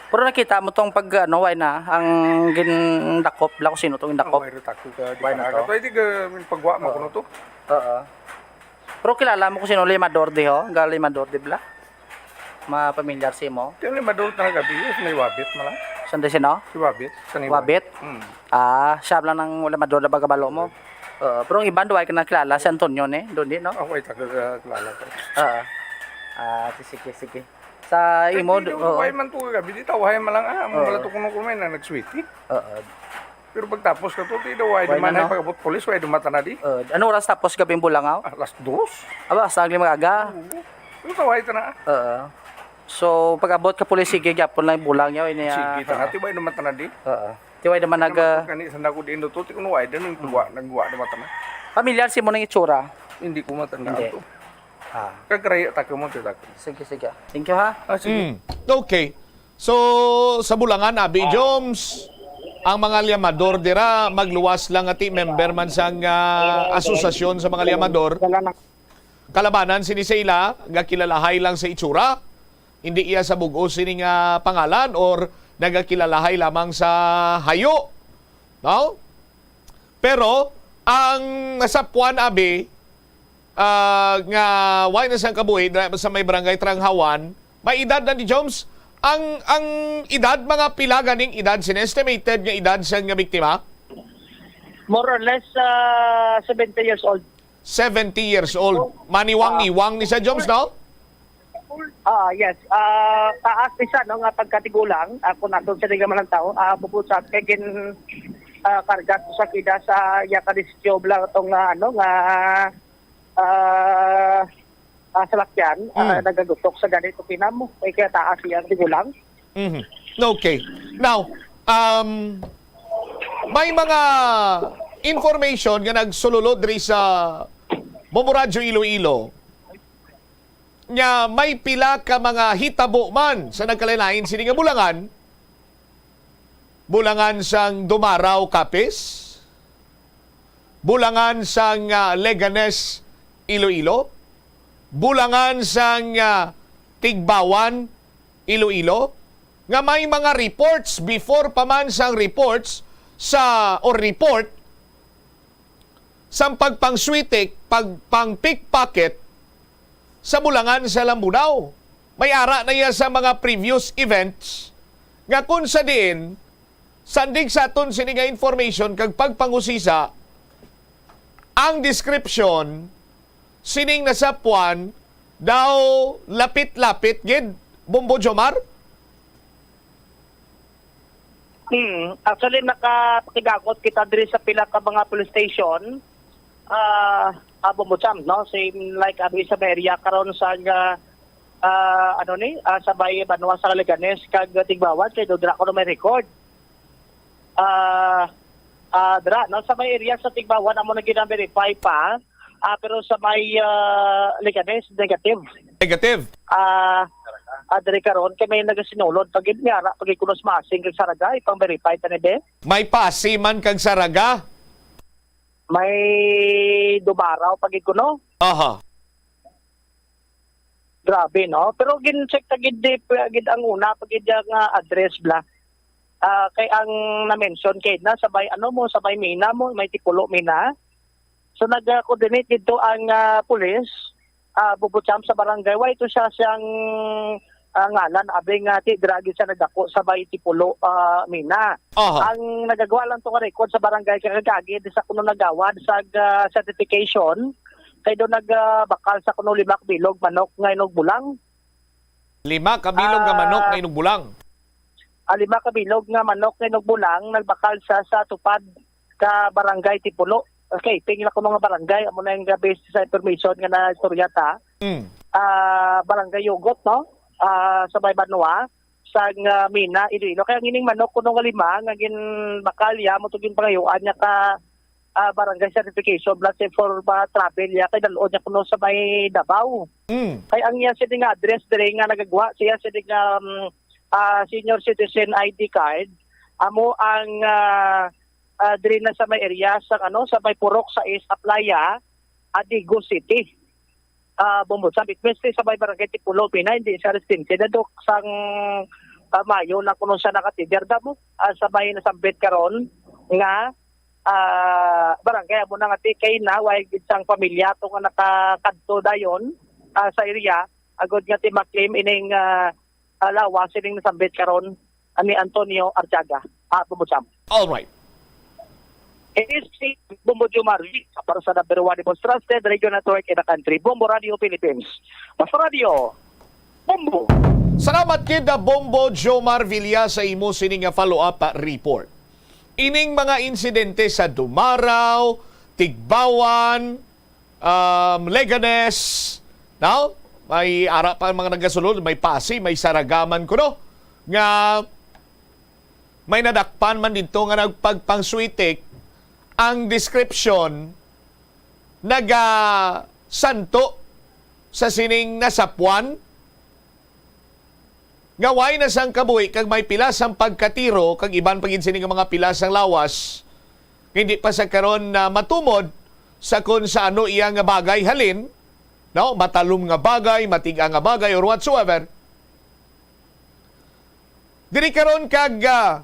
Pero nakita mo tong pag, ano, way na, ang gindakop, bala kung sino tong gindakop. Ang way na takot ka, di Way na ka to. agad. Ay, di ka, may pagwa mo Oo. kuno to. Oo. Pero kilala mo kung sino limador di ho? Ga limador di bala? Mapamilyar si mo? Kaya limador talaga, biyos, may wabit mo lang. Saan di sino? Si wabit, sa nila. Wabit? Hmm. Ah, siya lang nang limador na bagabalo mo. Oo, pero ang iban, duwa ka nakilala, si Antonio ni, doon din, no? Ako ay taga, uh, kilala ko. Oo. Ah, si-, sige, sige. Sa imo, Ay, di, oo. Why man to kagabi? Di tawahay man lang, ah. Amo Oo. Wala to kuno kuno may na nagswiti. Oo. Pero pagtapos ka to, di daw, why Why naman na, ay no? pag-abot polis, why dumata na di? Oo. Ano oras tapos gabi ang Bulangaw? Ah, alas dos. Aba, sa agli mag-aga. Oo. Pero tawahay ta na, ah. Oo. So, pag-abot ka polis, sige, gyapon lang bulang yaw, ini, ah, Sige, ta na, oo. Ti, why dumata na di? Oo. Ti, why naman Kaya nag-, naman kani sa nako di ino to, ti kuno why din, nagwa, nagwa dumata na. Pamilyar si mo ng itsura? Hindi ko matandaan Hindi. to. Ah. Kagraya, takyo mo, ti takyo. Sige, sige. Thank you, ha? Ah, sige. Mm. Okay. So, sa Bulangan, Abi Joms, ang mga liamador dira, magluwas lang nga ti member man sang, ah, asosasyon sa mga liamador. Kalabanan sini sa ila, gakilalahay lang sa itsura, hindi iya sa bug-os sini nga pangalan or nagakilalahay lamang sa hayo. No? Pero ang nasapuan, Abi, ah, nga way na sang kabuhi dira sa may barangay Tranghawan, may edad na ni Joms. Ang, ang edad, mga pila ganing edad, sin estimated nga edad sa nga biktima? More or less, ah, seventy years old. Seventy years old. Maniwang-niwang ni sa Joms, no? Ah, yes. Ah, taas ni siya, no, nga pagkatigulang, ah, kung nato sa ligaman ng tao, ah, bubusat kay gin-, ah, karga to sa kida sa iya ka disyo bla tong, ah, ano, nga, ah, ah, salakyan, ah, Hmm. nagagutok sa ganito kinamo. Kay kaya taas iya ang tigulang. Mhm. Okay. Now, um, may mga information nga nagsululod diri sa Bombo Radyo Iloilo nga may pila ka mga hitabo man sa nagkalain-lain sini nga bulangan, bulangan sang Dumaraw, Capiz, bulangan sang, ah, Leganes, Iloilo, bulangan sang, ah, Tigbawan, Iloilo, nga may mga reports before pa man sang reports sa, or report sang pagpangswitik, pagpang-pickpocket sa bulangan sa Lambunao. May ara na iya sa mga previous events nga kung sa diin, sandig sa aton sini nga information kag pagpangusisa, ang description sining nasapwan daw lapit-lapit gid, Bombo Jomar? Hmm, actually, nakapakigagot kita diri sa pila ka mga police station, ah, ah, Bombo Champ, no? Same like abi sa may area karon sa, ah, ah, ano ni, ah, sa may banwa sa Leganes kag Tigbawan, kay do dira ko na may record. Ah, ah, dira, no? Sa may area sa Tigbawan, amo na gina-verify pa. Ah, pero sa may, ah, Leganes, negative. Negative. Ah, ah, diri karon kay may nagasinulod pag niya ra pag kuno sa Masing kag Saraga, ipang-verify ta ni be. May Pasi man kag Saraga. May Dumaraw pag kuno. Aha. Grabe, no? Pero gin-check ta gid di, gid ang una pag gid ang, ah, address bla. Ah, kay ang na-mention kay na sa may ano mo, sa may Mina mo, may Tipulo Mina. So nag-coordinate dito ang, ah, pulis, ah, Bubucham sa barangay. Why ito siya siyang, ah, ngalan? Abi nga ti dragi siya nagdako sa may Tipulo, ah, Mina. Aha. Ang nagagawa lang to nga record sa barangay kagagid sa kuno nagawad sa, ah, certification kay do nag, ah, bakal sa kuno lima ka bilog manok nga inugbulang. Lima ka bilog nga manok Ah. nga inugbulang. Ah, lima ka bilog nga manok nga inugbulang nagbakal sa, sa tupad ka barangay Tipulo. Okay, pingla ko mga barangay, amo na yung based sa information nga na istorya ta. Mm. Ah, Barangay Yugot, no? Ah, sa may Banwa, sa nga Mina, Iloilo. Kaya ang ining manok kuno nga lima nga ginbakalya mo to ginpangayuan niya ka, ah, barangay certification, plus for, ah, travel niya kay dalon niya kuno sa may Davao. Mm. Kay ang iya sini nga address diri nga nagagwa siya sini nga, um, ah, senior citizen I D card, amo ang, ah, ah, diri na sa may area sa, ano, sa may Purok sa East Aplaya, Adigo City. Ah, Bombo Champ, it means sa may barangay Tipulo, Pina, hindi siya residente na dok sang, ah, Mayo na kuno siya nakatider damo, ah, sa may nasambit karon nga, ah, barangay amo na nga tikay na, way gid sang pamilya to nga nakakadto dayon, ah, sa area, agod nga ti-claim ining, ah, ah, lawas sining nasambit karon ani Antonio Artiaga. Ah, Bombo Champ. All right. It is si Bombo Jomar para sa number one, the most trusted radio network in the country, Bombo Radio Philippines. Basta Radio, Bombo. Salamat gid, ah, Bombo Jomar Villa, sa imo sini nga follow-up, ah, report. Ining mga insidente sa Dumaraw, Tigbawan, um, Leganes, no? May ara pa ang mga nagasulod, may Pasi, may Saragaman kuno, nga may nadakpan man dito nga nagpagpangswitik ang description nagasanto sa sining nasapwan nga way na sang kabuhi kag may pila sang pagkatiro kag iban pa gid sini nga mga pila sang lawas nga hindi pa sa karon na matumod sa kon sa ano iya nga bagay halin, no? Matalom nga bagay, matig-a nga bagay, or whatsoever. Diri karon kag, ah,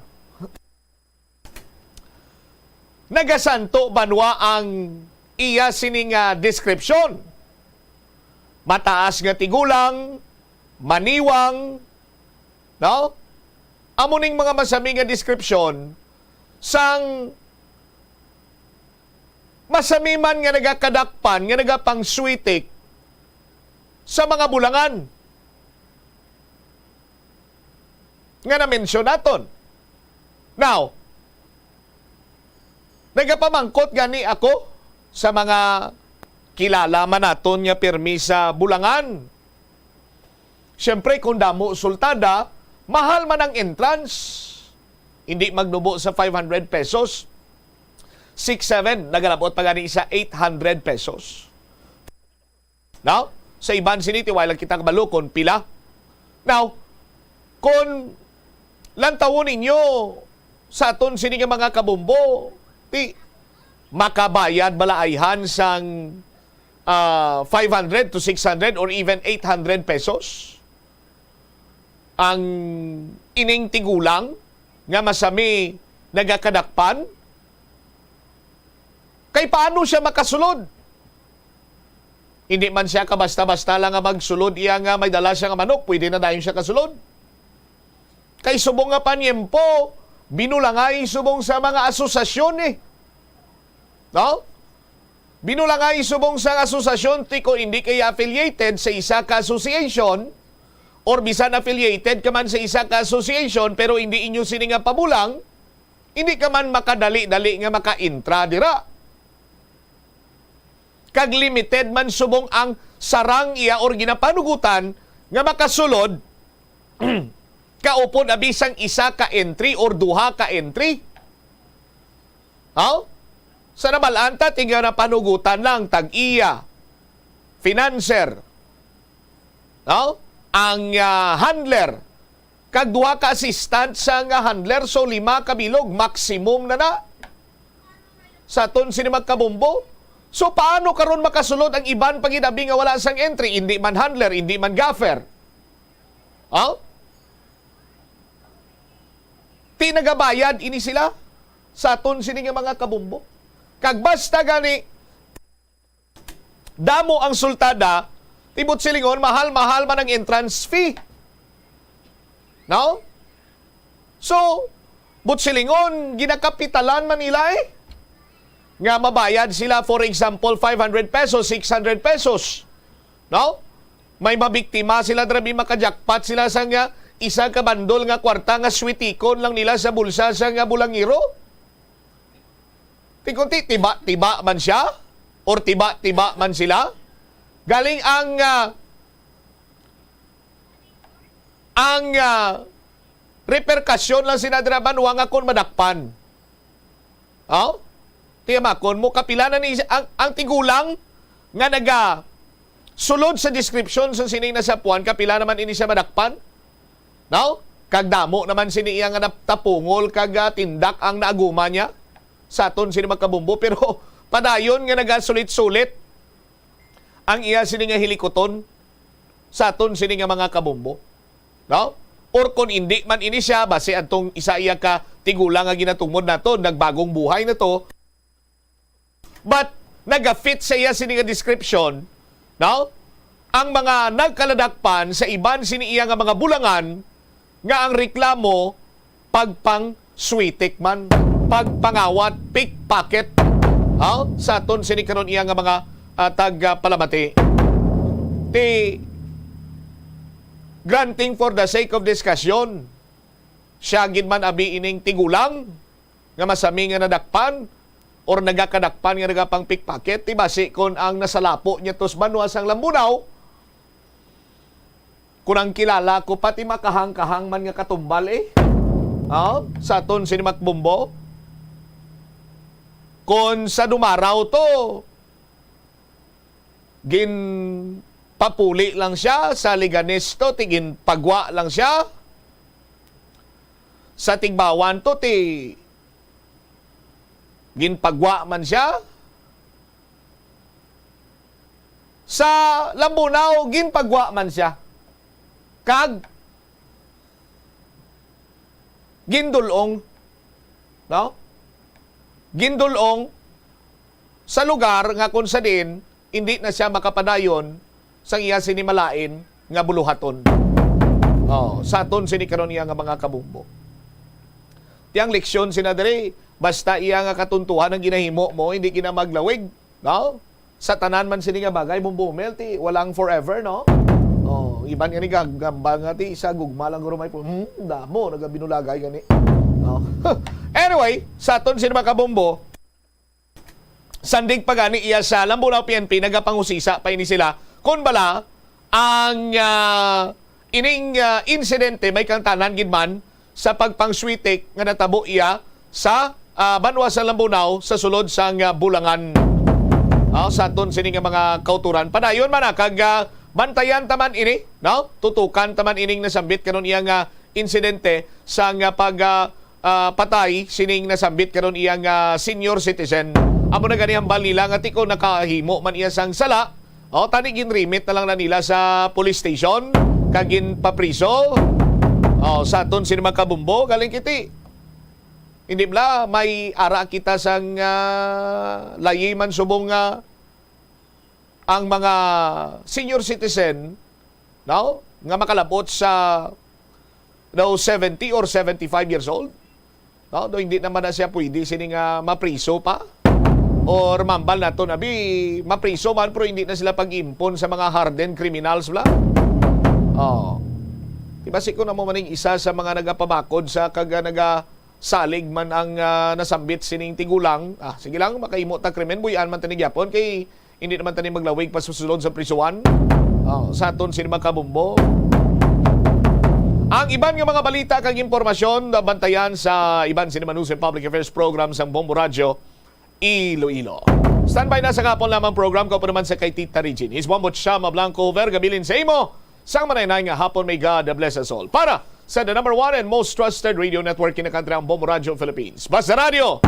nagasanto banwa ang iya sini nga deskripsyon. Mataas nga tigulang, maniwang, no? Amo ning mga masami nga deskripsyon sang masami man nga nagakadakpan, nga nagapangswitik sa mga bulangan nga na-mention naton. Now, Nagapamangkot gani ako sa mga kilala man naton nga pirmi sa Bulangan. Siyempre, kung damo sultada, mahal man ang entrance. Hindi magnubo sa five hundred pesos. Six, seven, nagalabot pa gani sa eight hundred pesos. Now, sa iban sini, ti wala lang kita kabalo kon pila. Now, kon lantawon ninyo sa aton sini nga mga kabombo, ti makabayad bala ayhan sang, ah, five hundred to six hundred or even eight hundred pesos ang ining tigulang nga masami nagakadakpan? Kay paano siya makasulod? Hindi man siya kabasta-basta lang nga magsulod iya nga may dala siya nga manok, pwede na dayon siya kasulod. Kay subong nga panyempo, binulangay subong sa mga asosasyon eh. No? Binulangay subong sa asosasyon ti kung hindi kay affiliated sa isa ka association or bisan affiliated ka man sa isa ka association pero hindi inyo sini nga pabulang, hindi ka man makadali-dali nga maka-intra dira. Kag limited man subong ang sarang iya or ginapanugutan nga makasulod kaupod abi sang isa ka entry or duha ka entry. Haw? Sa nabal-an ta, ti nga napanugutan lang, tag-iya, financer, no? Ang, ah, handler, kag duha ka assistant sa nga handler, so lima ka bilog, maximum na na. Sa aton sini magkabombo. So, paano karon makasulod ang iban pa gid abi nga wala sang entry? Hindi man handler, hindi man gaffer. Oh? Ti nagabayad ini sila sa aton sini nga mga kabombo. Kag basta gani, damo ang sultada, ti buot silingon, mahal-mahal man ang entrance fee. No? So, buot silingon, ginakapitalan man nila eh. Nga mabayad sila, for example, five hundred pesos, six hundred pesos. No? May mabiktima sila, grabe, makajakpat sila sa nga isa ka bandol nga kwarta nga switikon lang nila sa bulsa sa nga bulangiro. Ti kunti, tiba-tiba man siya, or tiba-tiba man sila. Galing ang, ah, ang, ah, reperkasyon lang sina dira ba, nuwa nga kon madakpan. Oh? Tiyamakon mo, kapila na ni ang, ang tigulang nga naga sulod sa description sa sini nasapuan, kapila naman ini siya madakpan? No? Kag damo naman sini iya nga nap-, tapungol kag, ah, tindak ang naaguma niya sa aton sini magkabombo, pero padayon nga nagasulit-sulit ang iya sini nga hilikuton sa aton sini nga mga kabombo. No? Or kung indi man ini siya, basi adtong isa iya ka tigulang nga ginatungod nato, nagbagong buhay na to. But naga-fit sa iya sini nga description, no? Ang mga nagkaladakpan sa iban sini iya nga mga bulangan nga ang reklamo pagpang switik man, pagpangawat, pickpocket. Ha? Sa aton sini karon iya nga mga, ah, tag, ah, palamati. Ti, granting for the sake of discussion, siya gid man abi ining tigulang nga masami nga nadakpan or nagakadakpan nga nagapang pickpocket, ti basi kon ang nasalapo niya tos banwa sang Lambunao, kon ang kilala ko, pati makahang-kahang man nga katumbal, eh. Oh, sa aton sini makbombo. Kon sa Dumaraw to, ginpapuli lang siya, sa Leganes to, ti ginpagwa lang siya. Sa Tigbawan to, ti ginpagwa man siya. Sa Lambunao, ginpagwa man siya. Kag gindul-ong, no? Gindul-ong sa lugar nga kung sa diin, hindi na siya makapadayon sang iya sini malain nga buluhaton. Oh, sa aton sini karon iya nga mga kabumbo. Ti ang leksyon sina diri, basta iya nga katuntuhan ang ginahimo mo, hindi gina maglawig, no? Sa tanan man sini nga bagay, Bumbo Mel, ti walang forever, no? Oh, iban gani gagamba nga ti isa gugma lang guro may pu-, hmm, damo, nagabinulagay gani. No? Anyway, sa aton sini mga kabumbo, Sandig pa gani iya sa Lambunao P N P, nagapangusisa pa ini sila kon bala ang, ah, ining, ah, insidente may kangtanan gid man sa pagpangswitik nga natabo iya sa, ah, banwa sa Lambunao sa sulod sang, ah, Bulangan. Ah, sa aton sini nga mga kauturan. Padayon man na kag, ah, bantayan ta man ini, no? Tutukan ta man ining nasambit karon iya nga insidente sang, ah, pag, ah, ah, patay sining nasambit karon iya nga senior citizen. Amo na gani hambal nila nga tiko nakahimo man iya sang sala, o, tani ginrimit na lang na nila sa police station kag ginpapriso. O, sa aton sini mga kabumbo, galing kiti. Hindi bala may ara kita sang, ah, layi man subong nga ang mga senior citizen, no, nga makalabot sa daw seventy or seventy-five years old, no, daw hindi naman na siya pwede sini nga mapriso pa. Or mambal nato na bi, mapriso man pero hindi na sila pag-impon sa mga hardened criminals bala. Oh. Di ba si ko na mo maning isa sa mga nagapabakod sa kag, ah, naga salig man ang, ah, nasambit sining tigulang. Ah, sige lang, makahimo ta krimen, buy-an man tani gyapon kay hindi naman tani maglawig pa sa sulod sa prisuhan. Ah, sa aton sini mga kabumbo. Ang iban nga mga balita kag impormasyon, bantayan sa iban sini Manusoy Public Affairs Program sang Bombo Radyo Iloilo. Standby na sa gahapon lamang program ko pa naman sa kay Tita Regine. Is Bombo Chama Blanco, Verga Bilin sa imo. Sang manay-nay nga hapon, may God bless us all. Para sa the number one and most trusted radio network in the country, ang Bombo Radio Philippines. Basta Radio,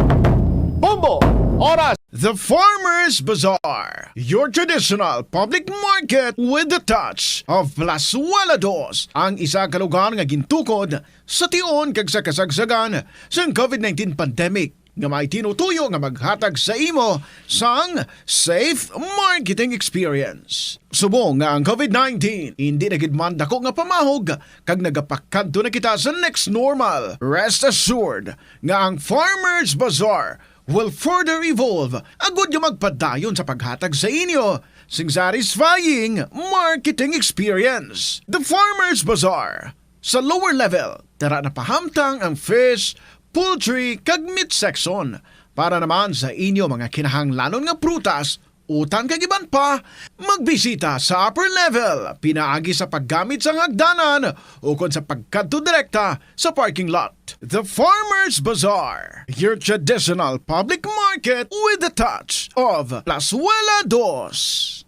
Bombo, Oras. The Farmers Bazaar, your traditional public market with the touch of Plazuela Dos, ang isa ka lugar nga gintukod sa tion kag sa kasagsagan sang covid nineteen pandemic nga may tinutuyo nga maghatag sa imo sang safe marketing experience. Subong nga ang covid nineteen hindi na gid man dako nga pamahog kag nagapakadto na kita sa next normal, rest assured nga ang Farmers Bazaar will further evolve agud nga magpadayon sa paghatag sa inyo sing satisfying marketing experience. The Farmers Bazaar, sa lower level, tara na pahamtang ang fish, poultry, kag meat section. Para naman sa inyo mga kinahanglanon nga prutas, utan kag iban pa, magbisita sa upper level, pinaagi sa paggamit sang hagdanan ukon sa pagkadto direkta sa parking lot. The Farmers Bazaar, your traditional public market with the touch of Plazuela Dos.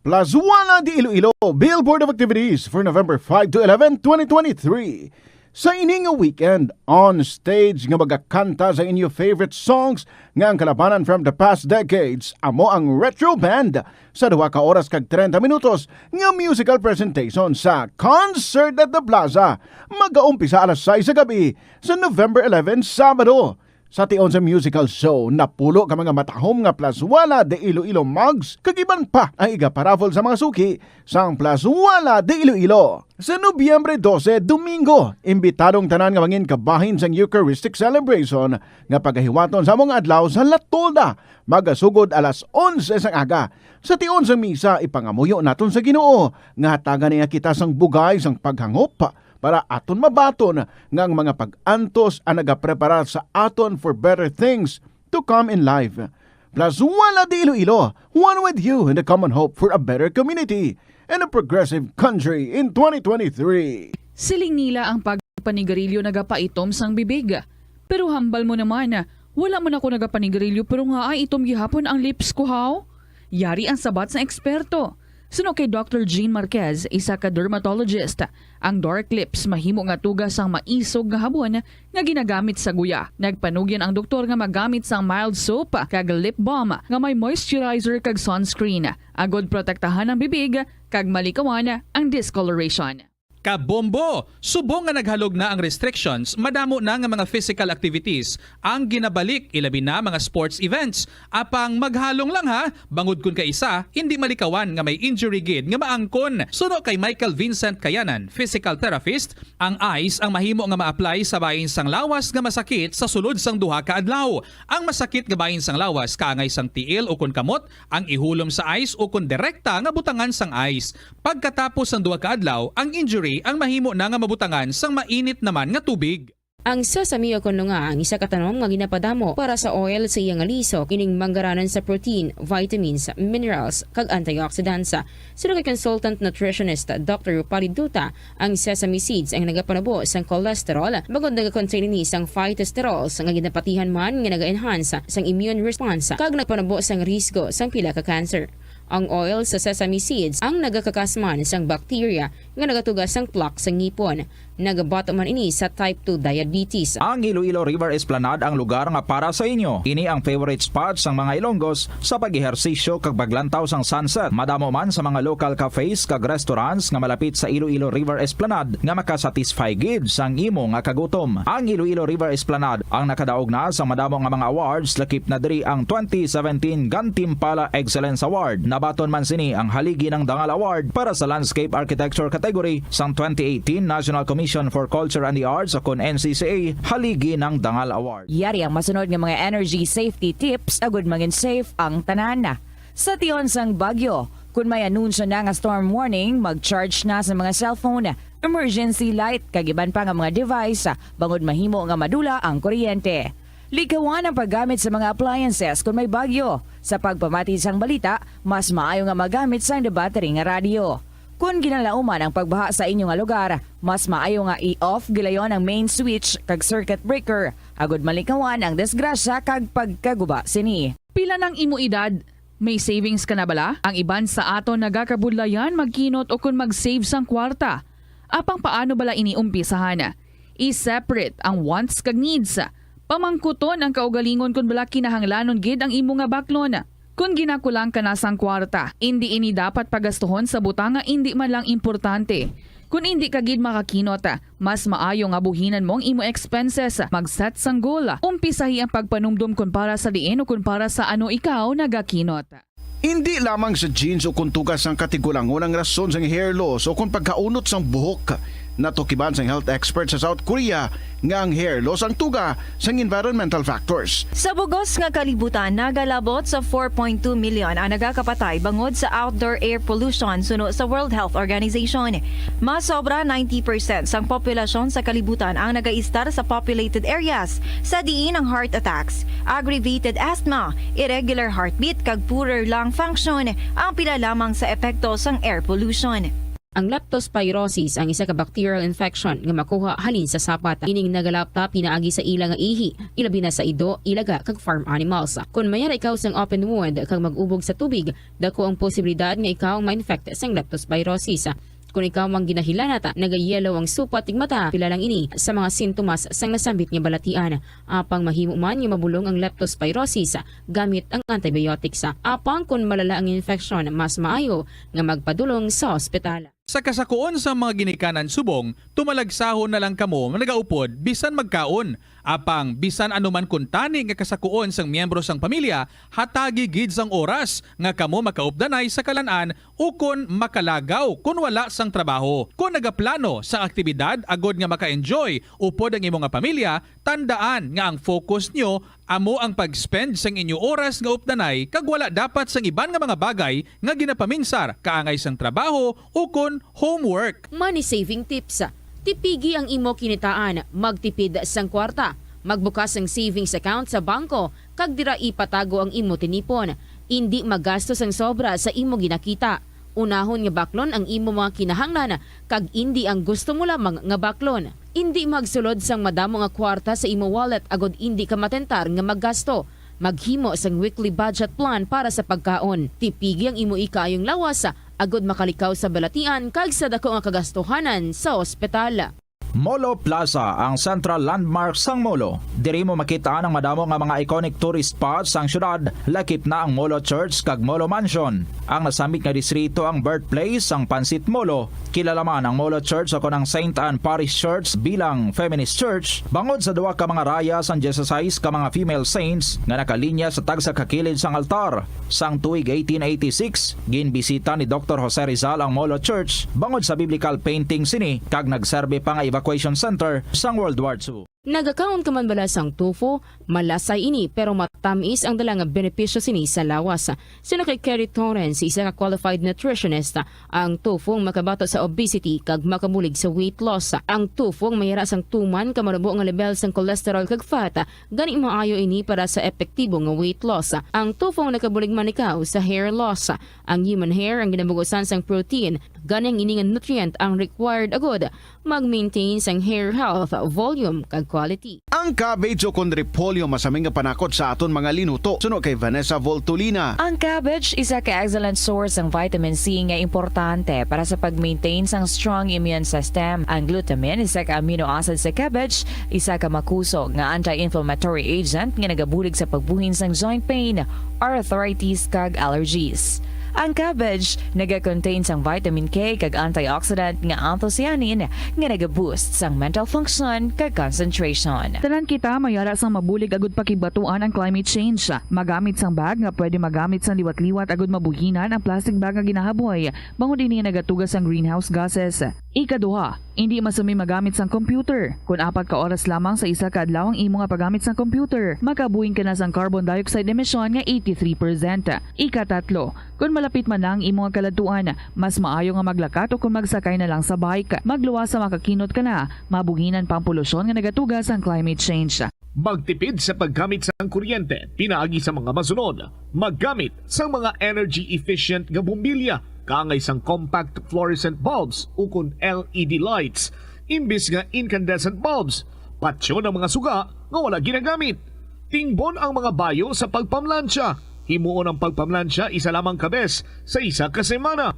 Plazuela de Iloilo, billboard of activities for November five to eleven, twenty twenty-three. Sa ini nga weekend, on stage nga magakanta sa inyo favorite songs nga ang kalabanan from the past decades, amo ang Retro Band sa duha ka oras kag treinta minutos nga musical presentation sa Concert at the Plaza. Magaumpisa alas sais sa gabi sa November eleven, Sabado. Sa tion sa musical show, napulo ka mga matahom nga Plazuela de Iloilo mugs kag iban pa ang igaparaffle sa mga suki sang Plazuela de Iloilo. Sa Nobyembre dose, Domingo, imbitado ang tanan nga mangin kabahin sang Eucharistic celebration nga pagahiwaton sa among adlaw sa La Tolda, magasugod alas onse sang aga. Sa tion sang misa, ipangamuyo naton sa Ginoo nga hatagan niya kita sang bugay sang paghangop para aton mabaton nga ang mga pag-antos ang nagapreparar sa aton for better things to come in life. Plazuela de Iloilo, one with you in the common hope for a better community and a progressive country in twenty twenty-three. Siling nila ang pagpanigarilyo nagapaitom sang bibig. Pero hambal mo naman, wala man ako nagapanigarilyo pero nga ay itom gihapon ang lips ko, haw? Yari ang sabat sang eksperto. Suno kay Doctor Jean Marquez, isa ka dermatologist, ang dark lips mahimo nga tuga sang maisog nga habon nga ginagamit sa guya. Nagpanugyan ang doktor nga magamit sang mild soap kag lip balm nga may moisturizer kag sunscreen, agod protektahan ang bibig kag malikawan ang discoloration. Kabombo! Subong nga naghalog na ang restrictions, madamo na nga mga physical activities ang ginabalik, ilabi na mga sports events. Apang maghalong lang ha, bangod kun kaisa, hindi malikawan nga may injury gid nga maangkon. Suno kay Michael Vincent Kayanan, physical therapist, ang ice ang mahimo nga ma-apply sa bahin sang lawas nga masakit sa sulod sang duha ka adlaw. Ang masakit nga bahin sang lawas kaangay sang tiil ukon kamot ang ihulom sa ice ukon direkta nga butangan sang ice. Pagkatapos sang duha ka adlaw, ang injury ang mahimo na nga mabutangan sang mainit naman nga tubig. Ang sesame o kon lunga ang isa ka tanom nga ginapadamo para sa oil sa iya nga lisok, ining manggaranan sa protein, vitamins, minerals, kag antioxidants. Suno kay consultant nutritionist Doctor Rupali Duta, ang sesame seeds ang nagapanubo sang cholesterol, bangod nagakontain ini sang phytosterols nga ginapatihan man nga naga-enhance sang immune response kag nagpanubo sang risgo sang pila ka cancer. Ang oil sa sesame seeds ang nagakakas man sang bacteria nga nagatuga sang plaque sa ngipon. Nagabato man ini sa type two diabetes. Ang Iloilo River Esplanade ang lugar nga para sa inyo. Ini ang favorite spot sang mga Ilonggos sa pag-ehersisyo kag paglantaw sang sunset. Madamo man sa mga local cafes kag restaurants nga malapit sa Iloilo River Esplanade nga makasatisfy gid sang imo nga kagutom. Ang Iloilo River Esplanade ang nakadaog na sa madamo nga mga awards, lakip na diri ang twenty seventeen Gantimpala Excellence Award. Nabaton man sini ang Haligi ng Dangal Award para sa Landscape Architecture category sang twenty eighteen National Commission for Culture and the Arts o kon N C C A Haligi ng Dangal Award. Yari ang masunod nga mga energy safety tips agud mangin safe ang tanan. Sa tion sang bagyo, kun may anunsyo na nga storm warning, mag-charge na sa mga cellphone, emergency light, kag iban pa nga mga device, bangod mahimo nga madula ang kuryente. Likawan ang paggamit sa mga appliances kun may bagyo. Sa pagpamati sang balita, mas maayo nga magamit sang battery nga radyo. Kun ginalauman ang pagbaha sa inyo nga lugar, mas maayo nga i-off gilayon ang main switch kag circuit breaker, agud malikawan ang disgrasya kag pagkaguba sini. Pila nang imo edad? May savings ka na bala? Ang iban sa aton nagakabudlayan magkinot o kon mag-save sang kwarta. Apang paano bala ini umpisahan? I-separate ang wants kag needs. Pamangkuton ang kaugalingon kon bala kinahanglanon gid ang imo nga baklon. Kon ginakulang ka na sang kwarta, indi ini dapat pagastuhon sa butang nga indi man lang importante. Kon indi ka gid makakinot, mas maayo nga buhinan mo ang imo expenses, mag-set sang goal, umpisahi ang pagpanumdom kon para sa diin o kon para sa ano ikaw nagakinot. Indi lamang sa genes o kon tuga sang katigulangon ang rason sang hair loss o kon pagkaunot sang buhok. Natukiban sang health expert sa South Korea nga ang hair loss ang tuga sang environmental factors. Sa bugos nga kalibutan, nagalabot sa four point two million ang nagakapatay bangod sa outdoor air pollution suno sa World Health Organization. Mas sobra ninety percent sang populasyon sa kalibutan ang nagaistar sa populated areas, sa diin ang heart attacks, aggravated asthma, irregular heartbeat, kag poorer lung function ang pila lamang sa epekto sang air pollution. Ang leptospirosis ang isa ka bacterial infection nga makuha halin sa sapat. Ining nagalapta pinaagi sa ila nga ihi, ilabi na sa ido, ilaga, kag farm animals. Kon mayara ikaw sang open wound kag mag-ubog sa tubig, dako ang posibilidad nga ikaw ma-infect sang leptospirosis. Kon ikaw ang ginahilanat, nagayellow ang supat ning mata, pila lang ini sa mga sintomas sang nasambit nga balatian. Apang mahimo man nga mabulong ang leptospirosis gamit ang antibiotics. Apang kon malala ang infeksyon, mas maayo nga magpadulong sa ospital. Sa kasakuon sang mga ginikanan subong, tumalagsahon na lang kamo nagaupod bisan magkaon. Apang bisan ano man kuntani nga kasakuon sang miyembro sang pamilya, hatagi gid sang oras nga kamo makaupdanay sa kalan-an ukon makalagaw kon wala sang trabaho. Kon nagaplano sang aktibidad agod nga maka-enjoy upod ang imo nga pamilya, tandaan nga ang focus nyo amo ang pag-spend sang inyo oras nga updanay kag wala dapat sang iban nga mga bagay nga ginapaminsar kaangay sang trabaho ukon homework. Money saving tips. Tipigi ang imo kinitaan, magtipid sang kwarta, magbukas sang savings account sa bangko, kag dira ipatago ang imo tinipon. Indi magasto sang sobra sa imo ginakita. Unahon nga baklon ang imo mga kinahanglan kag indi ang gusto mo lamang nga baklon. Indi magsulod sang madamo nga kwarta sa imo wallet agod indi ka matentar nga maggasto. Maghimo sang weekly budget plan para sa pagkaon. Tipigi ang imo ikaayong lawas agod makalikaw sa balatian kag sa dako nga kagastuhanan sa ospital. Molo Plaza, ang central landmark sang Molo. Diri mo makit-an ang madamo nga mga iconic tourist spots sang syudad, lakip na ang Molo Church kag Molo Mansion. Ang nasambit nga distrito ang birthplace sang Pansit Molo. Kilala man ang Molo Church o kon ang Saint Anne Parish Church bilang feminist church, bangod sa duha ka mga raya sang dieciséis ka mga female saints nga nakalinya sa tagsa ka kilid sang altar. Sang tuig eighteen eighty-six, ginbisita ni Doktor Jose Rizal ang Molo Church bangod sa biblical painting sini kag nagserbi pa nga evacuation center sang World War Two. Nagakaon ka man bala sang tofu? Malasay ini, pero matamis ang dala nga benepisyo sini sa lawas. Suno kay Kerry Torrens, isa ka qualified nutritionist, ang tofu ang makabato sa obesity kag makabulig sa weight loss. Ang tofu ang mayara sang tuman ka marubo nga level sang cholesterol kag fat, gani maayo ini para sa epektibo nga weight loss. Ang tofu ang nakabulig man ikaw sa hair loss. Ang human hair ang ginabugusan sang protein, gani ang ini nga nutrient ang required agud mag-maintain sang hair health, volume, kag quality. Ang cabbage o kon repolyo masami nga panakot sa aton mga linuto, suno kay Vanessa Voltolina. Ang cabbage isa ka excellent source sang vitamin C nga importante para sa pag-maintain sang strong immune system. Ang glutamine, isa ka amino acid sa cabbage, isa ka makusog nga anti-inflammatory agent nga nagabulig sa pagbuhin sang joint pain, arthritis, kag allergies. Ang cabbage naga-contain sang vitamin K kag antioxidant nga anthocyanin nga naga-boost sang mental function kag concentration. Tanan kita mayara sang mabulig agud pakigbatuan ang climate change. Magamit sang bag nga pwede magamit sang liwat-liwat agud mabuhinan ang plastic bag nga ginahaboy, bangod ini nagatuga sang greenhouse gases. Ikaduha, indi masami magamit sang computer. Kon apat ka oras lamang sa isa ka adlaw ang imo nga paggamit sang computer, makabuhin ka na sang carbon dioxide emission nga eighty-three percent. Ikatatlo, kon malapit man na ang imo nga kaladtuan, mas maayo nga maglakat o kon magsakay na lang sa bike. Magluwas sa makakinot ka na, mabuhinan pa ang polusyon nga nagatuga sang climate change. Magtipid sa paggamit sang kuryente pinaagi sa mga masunod. Maggamit sang mga energy efficient nga bombilya, kaangay sang compact fluorescent bulbs ukon L E D lights, imbis nga incandescent bulbs. Patyon ang mga suga nga wala ginagamit. Tingbon ang mga bayo sa pagpamlansya. Himuon ang pagpamlansya isa lamang ka bes sa isa ka semana.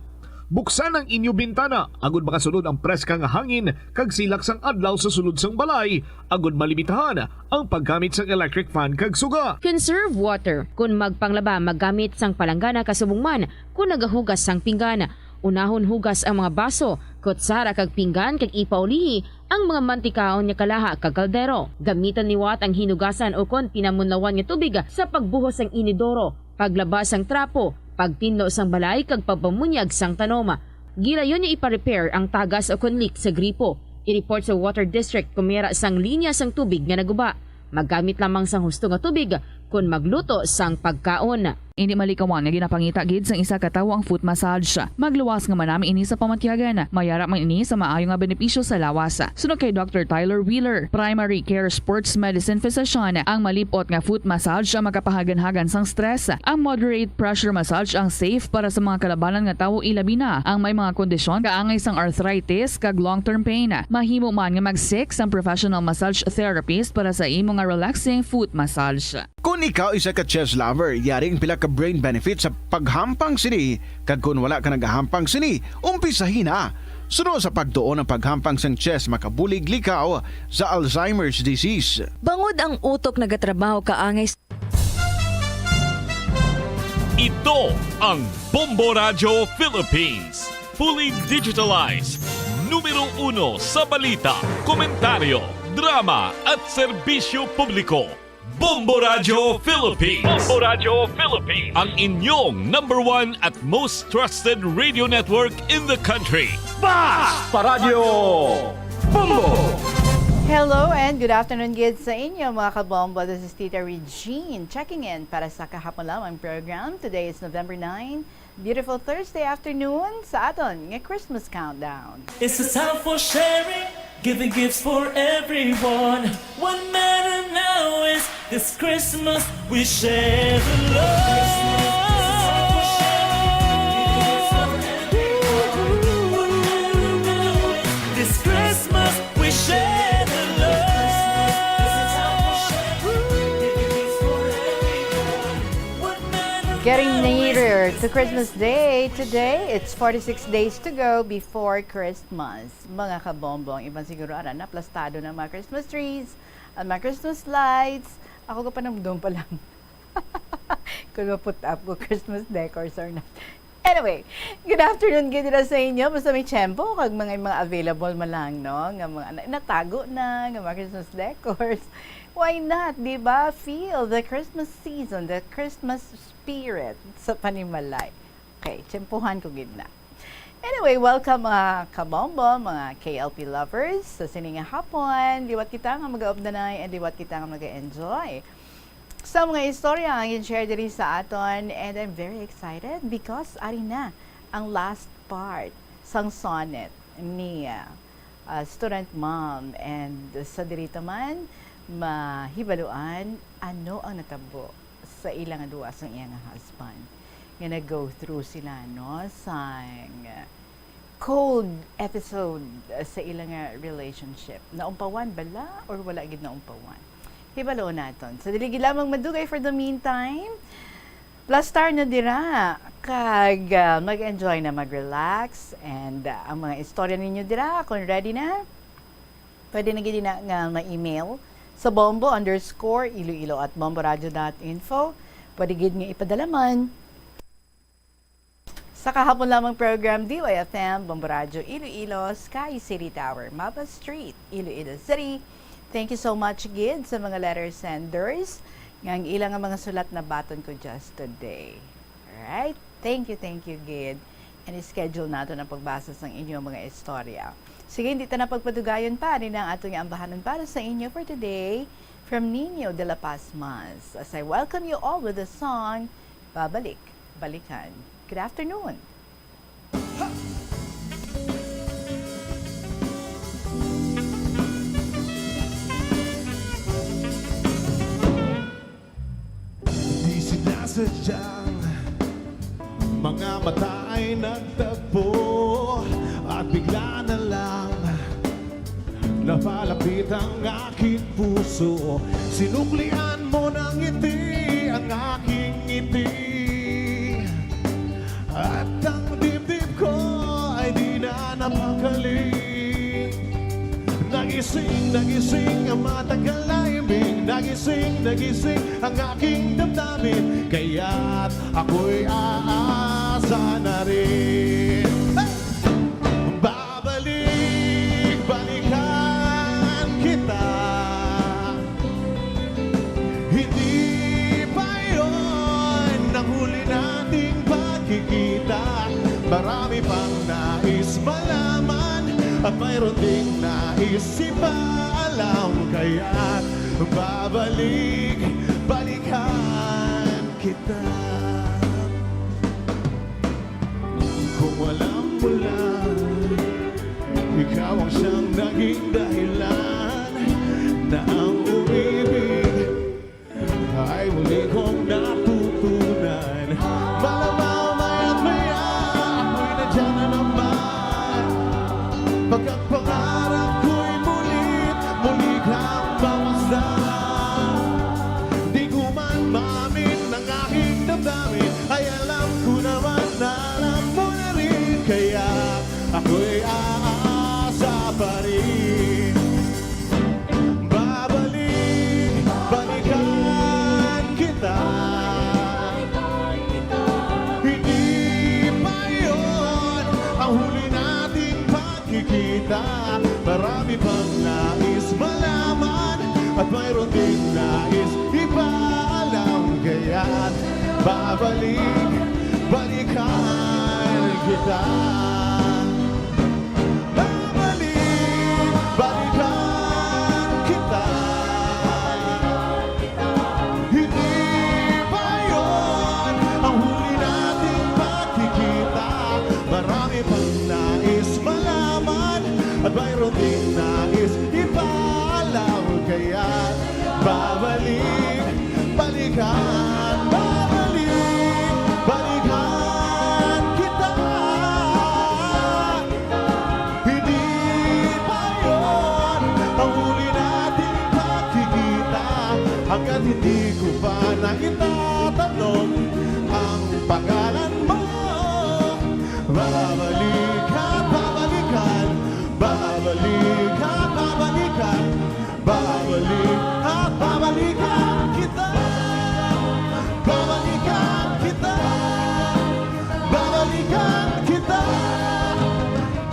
Buksan ang inyo bintana agud makasulod ang preska nga hangin kag silak sang adlaw sa sulod sang balay, agud malimitahan ang paggamit sang electric fan kag suga. Conserve water. Kon magpanglaba, maggamit sang palanggana kasubong man kon nagahugas sang pinggan. Unahon hugas ang mga baso, kutsara kag pinggan kag ipaulihi ang mga mantikaon nga kalaha kag kaldero. Gamiton liwat ang hinugasan ukon pinamunlawan nga tubig sa pagbuhos sang inidoro, paglaba sang trapo, pagtinlo sang balay kag pagpamunyag sang tanom. Gilayon nga ipa-repair ang tagas ukon leak sa gripo. I-report sa Water District kon mayara sang linya sang tubig nga naguba. Maggamit lamang sang husto nga tubig kon magluto sang pagkaon. Indi malikawan nga ginapangita gid sang isa ka tawo ang foot massage. Magluwas nga manami ini sa pamatyagan. Mayara man ini sa maayo nga benepisyo sa lawas. Suno kay Doctor Tyler Wheeler, primary care sports medicine physician, ang malip-ot nga foot massage ang makapahaganhagan sang stress. Ang moderate pressure massage ang safe para sa mga kalabanan nga tawo, ilabi na ang may mga kondisyon kaangay sang arthritis kag long-term pain. Mahimo man nga mag-seek sang professional massage therapist para sa imo nga relaxing foot massage. Kon ikaw isa ka chess lover, yari ang pila ka brain benefits sa paghampang sini, kag kon wala ka nagahampang sini, umpisahi na. Suno sa pagtuon, ang paghampang sang chess makabulig likaw sa Alzheimer's disease. Bangod ang utok nagatrabaho kaangay s- Ito ang Bombo Radyo Philippines. Fully digitalized. Numero uno sa balita, komentaryo, drama, at serbisyo publiko. Bombo Radyo Philippines. Bombo Radyo Philippines. Ang inyong number one at most trusted radio network in the country. Basta Radyo Bombo! Hello and good afternoon gid sa inyo, mga kabombo. This is Tita Regine checking in para sa kahapon lamang program. Today is November nine. Beautiful Thursday afternoon sa aton nga Christmas countdown. It's a time for sharing, giving gifts for everyone. What matter now is this Christmas we share the love. This Christmas we share the love. What matter Getting now is nearer this to Christmas Day today. It's forty-six days to go before Christmas. Mga kabombo, ang iban siguro, ara, naplastado ng mga Christmas trees, ang mga Christmas lights. Ako, kapanamdom pa lang kung ma-put up ko Christmas decors or not. Anyway, good afternoon gid na sa inyo. Basta may tiyempo kag mga, mga available man lang, no? Nga mga na-, natago na, nga mga Christmas decors. Why not, di ba? Feel the Christmas season, the Christmas spirit sa panimalay. Okay, tiyempohan ko gid na. Anyway, welcome, mga kabombo, mga K L P lovers. Sa sini nga hapon, liwat kita nga mag-aubdanay and liwat kita nga mag-enjoy sa mga istorya nga gin-share diri sa aton. And I'm very excited because ari na ang last part sang sonnet ni, ah, ah, student mom. And sa diri ta man mahibaluan ano ang natabo sa ila nga duwa sang iya nga husband, nga nag-go through sila, no, sang cold episode, uh, sa ila nga relationship. Naumpawan bala or wala gid naumpawan? Hibaluon naton. Sa dili gid lamang madugay, for the meantime, plastar na dira kag, uh, mag-enjoy na, mag-relax, and, uh, ang mga istorya ninyo dira, kung ready na, pwede na gid na nga ma-email sa bombo underscore iloilo at bomboradio dot info. Pwede gid nga ipadala man sa kahapon lamang program, D Y F M, Bombo Radyo Iloilo, Sky City Tower, Mapa Street, Iloilo City. Thank you so much gid sa mga letter senders nga ang ila nga mga sulat nabaton ko just today. Alright? Thank you, thank you gid. And schedule nato ang pagbasa sang inyong mga istorya. Sige, hindi ta na pagpadugayon pa. Ari na ang ato nga ambahanon para sa inyo for today from Nino de la Paz Mas. As I welcome you all with the song Babalik, Balikan. Good afternoon. Di sinasadyang mga mata ay nagtagpo at bigla na lang napalapit ang aking puso. Sinuklian mo ng ngiti ang aking ngiti at ang dibdib ko ay di na napakali. Nagising, nagising ang matagal na himbing. Nagising, nagising ang aking damdamin. Kaya't ako'y aasa na rin. Hey! Babalik, balikan kita. Hindi pa yun ang huli nating pagkikita. Marami pang nais malaman at mayroon ding nais ipaalam. Kaya't babalik, balikan kita. Kung alam mo lang, ikaw ang siyang naging dahilan na ang umibig ay muli kong natutunan. Malamang maya't maya ako'y nandiyan na naman. Pagkat pangarap ko'y muli't muli kang mamasdan. Di ko man maamin ang aking damdamin, ay alam ko naman na alam mo na rin. Kaya ako'y aasa pa rin. Babalik, balikan kita. Hindi pa yun ang huli nating pagkikita. Marami pang nais malaman at mayroon ding nais ipaalam. Kaya't babalik, balikan kita. Babalik, balikan kita. Hindi pa yun ang huli nating pagkikita. Marami pang nais malaman at mayroon ding nais ipaalam. Kaya babalik, balikan, babalik, balikan kita. Hindi pa yun ang huli nating pagkikita, hanggat hindi ko pa na itatanong ang pangalan mo. Babalik at babalikan, babalik at babalikan, babalik at babalikan kita. Babalikan kita. Babalikan kita.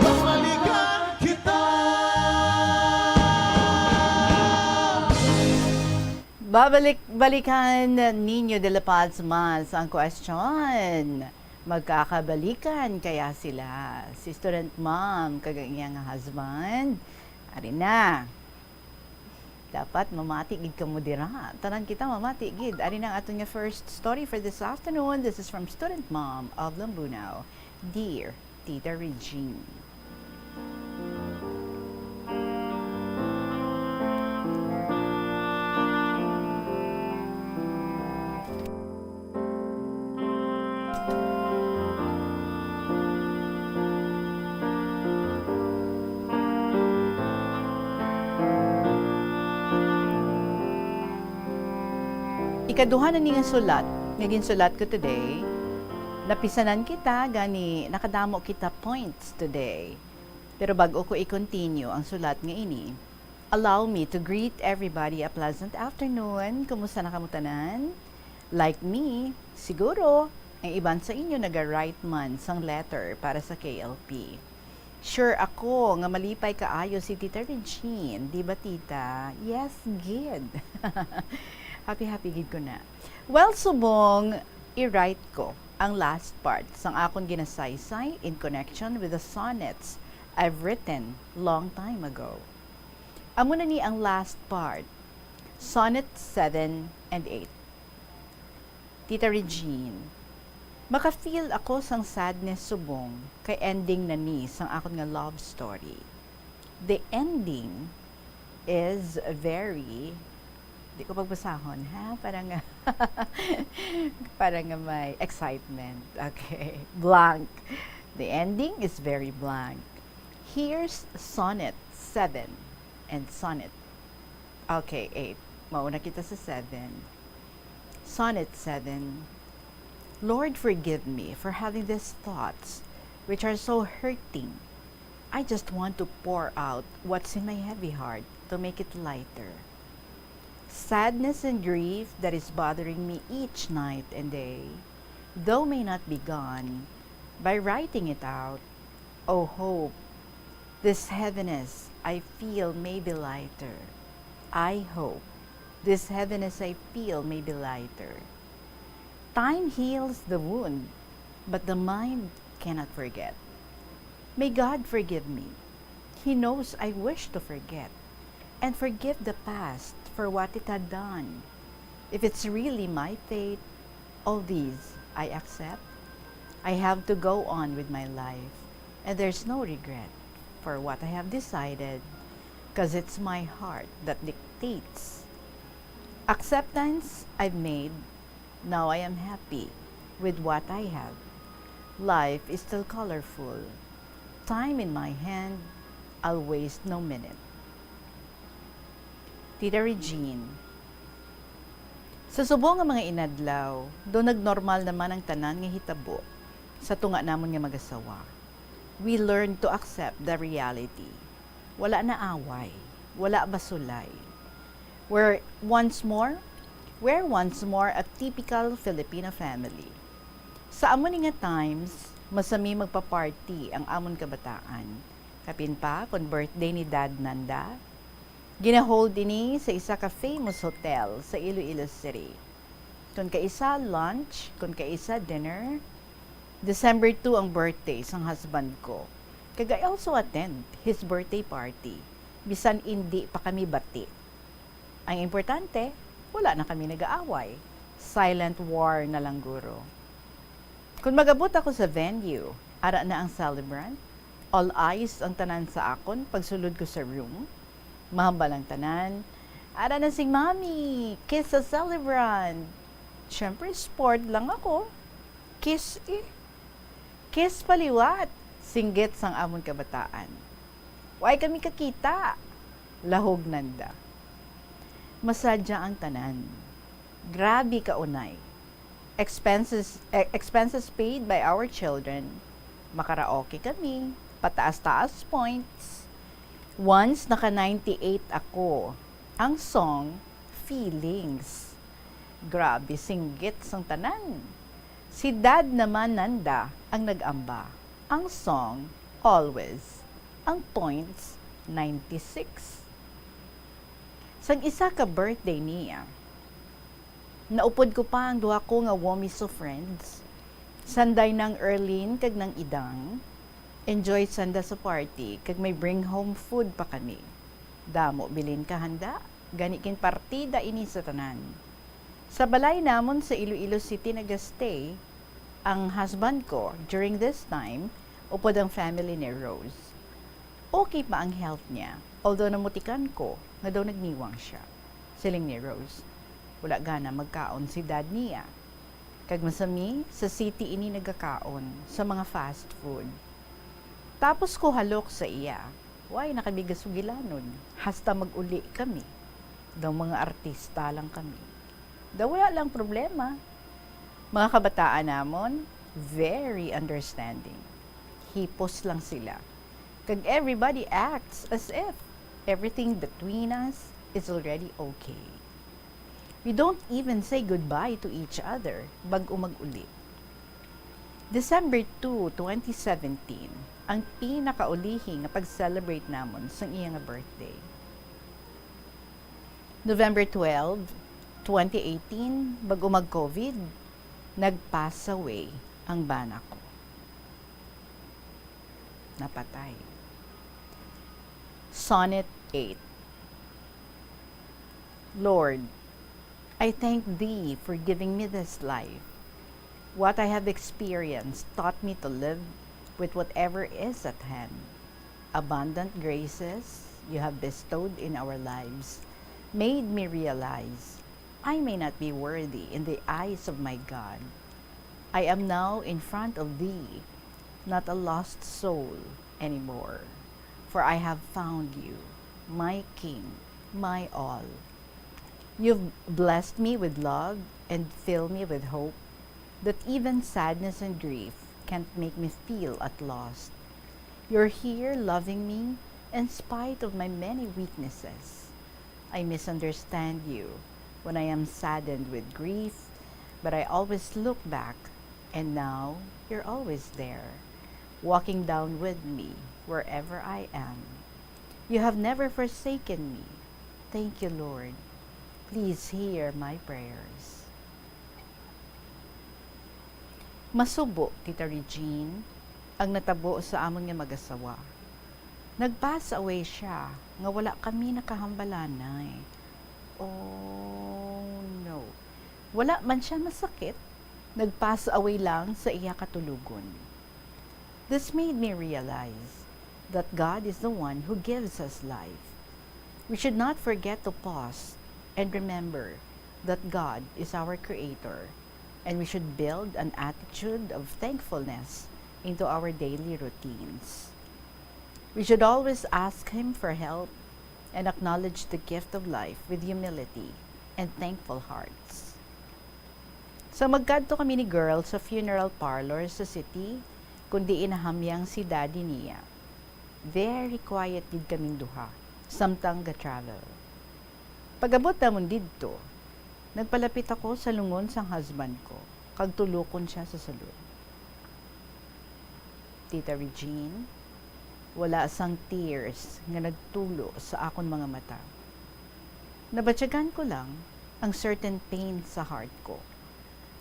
Babalikan kita. Babalik-balikan ninyo de la Paz Mas ang question. Magkakabalikan kaya sila, si student mom kag ang iya nga husband. Ari na. Dapat mamati gid kamo dira. Tanan kita mamati gid. Ari na ang aton nga first story for this afternoon. This is from student mom of Lambunao. Dear Tita Regine. Ikaduha na ni nga sulat nga ginsulat ko today. Napisanan kita, gani nakadamo kita points today. Pero bag-o ko i-continue ang sulat nga ini, allow me to greet everybody a pleasant afternoon. Kumusta na kamo tanan? Like me, siguro, ang iban sa inyo naga-write man sang letter para sa K L P. Sure ako nga malipay kaayo si Tita Regine, di ba, Tita? Yes, gid. Happy-happy gid ko na. Well, subong, i-write ko ang last part sang akon ginasaysay in connection with the sonnets I've written long time ago. Amo na ni ang last part, Sonnet seven and eight. Tita Regine, maka-feel ako sang sadness subong kay ending na ni sang akon nga love story. The ending is very, di ko pagbasahon, ha? Para nga, para nga may excitement. Okay. Blank. The ending is very blank. Here's Sonnet seven and Sonnet, okay, eight. Mauna kita sa seven. Sonnet seven. Lord, forgive me for having these thoughts which are so hurting. I just want to pour out what's in my heavy heart to make it lighter. Sadness and grief that is bothering me each night and day, though may not be gone, by writing it out, oh hope, this heaviness I feel may be lighter. I hope this heaviness I feel may be lighter. Time heals the wound, but the mind cannot forget. May God forgive me. He knows I wish to forget and forgive the past for what it had done. If it's really my fate, all these I accept. I have to go on with my life, and there's no regret for what I have decided, 'cause it's my heart that dictates. Acceptance I've made, now I am happy with what I have. Life is still colorful. Time in my hand, I'll waste no minute. Tita Regine, sa subong nga mga inadlaw, do nagnormal naman ang tanan nga hitabo sa tunga namon nga mag-asawa. We learn to accept the reality. Wala na away, wala basulay. We're once more, we're once more a typical Filipino family. Sa amo ni nga times, masami magpa-party ang amon kabataan. Kapin pa kon birthday ni Dad Nanda, gina-hold ini sa isa ka famous hotel sa Iloilo City. Kon kaisa lunch, kon kaisa dinner. December two ang birthday sang husband ko, kag I also attend his birthday party, bisan indi pa kami bati. Ang importante, wala na kami nag-aaway. Silent war na lang guro. Kon mag-abot ako sa venue, ara na ang celebrant. All eyes ang tanan sa akon pagsulod ko sa room. Mahambal ang tanan. Ara na si Mommy! Kiss sa celebrant! Siyempre, sport lang ako. Kiss eh. Kiss pa liwat! Singgit sang amon kabataan. Way kami kakita! Lahog nanda. Masadya ang tanan. Grabe ka unay. Expenses, eh, expenses paid by our children. Makaraoke kami. Pataas-taas points. Once naka ninety-eight ako, ang song, Feelings. Grabe, singgit sang tanan. Si Dad naman nanda ang nag-amba. Ang song, Always. Ang points, ninety-six. Sang isa ka birthday niya, naupod ko pa ang duha ko nga womiso friends. Sanday nang Erlene kag nang Idang, enjoy sanda sa party, kag may bring home food pa kami. Damo bilin ka handa, gani ginpartida ini sa tanan. Sa balay namon sa Iloilo City nagastay ang husband ko during this time, upod ang family ni Rose. Okay pa ang health niya, although namutikan ko nga daw nagniwang siya. Siling ni Rose, wala gana magkaon si dad niya. Kag masami, sa city ini nagakaon sa mga fast food. Tapos ko halok sa iya, why na kami gasugilanon? Hasta mag-uli kami. Daw mga artista lang kami. Daw wala lang problema. Mga kabataan namon, very understanding. Hipos lang sila. Kag everybody acts as if everything between us is already okay. We don't even say goodbye to each other bag-o mag-uli. December two, twenty seventeen, ang pinakaulihi nga pag-celebrate namon sang iya nga birthday. November twelve, twenty eighteen, bag-o mag-COVID, nag-pass away ang bana ko. Napatay. Sonnet eight. Lord, I thank Thee for giving me this life. What I have experienced taught me to live with whatever is at hand. Abundant graces You have bestowed in our lives made me realize I may not be worthy in the eyes of my God. I am now in front of Thee, not a lost soul anymore, for I have found You, my King, my all. You've blessed me with love and filled me with hope that even sadness and grief can't make me feel at lost. You're here loving me in spite of my many weaknesses. I misunderstand you when I am saddened with grief, but I always look back, and now you're always there, walking down with me wherever I am. You have never forsaken me. Thank you, Lord. Please hear my prayers. Masubo, Tita Regine, ang natabo sa amon nga mag-asawa. Nag-pass away siya nga wala kami nakahambalanay. Oh, no. Wala man siya masakit, nag-pass away lang sa iya katulogon. This made me realize that God is the one who gives us life. We should not forget to pause and remember that God is our Creator, and we should build an attitude of thankfulness into our daily routines. We should always ask Him for help and acknowledge the gift of life with humility and thankful hearts. Sa magkadto kami ni girl sa funeral parlor sa city, kung diin nahamyang si daddy niya. Very quiet gid kaming duha, samtang ga-travel. Pag-abot namon didto, nagpalapit ako sa lungon sang husband ko, kag tulokon siya sa sulod. Tita Regine, wala sang tears nga nagtulo sa akon mga mata. Nabatyagan ko lang ang certain pain sa heart ko,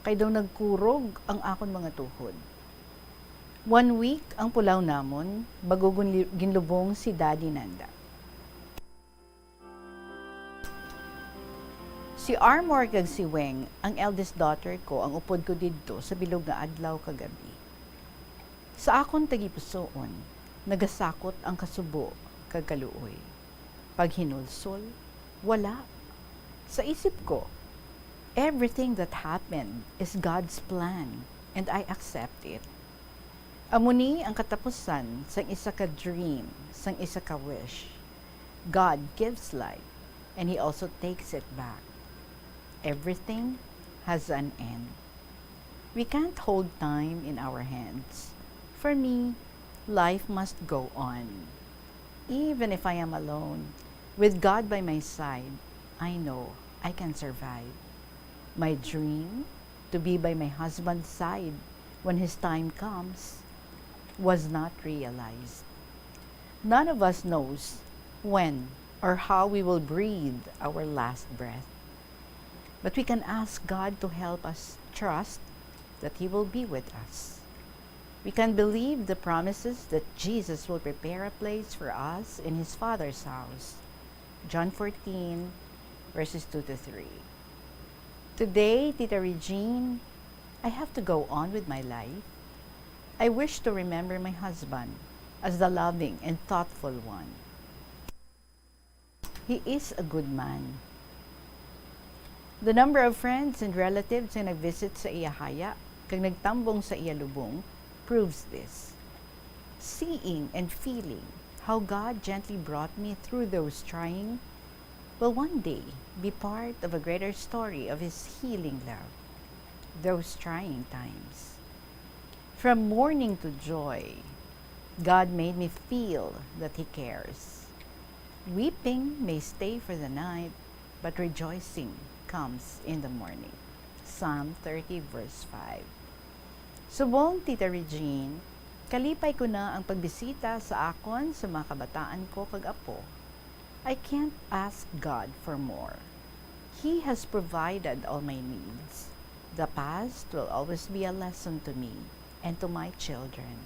kay daw nagkurog ang akon mga tuhod. One week ang pulaw namon bago gunli-, ginlubong si Daddy nanda. Si Armor kag si Weng, ang eldest daughter ko, ang upod ko didto sa bilog nga adlaw kag gab-i. Sa akon tagipusoon, nagasakot ang kasubo kag kaluoy. Paghinulsol, wala. Sa isip ko, everything that happened is God's plan, and I accept it. Amo ni ang katapusan sang isa ka dream, sang isa ka wish. God gives life, and He also takes it back. Everything has an end. We can't hold time in our hands. For me, life must go on. Even if I am alone, with God by my side, I know I can survive. My dream to be by my husband's side when his time comes was not realized. None of us knows when or how we will breathe our last breath. But we can ask God to help us trust that He will be with us. We can believe the promises that Jesus will prepare a place for us in His Father's house. John fourteen, verses two to three. Today, Tita Regine, I have to go on with my life. I wish to remember my husband as the loving and thoughtful one. He is a good man. The number of friends and relatives nga nag-visit sa iya haya kag nagtambong sa iya lubong proves this. Seeing and feeling how God gently brought me through those trying will one day be part of a greater story of His healing love. Those trying times. From mourning to joy, God made me feel that He cares. Weeping may stay for the night, but rejoicing comes in the morning. Psalm thirty, verse five. Subong, Tita Regine, kalipay ko na ang pagbisita sa akon sa mga kabataan ko kag apo. I can't ask God for more. He has provided all my needs. The past will always be a lesson to me and to my children.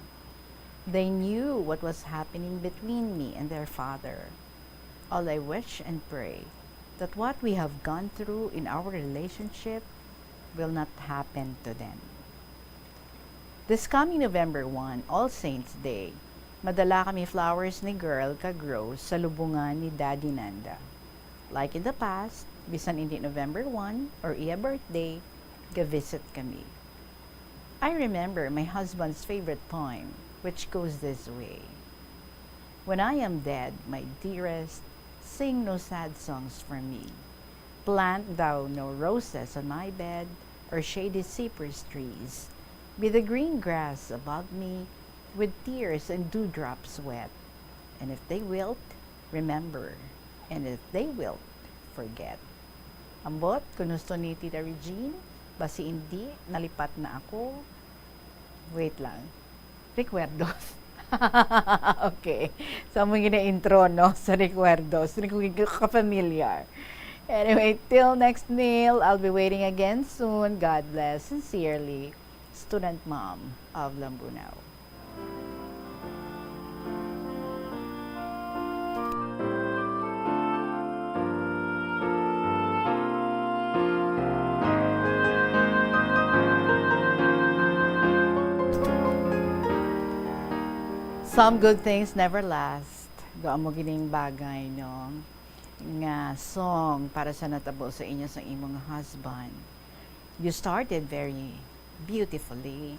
They knew what was happening between me and their father. All I wish and pray that what we have gone through in our relationship will not happen to them. This coming November one, All Saints Day, madala kami flowers ni Girl kag Rose sa lubungan ni Daddy Nanda. Like in the past, bisan indi November one or iya birthday, ga-visit kami. I remember my husband's favorite poem, which goes this way: "When I am dead, my dearest, sing no sad songs for me. Plant thou no roses on my bed, or shady cypress trees. Be the green grass above me, with tears and dewdrops wet. And if they wilt, remember, and if they wilt, forget." Ambot, kung gusto ni Tita Regine, basi hindi, nalipat na ako. Wait lang. Recuerdos. Okay. So, amo gina-intro, no? Sa recuerdos. Hindi ko ka-familiar. Anyway, till next meal, I'll be waiting again soon. God bless. Sincerely, Student Mom of Lambunao. Some good things never last. Daw amo gining bagay, no? Nga song para sa natabo sa inyo sa imong husband. You started very beautifully.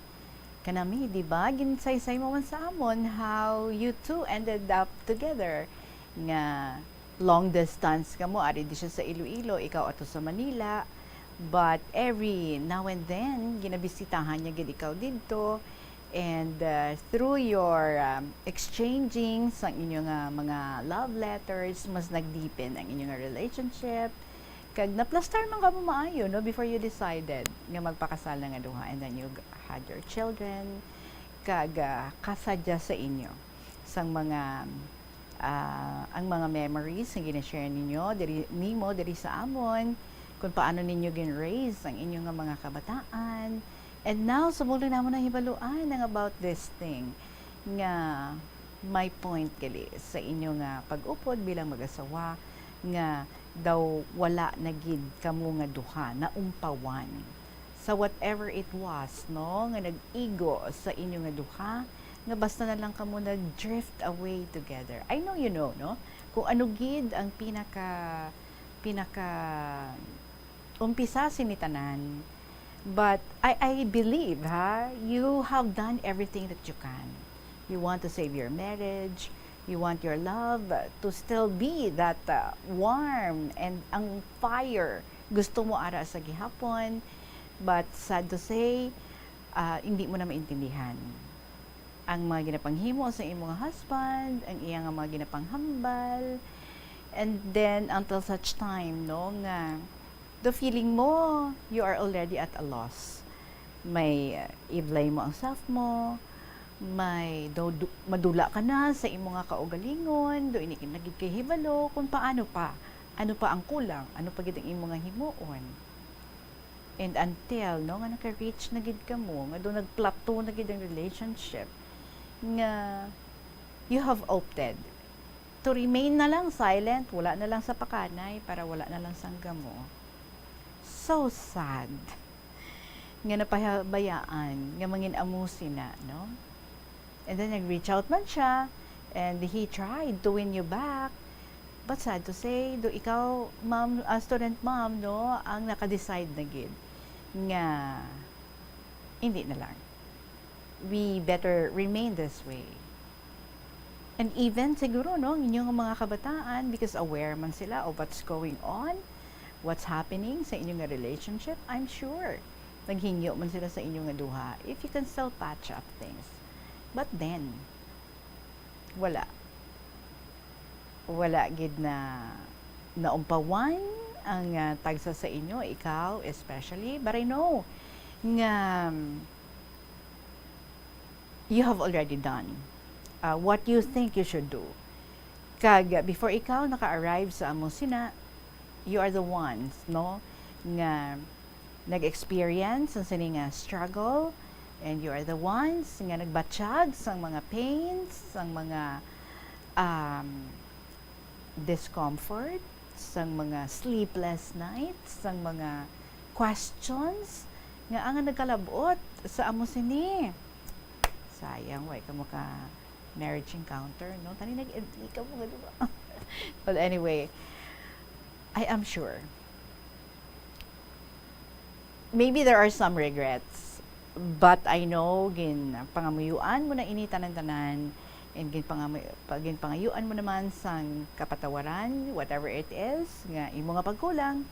Kanami, di ba? Ginsaysay mo man sa amon how you two ended up together. Nga long distance kamo, ari di siya sa Iloilo, ikaw ato sa Manila. But every now and then, ginabisitahan niya gid ikaw didto. And, uh, through your, um, exchanging sang inyo nga mga love letters, mas nag-deepen ang inyo nga relationship. Kag naplastar man kamo maayo, no, before you decided nga magpakasal na nga duha, and then you g-, had your children. Kag, ah, kasadya sa inyo sang mga, ah, ang mga memories nga gina-share ninyo diri, nimo diri sa amon, kung paano ninyo gin-raise ang inyo nga mga kabataan. And now, subong lang namon nahibaluan ang about this thing nga may point gali sa inyo nga pag-upod bilang mag-asawa, nga daw wala na gid kamo nga duha naumpawan sa whatever it was, no, nga nag-igo sa inyo nga duha, nga basta na lang kamo nag-drift away together. I know you know, no, kung ano gid ang pinaka, pinaka umpisa sini tanan. But I, I believe, ha, you have done everything that you can. You want to save your marriage, you want your love, uh, to still be that, uh, warm and ang fire gusto mo ara sa gihapon. But sad to say, uh, hindi mo na maintindihan ang mga ginapanghimo sa imong husband, ang iya nga mga ginapanghambal. And then, until such time, no, nga the feeling mo, you are already at a loss. May, uh, i-blame mo ang self mo, may do-, du-, madula ka na sa imo nga kaugalingon, do ini nagkahibalo kung paano pa, ano pa ang kulang, ano pa gid ang imo nga himuon. And until, no, nga naka-reach na gid kamo, nga do nag-plateau na gid ang relationship, nga you have opted to remain na lang silent, wala na lang sa pakanay, para wala na lang sang gamo. So sad nga napahabayaan nga mangin-amo sina, no? And then nag-reach out man siya, and he tried to win you back. But sad to say, do ikaw, ma'am, ah, student ma'am, no, ang naka-decide na gid nga hindi na lang. We better remain this way. And even siguro, no, ang inyong mga kabataan, because aware man sila of what's going on, what's happening sa inyong nga relationship, I'm sure naghingyo man sila sa inyo nga duha if you can still patch up things. But then, wala. Wala gid na naumpawan ang, ah, tagsa sa inyo, ikaw especially. But I know nga, um, you have already done, uh, what you think you should do. Kag, uh, before ikaw naka-arrive sa amo sina, you are the ones, no, nga nag-experience sang sini nga struggle, and you are the ones nga nagbatyag sang mga pains, sang mga, um, discomfort, sang mga sleepless nights, sang mga questions nga ang nagkalab-ot sa amo sini. Sayang, way ka maka marriage encounter, no? Tani nag-M E ka mo, di ba? Well, anyway, I am sure. Maybe there are some regrets, but I know gin pangayuan mo na ini tanan-tanan, and gin pangam-, pa-, gin pangayuan mo naman sang kapatawaran, whatever it is, nga imo nga pagkulang,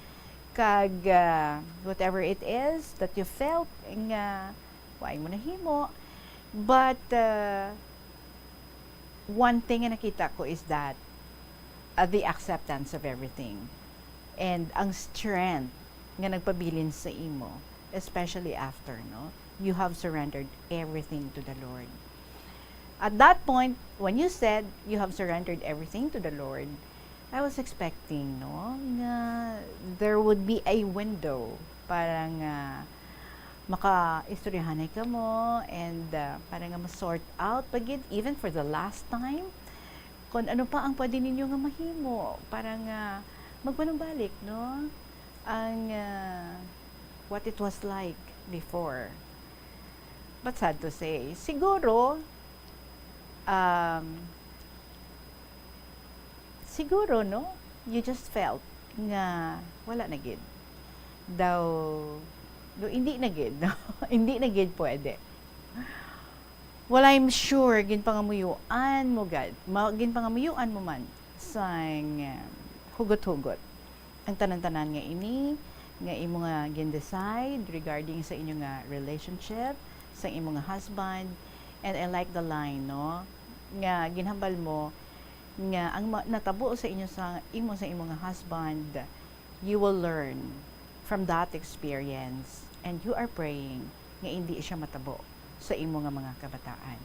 kag, ah, whatever it is that you felt nga wa mo nahimo. But, ah, one thing nga nakita ko is that, ah, the acceptance of everything and ang strength nga nagpabilin sa imo, especially after, no, you have surrendered everything to the Lord. At that point, when you said you have surrendered everything to the Lord, I was expecting, no, nga there would be a window para nga makaistoryahanay kamo and, ah, para nga ma-sort out pa gid, even for the last time, kung ano pa ang pwede ninyo nga mahimo para nga magbanumbalik, no, ang, ah, what it was like before. But sad to say, siguro, um, siguro, no, you just felt nga wala na gid. Daw, daw hindi na gid, no? Hindi na gid pwede. Well, I'm sure ginpangamuyoan mo gid, ma-, ginpangamuyoan mo man sang, um, hugot-hugot ang tanan-tanan nga ini nga imo nga gin-decide regarding sa inyo nga relationship, sa imo nga husband. And I like the line, no, nga ginhambal mo nga ang ma-, natabo sa inyo, sa imo, sa imo nga husband, you will learn from that experience, and you are praying nga hindi siya matabo sa imo nga mga kabataan.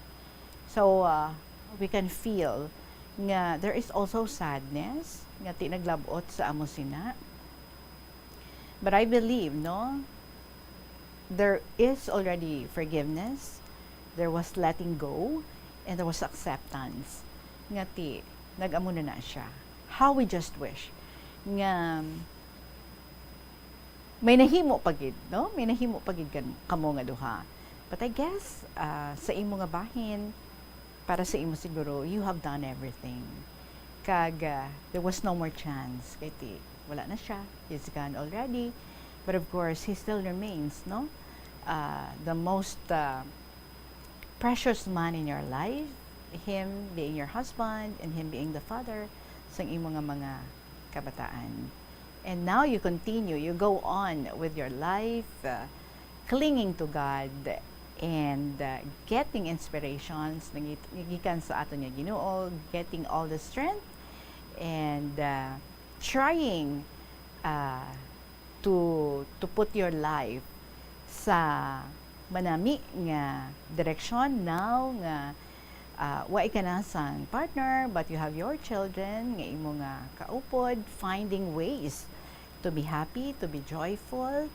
So, uh, we can feel nga there is also sadness nga ti naglab-ot sa amo sina. But I believe, no, there is already forgiveness, there was letting go, and there was acceptance. Nga ti, nag-amo na na siya. How we just wish nga may nahimo pa gid, no? May nahimo pa gid kan-, kamo nga duha. But I guess, ah, sa imo nga bahin, para sa imo siguro, you have done everything. Kag, ah, there was no more chance. Kay ti, wala na siya. He's gone already. But of course, he still remains, no? Ah, the most, ah, precious man in your life, him being your husband and him being the father sang imo nga mga kabataan. And now you continue, you go on with your life, uh, clinging to God and, uh, getting inspirations nga git-, nga gikan sa aton nga Ginoo, getting all the strength and, uh, trying, uh, to, to put your life sa manami nga direksyon now nga, ah, wa ka na sang partner, but you have your children nga imo nga kaupod, finding ways to be happy, to be joyful,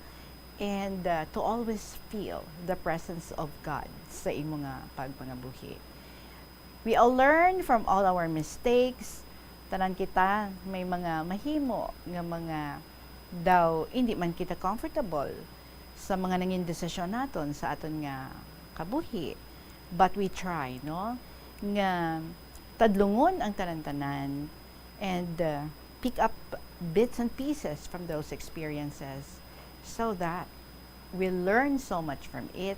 and, uh, to always feel the presence of God sa imo nga pagpangabuhi. We all learn from all our mistakes. Tanan kita may mga mahimo nga mga daw hindi man kita comfortable sa mga nangin desisyon naton sa aton nga kabuhi. But we try, no, nga tadlungon ang tanan-tanan and, uh, pick up bits and pieces from those experiences so that we learn so much from it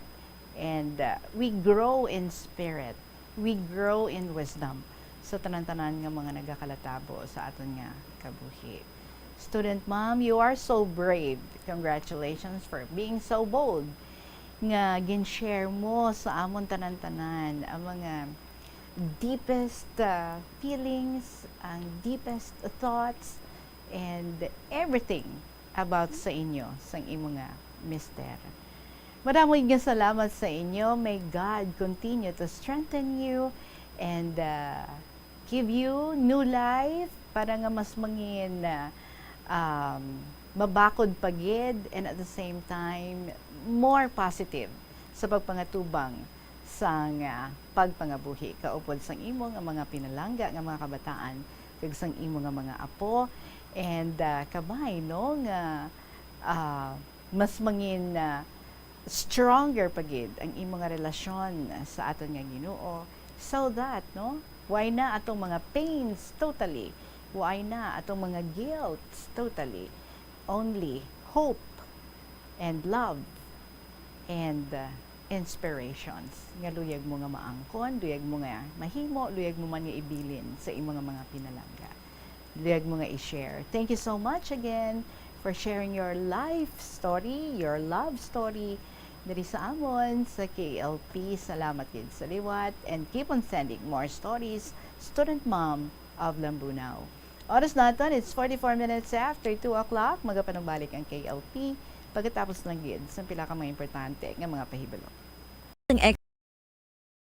and, uh, we grow in spirit, we grow in wisdom sa tanan-tanan nga mga nagakalatabo sa aton nga kabuhi. Student mom, you are so brave. Congratulations for being so bold nga gin-share mo sa amon tanan-tanan ang mga deepest, uh, feelings, ang deepest thoughts, and everything about sa inyo, sang imo nga mister. Madamo nga salamat sa inyo. May God continue to strengthen you and, uh, give you new life para nga mas mangin, uh, um, mabakod pa gid and at the same time more positive sa pagpangatubang sang, ah, pagpangabuhi kaupod sang imo nga mga pinalangga nga mga kabataan kag sang imo nga mga apo. And, ah, kabay, no, nga, ah, mas mangin, ah, stronger pa gid ang imo nga relasyon sa aton nga Ginoo, so that, no, why na atong mga pains totally, why na atong mga guilts totally, only hope and love and, uh, inspirations nga luyag mo nga maangkon, luyag mo nga mahimo, luyag mo man nga ibilin sa imo nga mga pinalangga. Luyag mo nga i-share. Thank you so much again for sharing your life story, your love story diri sa amon sa K L P. Salamat gid sa liwat and keep on sending more stories, Student Mom of Lambunao. Oras naton, it's forty-four minutes after two o'clock. Magapanumbalik ang K L P pagkatapos lang gid sa pila ka mga importante nga mga pahibalo. Ang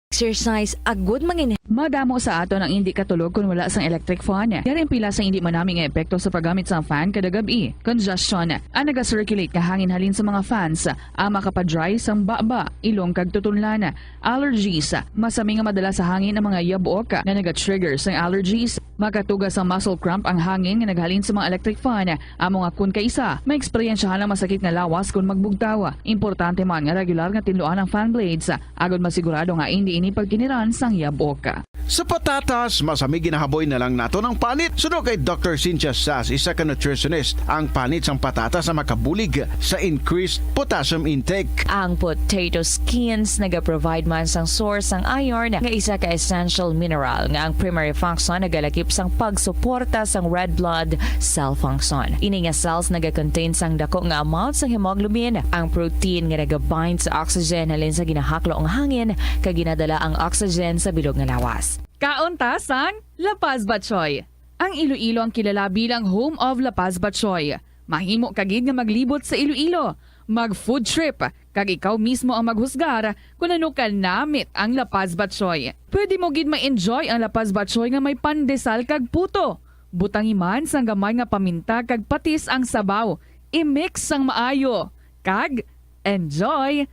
exercise, agud mangin- Madamo sa aton ang indi katulog kon wala sang electric fan. Yari ang pila sa indi manami nga epekto sa paggamit sang fan kada gab-i. Congestion, ang naga-circulate nga hangin halin sa mga fans, ang makapa-dry sang baba, ilong kag tutunlan. Allergies, masami nga madala sa hangin ang mga yabok nga naga-trigger sang allergies. Makatuga sang muscle cramp ang hangin nga naghalin sa mga electric fan. Amo nga kon kaisa, maeksperiensyahan ang masakit nga lawas kon magbugtaw. Importante man nga regular nga tinluan ang fan blades, agod masigurado nga indi ini pagkiniran sang yabok. Sa patatas, masami ginahaboy na lang naton ang panit. Suno kay Doctor Cynthia Sass, isa ka nutritionist, ang panit sang patatas ang makabulig sa increased potassium intake. Ang potato skins nagaprovide man sang source sang iron, nga isa ka essential mineral nga ang primary function nagalakip sang pagsuporta sang red blood cell function. Ini nga cells nagakontain sang dako nga amount sang hemoglobin, ang protein nga nagabind sa oxygen halin sa ginahaklo nga hangin kag ginadala ang oxygen sa bilog nga lawas. Kaon ta sang La Paz Batchoy. Ang Iloilo ang kilala bilang home of La Paz Batchoy. Mahimo ka gid nga maglibot sa Iloilo, mag-food trip, kag ikaw mismo ang maghusgar kon ano ka namit ang La Paz Batchoy. Pwede mo gid ma-enjoy ang La Paz Batchoy nga may pandesal kag puto. Butangi man sang gamay nga paminta kag patis ang sabaw. I-mix sang maayo. Kag enjoy!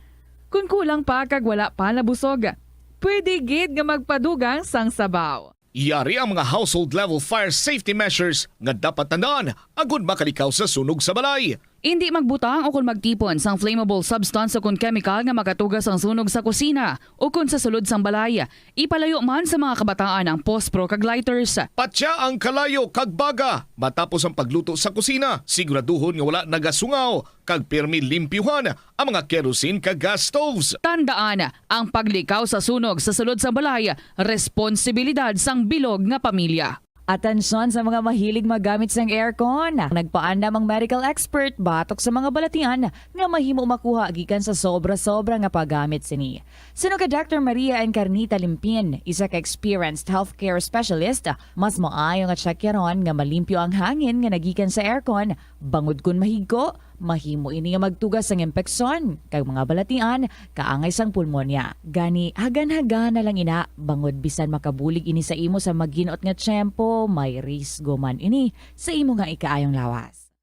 Kon kulang pa kag wala pa nabusog, pwede gid nga magpadugang sang sabaw. Yari ang mga household level fire safety measures nga dapat tandaan agud makalikaw sa sunog sa balay. Indi magbutang o kon magtipon sang flammable substance o kon chemical nga makatuga sang sunog sa kusina o kon sa sulod sang balay. Ipalayo man sa mga kabataan ang pospro kag lighters. Patya ang kalayo kag baga matapos ang pagluto sa kusina. Siguraduhon nga wala nagasungaw kag pirmi limpyuhan ang mga kerosene kag gas stoves. Tandaan, ang paglikaw sa sunog sa sulod sa balay, responsibilidad sang bilog nga pamilya. Atensyon sa mga mahilig magamit sang aircon. Nagpaandam ang medical expert batok sa mga balatian nga mahimo makuha gikan sa sobra-sobra nga paggamit sini. Suno kay Doctor Maria Encarnita Limpin, isa ka experienced healthcare specialist, mas maayo nga tsakyaron nga malimpyo ang hangin nga nagikan sa aircon, bangod kon mahigko, mahimo ini nga magtuga sang impeksyon kag mga balatian kaangay sang pulmonya. Gani, hagan-hagana lang ina, bangod bisan makabulig ini sa imo sa magin-ot nga tiyempo, may risgo man ini sa imo nga ikaayong lawas.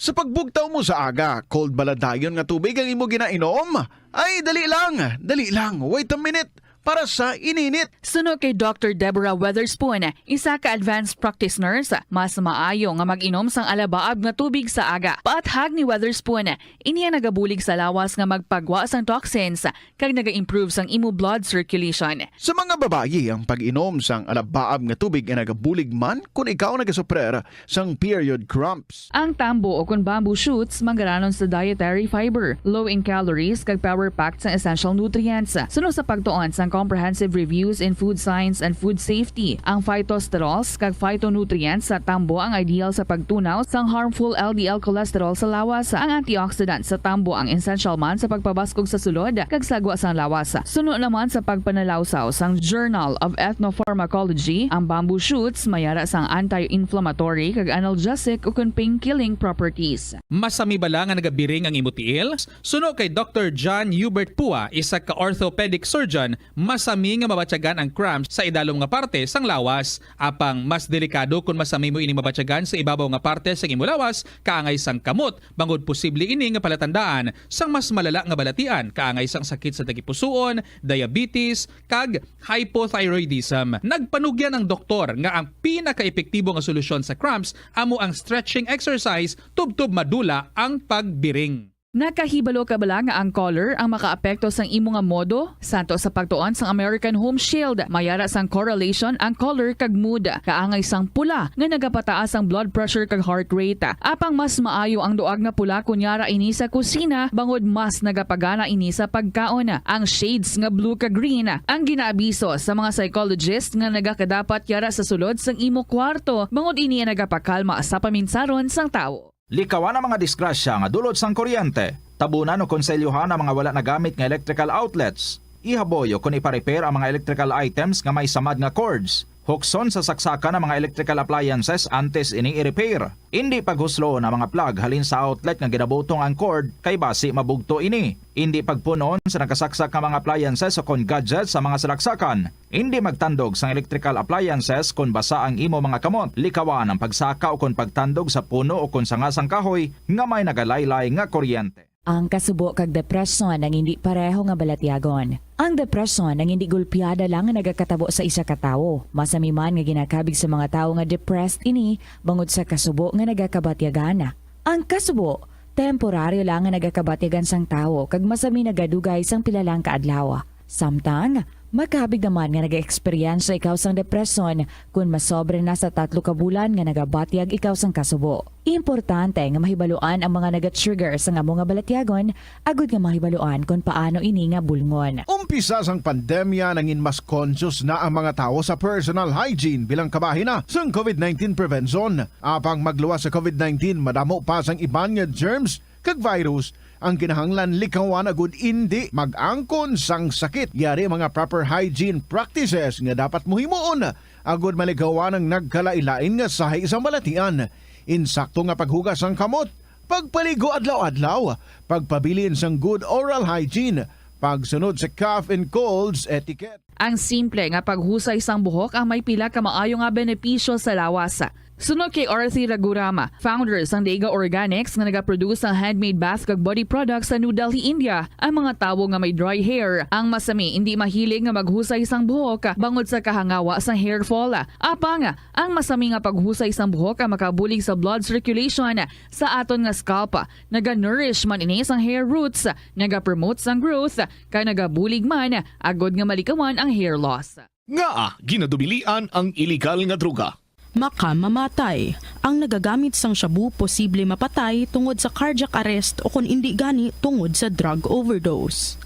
Sa pagbugtaw mo sa aga, cold bala dayon nga tubig ang imo ginainom? Ay, dali lang, dali lang, wait a minute, para sa ininit. Suno kay Doctor Deborah Weatherspoon, isa ka advanced practice nurse, mas maayo nga mag-inom sang alabaab nga tubig sa aga. Paathag ni Weatherspoon, ini ang nagabulig sa lawas nga magpagwa sang toxins kag naga-improve sang imo blood circulation. Sa mga babayi, ang pag-inom sang alabaab nga tubig ay nagabulig man kon ikaw nagasuprer sang period cramps. Ang tambo o kon bamboo shoots manggaranon sa dietary fiber, low in calories, kag power-packed sang essential nutrients. Suno sa pagtuon sang Comprehensive Reviews in Food Science and Food Safety, ang phytosterols kag phytonutrients sa tambo ang ideal sa pagtunaw sang harmful L D L cholesterol sa lawas. Ang antioxidant sa tambo ang essential man sa pagpabaskog sa sulod kag sagwa sang lawas. Suno naman sa pagpanalawsaw sang Journal of Ethnopharmacology, ang bamboo shoots may ara sang anti-inflammatory kag analgesic ukon pain-killing properties. Masami bala nga nagabiring ang imo tiil? Suno kay Doctor John Hubert Pua, isa ka orthopedic surgeon, masami nga mabatyagan ang cramps sa idalom nga parte sang lawas. Apang mas delikado kon masami mo ining mabatyagan sa ibabaw nga parte sang imo lawas, kaangay sang kamot, bangod posible ini nga palatandaan sang mas malala nga balatian, kaangay sang sakit sa tagipusoon, diabetes, kag hypothyroidism. Nagpanugyan ang doktor nga ang pinakaepektibo nga solusyon sa cramps amo ang stretching exercise tubtob madula ang pagbiring. Nakahibalo ka bala nga ang color ang makaapekto sang imo nga modo? Santo sa pagtuon sang American Home Shield, may ara sang correlation ang color kag mood. Kaangay sang pula nga nagapataas ang blood pressure kag heart rate. Apang mas maayo ang duag nga pula kon yara ini sa kusina, bangod mas nagapagana ini sa pagkaon. Ang shades nga blue kag green ang ginaabiso sa mga psychologist nga nagakadapat yara sa sulod sang imo kwarto, bangod ini ang nagapakalma sa paminsaron sang tawo. Likawan ang mga disgrasya nga dulot sang kuryente. Tabunan o konselyuhan ang mga wala nagamit nga electrical outlets. Ihaboy o kon ipa-repair ang mga electrical items nga may samad nga cords. Hukson sa saksakan ang mga electrical appliances antes ini i-repair. Indi paghusloon ang mga plug halin sa outlet nga ginabutong ang cord, kay basi mabugto ini. Indi pagpun-on sa nakasaksak nga mga appliances o kon gadgets sa mga salaksakan. Indi magtandog sang electrical appliances kon basa ang imo mga kamot. Likawan ang pagsaka o kon pagtandog sa puno o kon sanga sang kahoy nga may nagalaylay nga kuryente. Ang kasubo kag depresyon ang indi pareho nga balatyagon. Ang depresyon ang indi gulpiada lang nga nagakatabo sa isa ka tawo. Masami man nga ginakabig sa mga tawo nga depressed ini bangod sa kasubo nga nagakabatyagan. Ang kasubo, temporaryo lang nga nagakabatyagan sang tawo kag masami nagadugay sang pila lang ka adlaw. Samtang, makabig naman nga nag-eksperyensya ikaw sang depresyon kon masobra na sa tatlo ka bulan nga nagabatyag ikaw sang kasubo. Importante nga mahibaluan ang mga naga-trigger sang amo nga balatyagon agud nga mahibaluan kon paano ini nga bulngon. Umpisa sang pandemya, nangin mas conscious na ang mga tawo sa personal hygiene bilang kabahin na sang covid nineteen prevention. Apang magluwas sa covid nineteen, madamo pa sang iban nga germs kag virus ang kinahanglan likawan agud indi mag-angkon sang sakit. Yari mga proper hygiene practices nga dapat mo himuon agud malikawan ang nagkalain-lain nga sahi sang balatian. Insakto nga paghugas sang kamot, pagpaligo adlaw-adlaw, pagpabilin sang good oral hygiene, pagsunod sa cough and colds etiquette. Ang simple nga paghusay sang buhok ang may pila ka maayo nga benepisyo sa lawas. Suno kay Arthi Raghuram, founder sang Dega Organics nga nagaproduce sang handmade bath kag body products sa New Delhi, India, ang mga tawo nga may dry hair ang masami indi mahilig nga maghusay sang buhok bangod sa kahangawa sang hair fall. Apang, ang masami nga paghusay sang buhok ang makabulig sa blood circulation sa aton nga scalp. Naga-nourish man ini sang hair roots, nagapromote sang growth, kag nagabulig man agud nga malikawan ang hair loss. Ngaa ginadubilian ang iligal nga droga? Makamamatay. Ang nagagamit sang shabu posible mapatay tungod sa cardiac arrest o kon indi gani tungod sa drug overdose.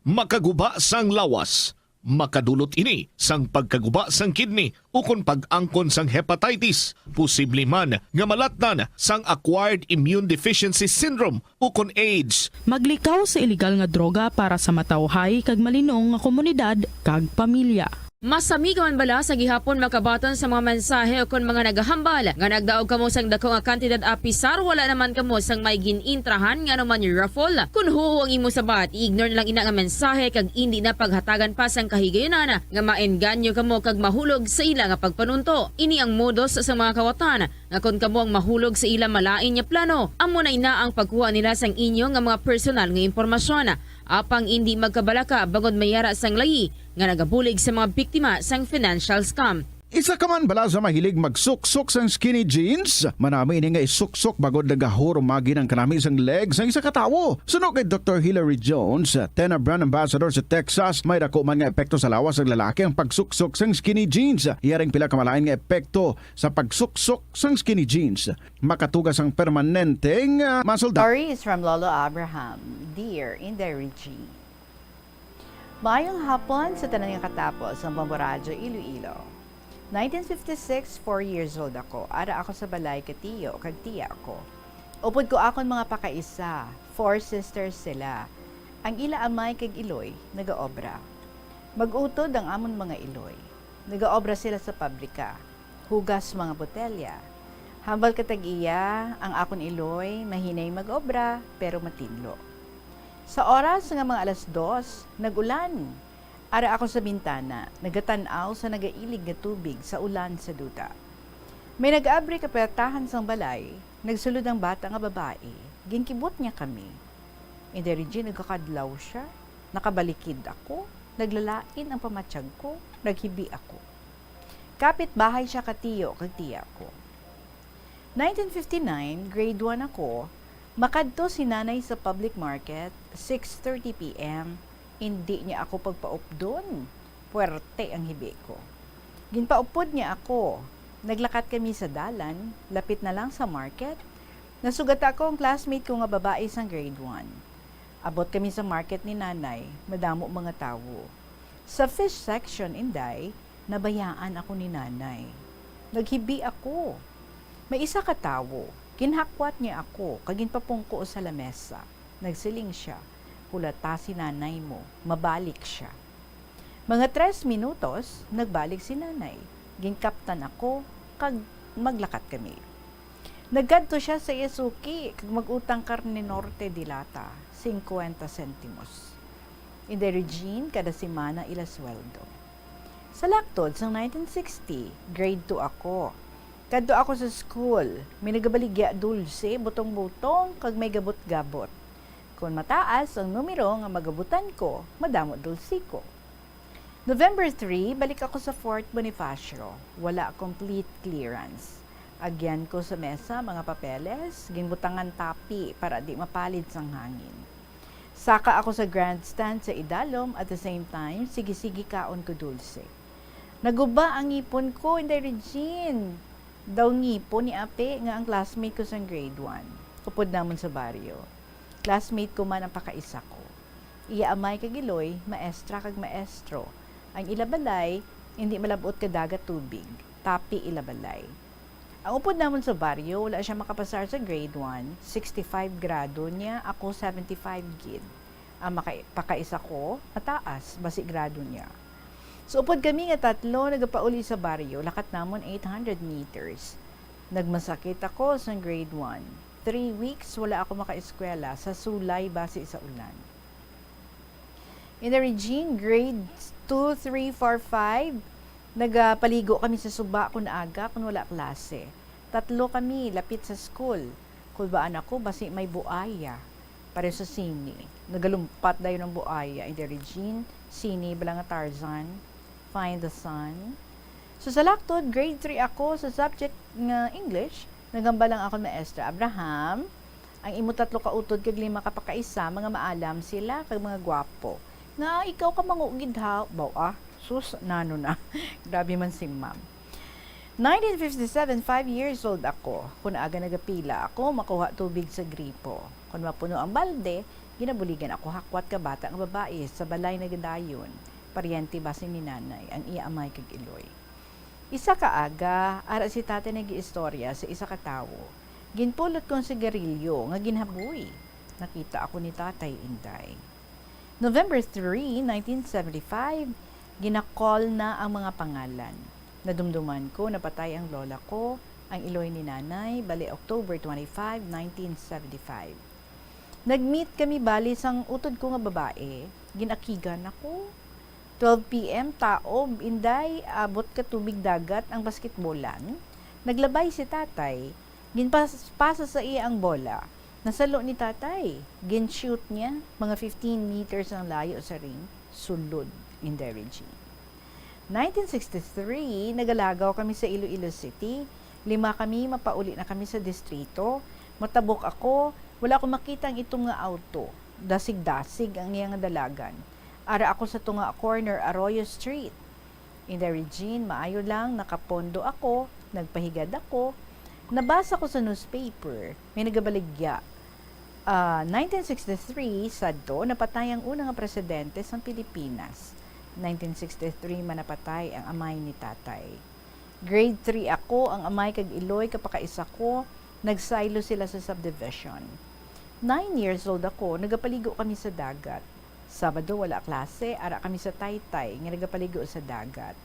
Makaguba sang lawas. Makadulot ini sang pagkaguba sang kidney ukon pag-angkon sang hepatitis. Posible man nga malatnan sang acquired immune deficiency syndrome ukon AIDS. Maglikaw sa iligal nga droga para sa matawhay kag malinong nga komunidad kag pamilya. Masami ka man bala sa gihapon makabaton sa mga mensahe o kon mga nagahambal nga nagdaog kamo sang dako nga kantidad, apisar wala naman kamo sang may gin-intrahan nga anuman raffle? Kon huo ang imo sabat, i-ignore na lang ina nga mensahe kag indi na paghatagan pa sang kahigayunan nga maengganyo kamo kag mahulog sa ila nga pagpanunto. Ini ang modus sa mga kawatan nga kon kamo ang mahulog sa ila malain nga plano, amo na ina ang pagkuha nila sang inyo nga mga personal nga impormasyon. Apang indi magkabalaka bangod may ara sang layi nga nagabulig sa mga biktima sang financial scam. Isa ka man bala sa mahilig magsuksok sang skinny jeans? Manami ini nga isuksok bangod nagahurumagi ang kanami sang leg sang isa ka tawo. Suno kay Doktor Hilary Jones, Tena brand ambassador sa Texas, may dako man nga epekto sa lawas sang lalaki ang pagsuksok sang skinny jeans. Iya ring pila ka malain nga epekto sa pagsuksok sang skinny jeans. Makatuga sang permanente nga muscle da- Stories from Lolo Abraham, Dear Inday Regine. Maayong hapon sa tanan nga katapos sang Bambo Radyo Iloilo. Nineteen fifty-six, four years old ako. Ara ako sa balay kay tiyo kag tiya ko. Upod ko akon mga pakaisa, four sisters sila. Ang ila amay kag iloy nagaobra. Mag-utod ang amon mga iloy. Nagaobra sila sa pabrika. Hugas mga botelya. Hambal ka tag-iya, ang akon iloy mahinay mag-obra, pero matinlo. Sa oras nga mga alas dos, nag-ulan. Ara ako sa bintana, nagatan-aw sa nagailig nga tubig sa ulan sa duta. May nag-abri ka pwertahan sang balay, nagsulod ang bata nga babayi. Ginkibot niya kami. Inday Regine, nagkakadlaw siya. Nakabalikid ako. Naglalain ang pamatyag ko. Naghibi ako. Kapit bahay siya ka tiyo kag tiya ko. Nineteen fifty-nine, grade one ako, makadto si nanay sa public market, six thirty P M. Indi niya ako pagpaupdon. Puwerte ang hibi ko. Ginpaupod niya ako. Naglakat kami sa dalan, lapit na lang sa market. Nasugata ko ang classmate ko nga babayi sang grade one. Abot kami sa market ni nanay, madamo mga tawo. Sa fish section, Inday, nabayaan ako ni nanay. Naghibi ako. May isa ka tawo, ginhakwat niya ako kag ginpapungko sa lamesa. Nagsiling sia, "Hulata si nanay mo, mabalik sia." Mga tres minutos, nagbalik si nanay. Ginkaptan ako kag maglakat kami. Nagkadto sia sa iya suki kag mag-utang karne norte de lata, singkwenta sentimos. Inday Regine, kada semana ila sweldo. Sa laktod sang nineteen sixty, grade two ako. Kadto ako sa school, may nagabaligya dulce, butong-butong, kag may gabot-gabot. Kon mataas ang numero nga magabutan ko, madamo dulce ko. November three, balik ako sa Fort Bonifacio. Wala complete clearance. Agyan ko sa mesa mga papeles, ginbutangan tapi para di mapalid sang hangin. Saka ako sa grandstand sa idalom, at the same time, sige-sige kaon ko dulce. Naguba ang ngipon ko, Inday Regine. Daw ngipon ni Ape nga ang classmate ko sang grade one. Upod namon sa baryo. Classmate ko man ang pakaisa ko. Iya amay kag iloy, maestra kag maestro. Ang ila balay, indi malab-ot ka dagat tubig, tapi ila balay. Ang upod namon sa baryo, wala sia makapasar sa grade one, sixty-five grado niya, ako seventy-five gid. Ang maka-, pakaisa ko, mataas, basi grado niya. So, upod kami nga tatlo nagapauli sa baryo, lakat namon eight hundred meters. Nagmasakit ako sa grade one. Three weeks wala ako makaeskwela sa sulay basi sa ulan. Inday Regine, grade two, three, four, five, nagapaligo kami sa suba kun aga, kun wala klase. Tatlo kami lapit sa school. Kulbaan ako, basi may buaya. Pareho sa sini. Nagalumpat dayon ang buaya, Inday Regine, sini bala nga Tarzan, Find the Sun. So, sa laktod, grade three ako sa subject nga English. Nagambal ang akon maestra, "Abraham, ang imo tatlo ka utod kag lima ka pakaisa, mga maalam sila kag mga gwapo. Nga ikaw ka mangugid ha?" Baw, ah, sus, nano na. Grabe man si ma'am. Nineteen fifty-seven, five years old ako. Kun aga nagapila ako, makuha tubig sa gripo. Kun mapuno ang balde, ginabuligan ako hakwat ka bata nga babayi sa balay nagadayon. Paryente basi ni nanay, ang iya amay kag iloy. Isa ka aga, ara si tatay nagiistorya sa isa ka tawo. Ginpulot ko ang sigarilyo nga ginhaboy. Nakita ako ni tatay, Inday. November three, nineteen seventy-five, Ginakol na ang mga pangalan. Nadumduman ko napatay ang lola ko, ang iloy ni nanay, bali October twenty-five, nineteen seventy-five. Nag-meet kami bali sang utod ko nga babae, ginakigan ako. Twelve P M, taob, inday, abot ka tubig dagat ang basketbolan. Naglabay si tatay, ginpas-, pasa sa iya ang bola. Nasalo ni tatay, gin-shoot niya, mga fifteen meters ang layo sa ring, sulod, inday Regine. Nineteen sixty-three, nagalagaw kami sa Iloilo City. Lima kami, mapauli na kami sa distrito. Matabok ako, wala ko makita ang itom nga auto. Dasig-dasig ang iya nga dalagan. Ara ako sa tunga corner Arroyo Street. Inday Regine, maayo lang, nakapondo ako, nagpahigad ako. Nabasa ko sa newspaper, may nagabaligya. Ah, nineteen sixty-three, sadto, napatay ang una nga presidente sang Pilipinas. Nineteen sixty-three man napatay ang amay ni tatay. Grade three ako, ang amay kag iloy kapakaisa ko, nagsaylo sila sa subdivision. Nine years old ako, nagapaligo kami sa dagat. Sabado wala klase, ara kami sa taytay nga nagapaligo sa dagat.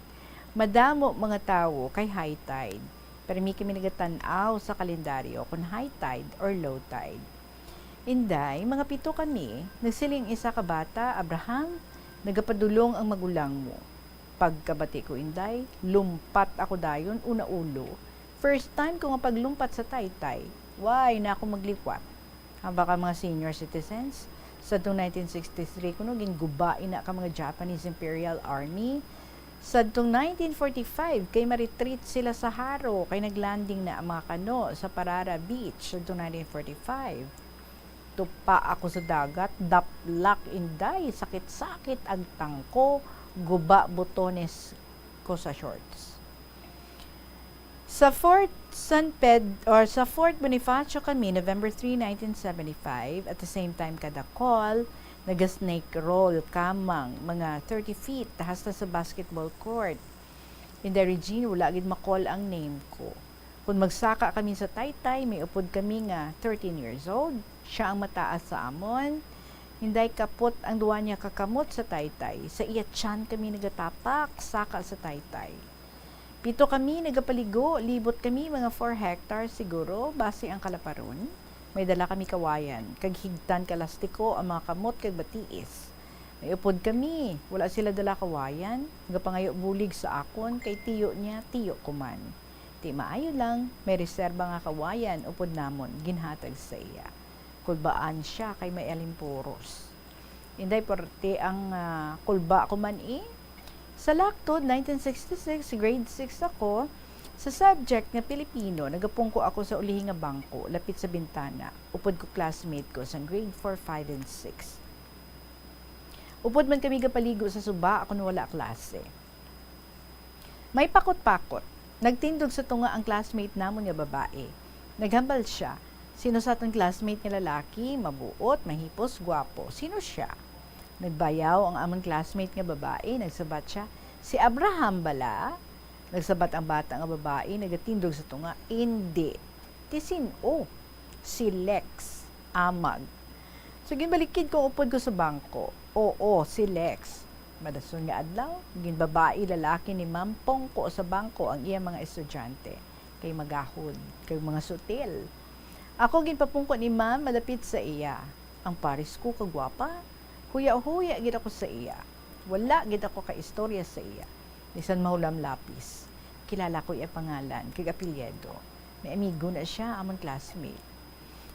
Madamo mga tawo kay high tide. Permi kami nagatan-aw sa kalendaryo kon high tide or low tide. Inday, mga pito kami, nagsiling isa ka bata, "Abraham, nagapadulong ang magulang mo." Pagkabati ko, inday, lumpat ako dayon una ulo. First time ko nga paglumpat sa taytay. Wala na ako magliwat. Haba ka mga senior citizens, sadtong nineteen sixty-three kuno ginguba ina ka mga Japanese Imperial Army. Sadtong nineteen forty-five kay ma-retreat sila sa Jaro, kay nag-landing na ang mga kano sa Parara Beach sadtong nineteen forty-five. Tupa ako sa dagat, daplak, inday, sakit-sakit ang tangko, guba botones ko sa shorts. Sa Fort San Ped-, or sa Fort Bonifacio kami, November three, nineteen seventy-five, at the same time kadakol, naga-snake roll kamang mga thirty feet hasta sa basketball court. Inday Regine, wala gid ma-call ang name ko. Kung magsaka kami sa taytay, may upod kami nga thirteen years old. Siya ang mataas sa amon. Inday, kapot ang duwa niya ka kamot sa taytay. Sa iya tiyan kami nagatapak, saka sa taytay. Pito kami nagapaligo, libot kami mga four hectares siguro, basi ang kalaparon. May dala kami kawayan, kag higtan ka lastiko ang mga kamot kag batiis. May upod kami, wala sila dala kawayan, nagapangayo bulig sa akon, kay tiyo niya, tiyo ko man. Ti maayo lang, may reserba nga kawayan upod namon, ginhatag sa iya. Kulbaan siya kay may alimpuros. Inday, parte ang, ah, kulba ko man, eh. Sa Lactod, nineteen sixty-six, grade six ako. Sa subject nga Pilipino, nagapungko ako sa ulihi nga bangko, lapit sa bintana, upod ko classmate ko sa grade four, five, and six. Upod man kami gapaligo sa suba kon wala klase. May pakot-pakot. Nagtindog sa tunga ang classmate namon nga babae. Naghambal sia, "Sino sa aton classmate nga lalaki, mabuot, mahipos, gwapo? Sino sia?" Nagbayaw ang amon classmate nga babae, nagsabat sia, "Si Abraham bala?" Nagsabat ang bata nga babae, nagatindog sa tunga, "Indi." "Ti sin-o?" "Si Lex Amag." So, ginbalikid ko upod ko sa bangko. "Oo, si Lex." Madason nga adlaw, ginbabayi lalaki ni Ma'am Pongko sa bangko ang iya mga estudyante, kay magahod kag mga sutil. Ako ginpapungko ni Ma'am malapit sa iya. Ang pares ko kagwapa. Huya-huya gid ako sa iya. Wala gid ako kaistorya sa iya. Bisan mahulam lapis. Kilala ko iya pangalan kag apelyido. May amigo na sia, amon classmate.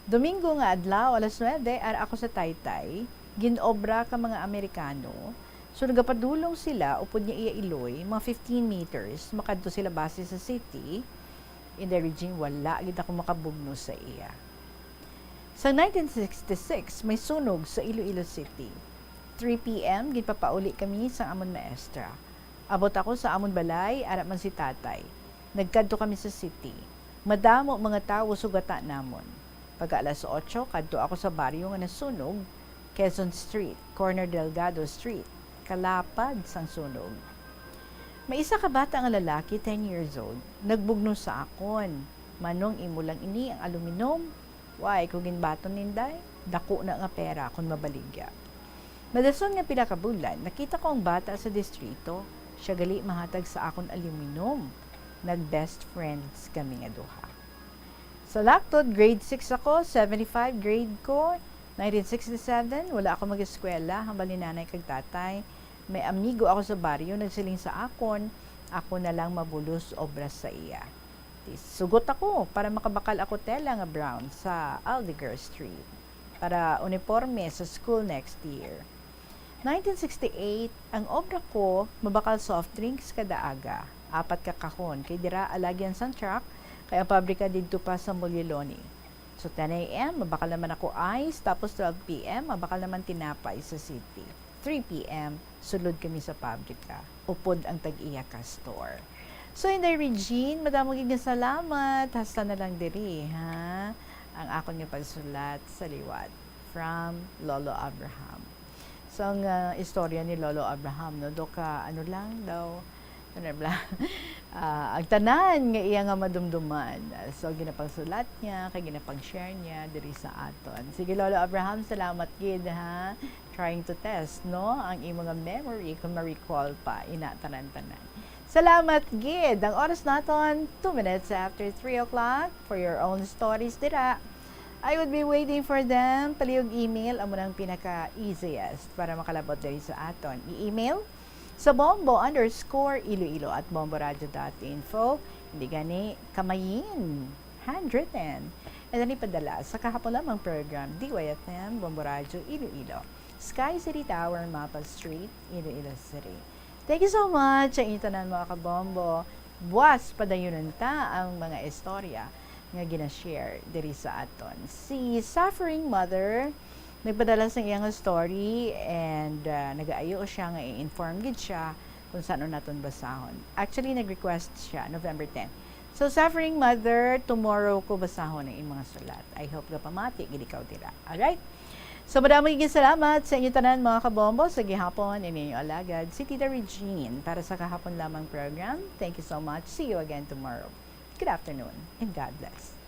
Domingo nga adlaw, alas nuebe, ara ako sa taytay, gin-obra ka mga Amerikano. So, nagapadulong sila upod nga iya iloy, mga fifteen meters, makadto sila base sa city. Inday Regine, wala gid ako makabugno sa iya. Sa nineteen sixty-six, may sunog sa Iloilo City. Three P M, ginpapauli kami sang amon maestra. Abot ako sa amon balay, ara man si tatay. Nagkadto kami sa city. Madamo mga tawo sugata namon. Pagka alas otso, kadto ako sa baryo nga nasunog, Quezon Street, corner Delgado Street, kalapad sang sunog. May isa ka bata nga lalaki, ten years old, nagbugno sa akon, "Manong, imo lang ini ang aluminom?" Way ko ginbaton, inday, dako na nga pera kon mabaligya. Madason nga pila ka bulan, nakita ko ang bata sa distrito. Siya gali mahatag sa akon aluminum. Nag-best friends kami nga duha. Sa Lactod, grade six ako, seventy-five grade ko. Nineteen sixty-seven, wala ako mag-eskwela, hambal ni nanay kag tatay. May amigo ako sa baryo, nagsiling sa akon, ako na lang mabulos obra sa iya. Di sugot ako para makabakal ako tela nga brown sa Aldegar Street para uniforme sa school next year. Nineteen sixty-eight, ang obra ko, mabakal soft drinks kada aga, apat ka kahon, kay dira alagyan sang truck, kay ang pabrika didto pa sa Molliloni. So, ten a m, mabakal naman ako ice, tapos twelve p m, mabakal naman tinapay sa city. Three p m, sulod kami sa pabrika, upod ang tag-iya ka store. So, Inday Regine, madamo gid nga salamat. Hasta na lang diri, ha? Ang akon nga pagsulat sa liwat. From Lolo Abraham. So, ang, ah, istorya ni Lolo Abraham, no, do ka, ano lang daw, ano lang, ah, ang tanan nga iya nga madumduman. So, ginapangsulat niya, kay ginapang-share niya diri sa aton. Sige, Lolo Abraham, salamat gid, ha? Trying to test, no, ang imo nga memory, kung ma-recall pa, ina, tanan-tanan. Salamat gid. Ang oras naton, two minutes after three o'clock. For your own stories dira, I would be waiting for them. Palihog email, amo nang pinaka-easiest para makalabot diri sa aton. I-email sa bombo underscore iloilo at bomboradio dot info. Hindi gani, kamayin, handwritten. And then ipadala sa kahapon lamang program, D Y F M, Bombo Radio, Iloilo, Sky City Tower, Mapa Street, Iloilo City. Thank you so much sa inyo tanan, mga kabombo. Buwas, padayunon ta ang mga istorya nga gina-share diri sa aton. Si Suffering Mother nagpadala sa iyang story and, ah, nagaayo siya nga i-inform gid siya kung saan naton basahon. Actually, nag-request siya, November ten. So, Suffering Mother, tomorrow ko basahon ang imong sulat. I hope gapamati gid ikaw dira. Alright? So, madamo gid salamat sa inyo tanan, mga kabombo. Sa gihapon, ini inyo alagad, si Tita Regine, para sa kahapon lamang program. Thank you so much. See you again tomorrow. Good afternoon and God bless.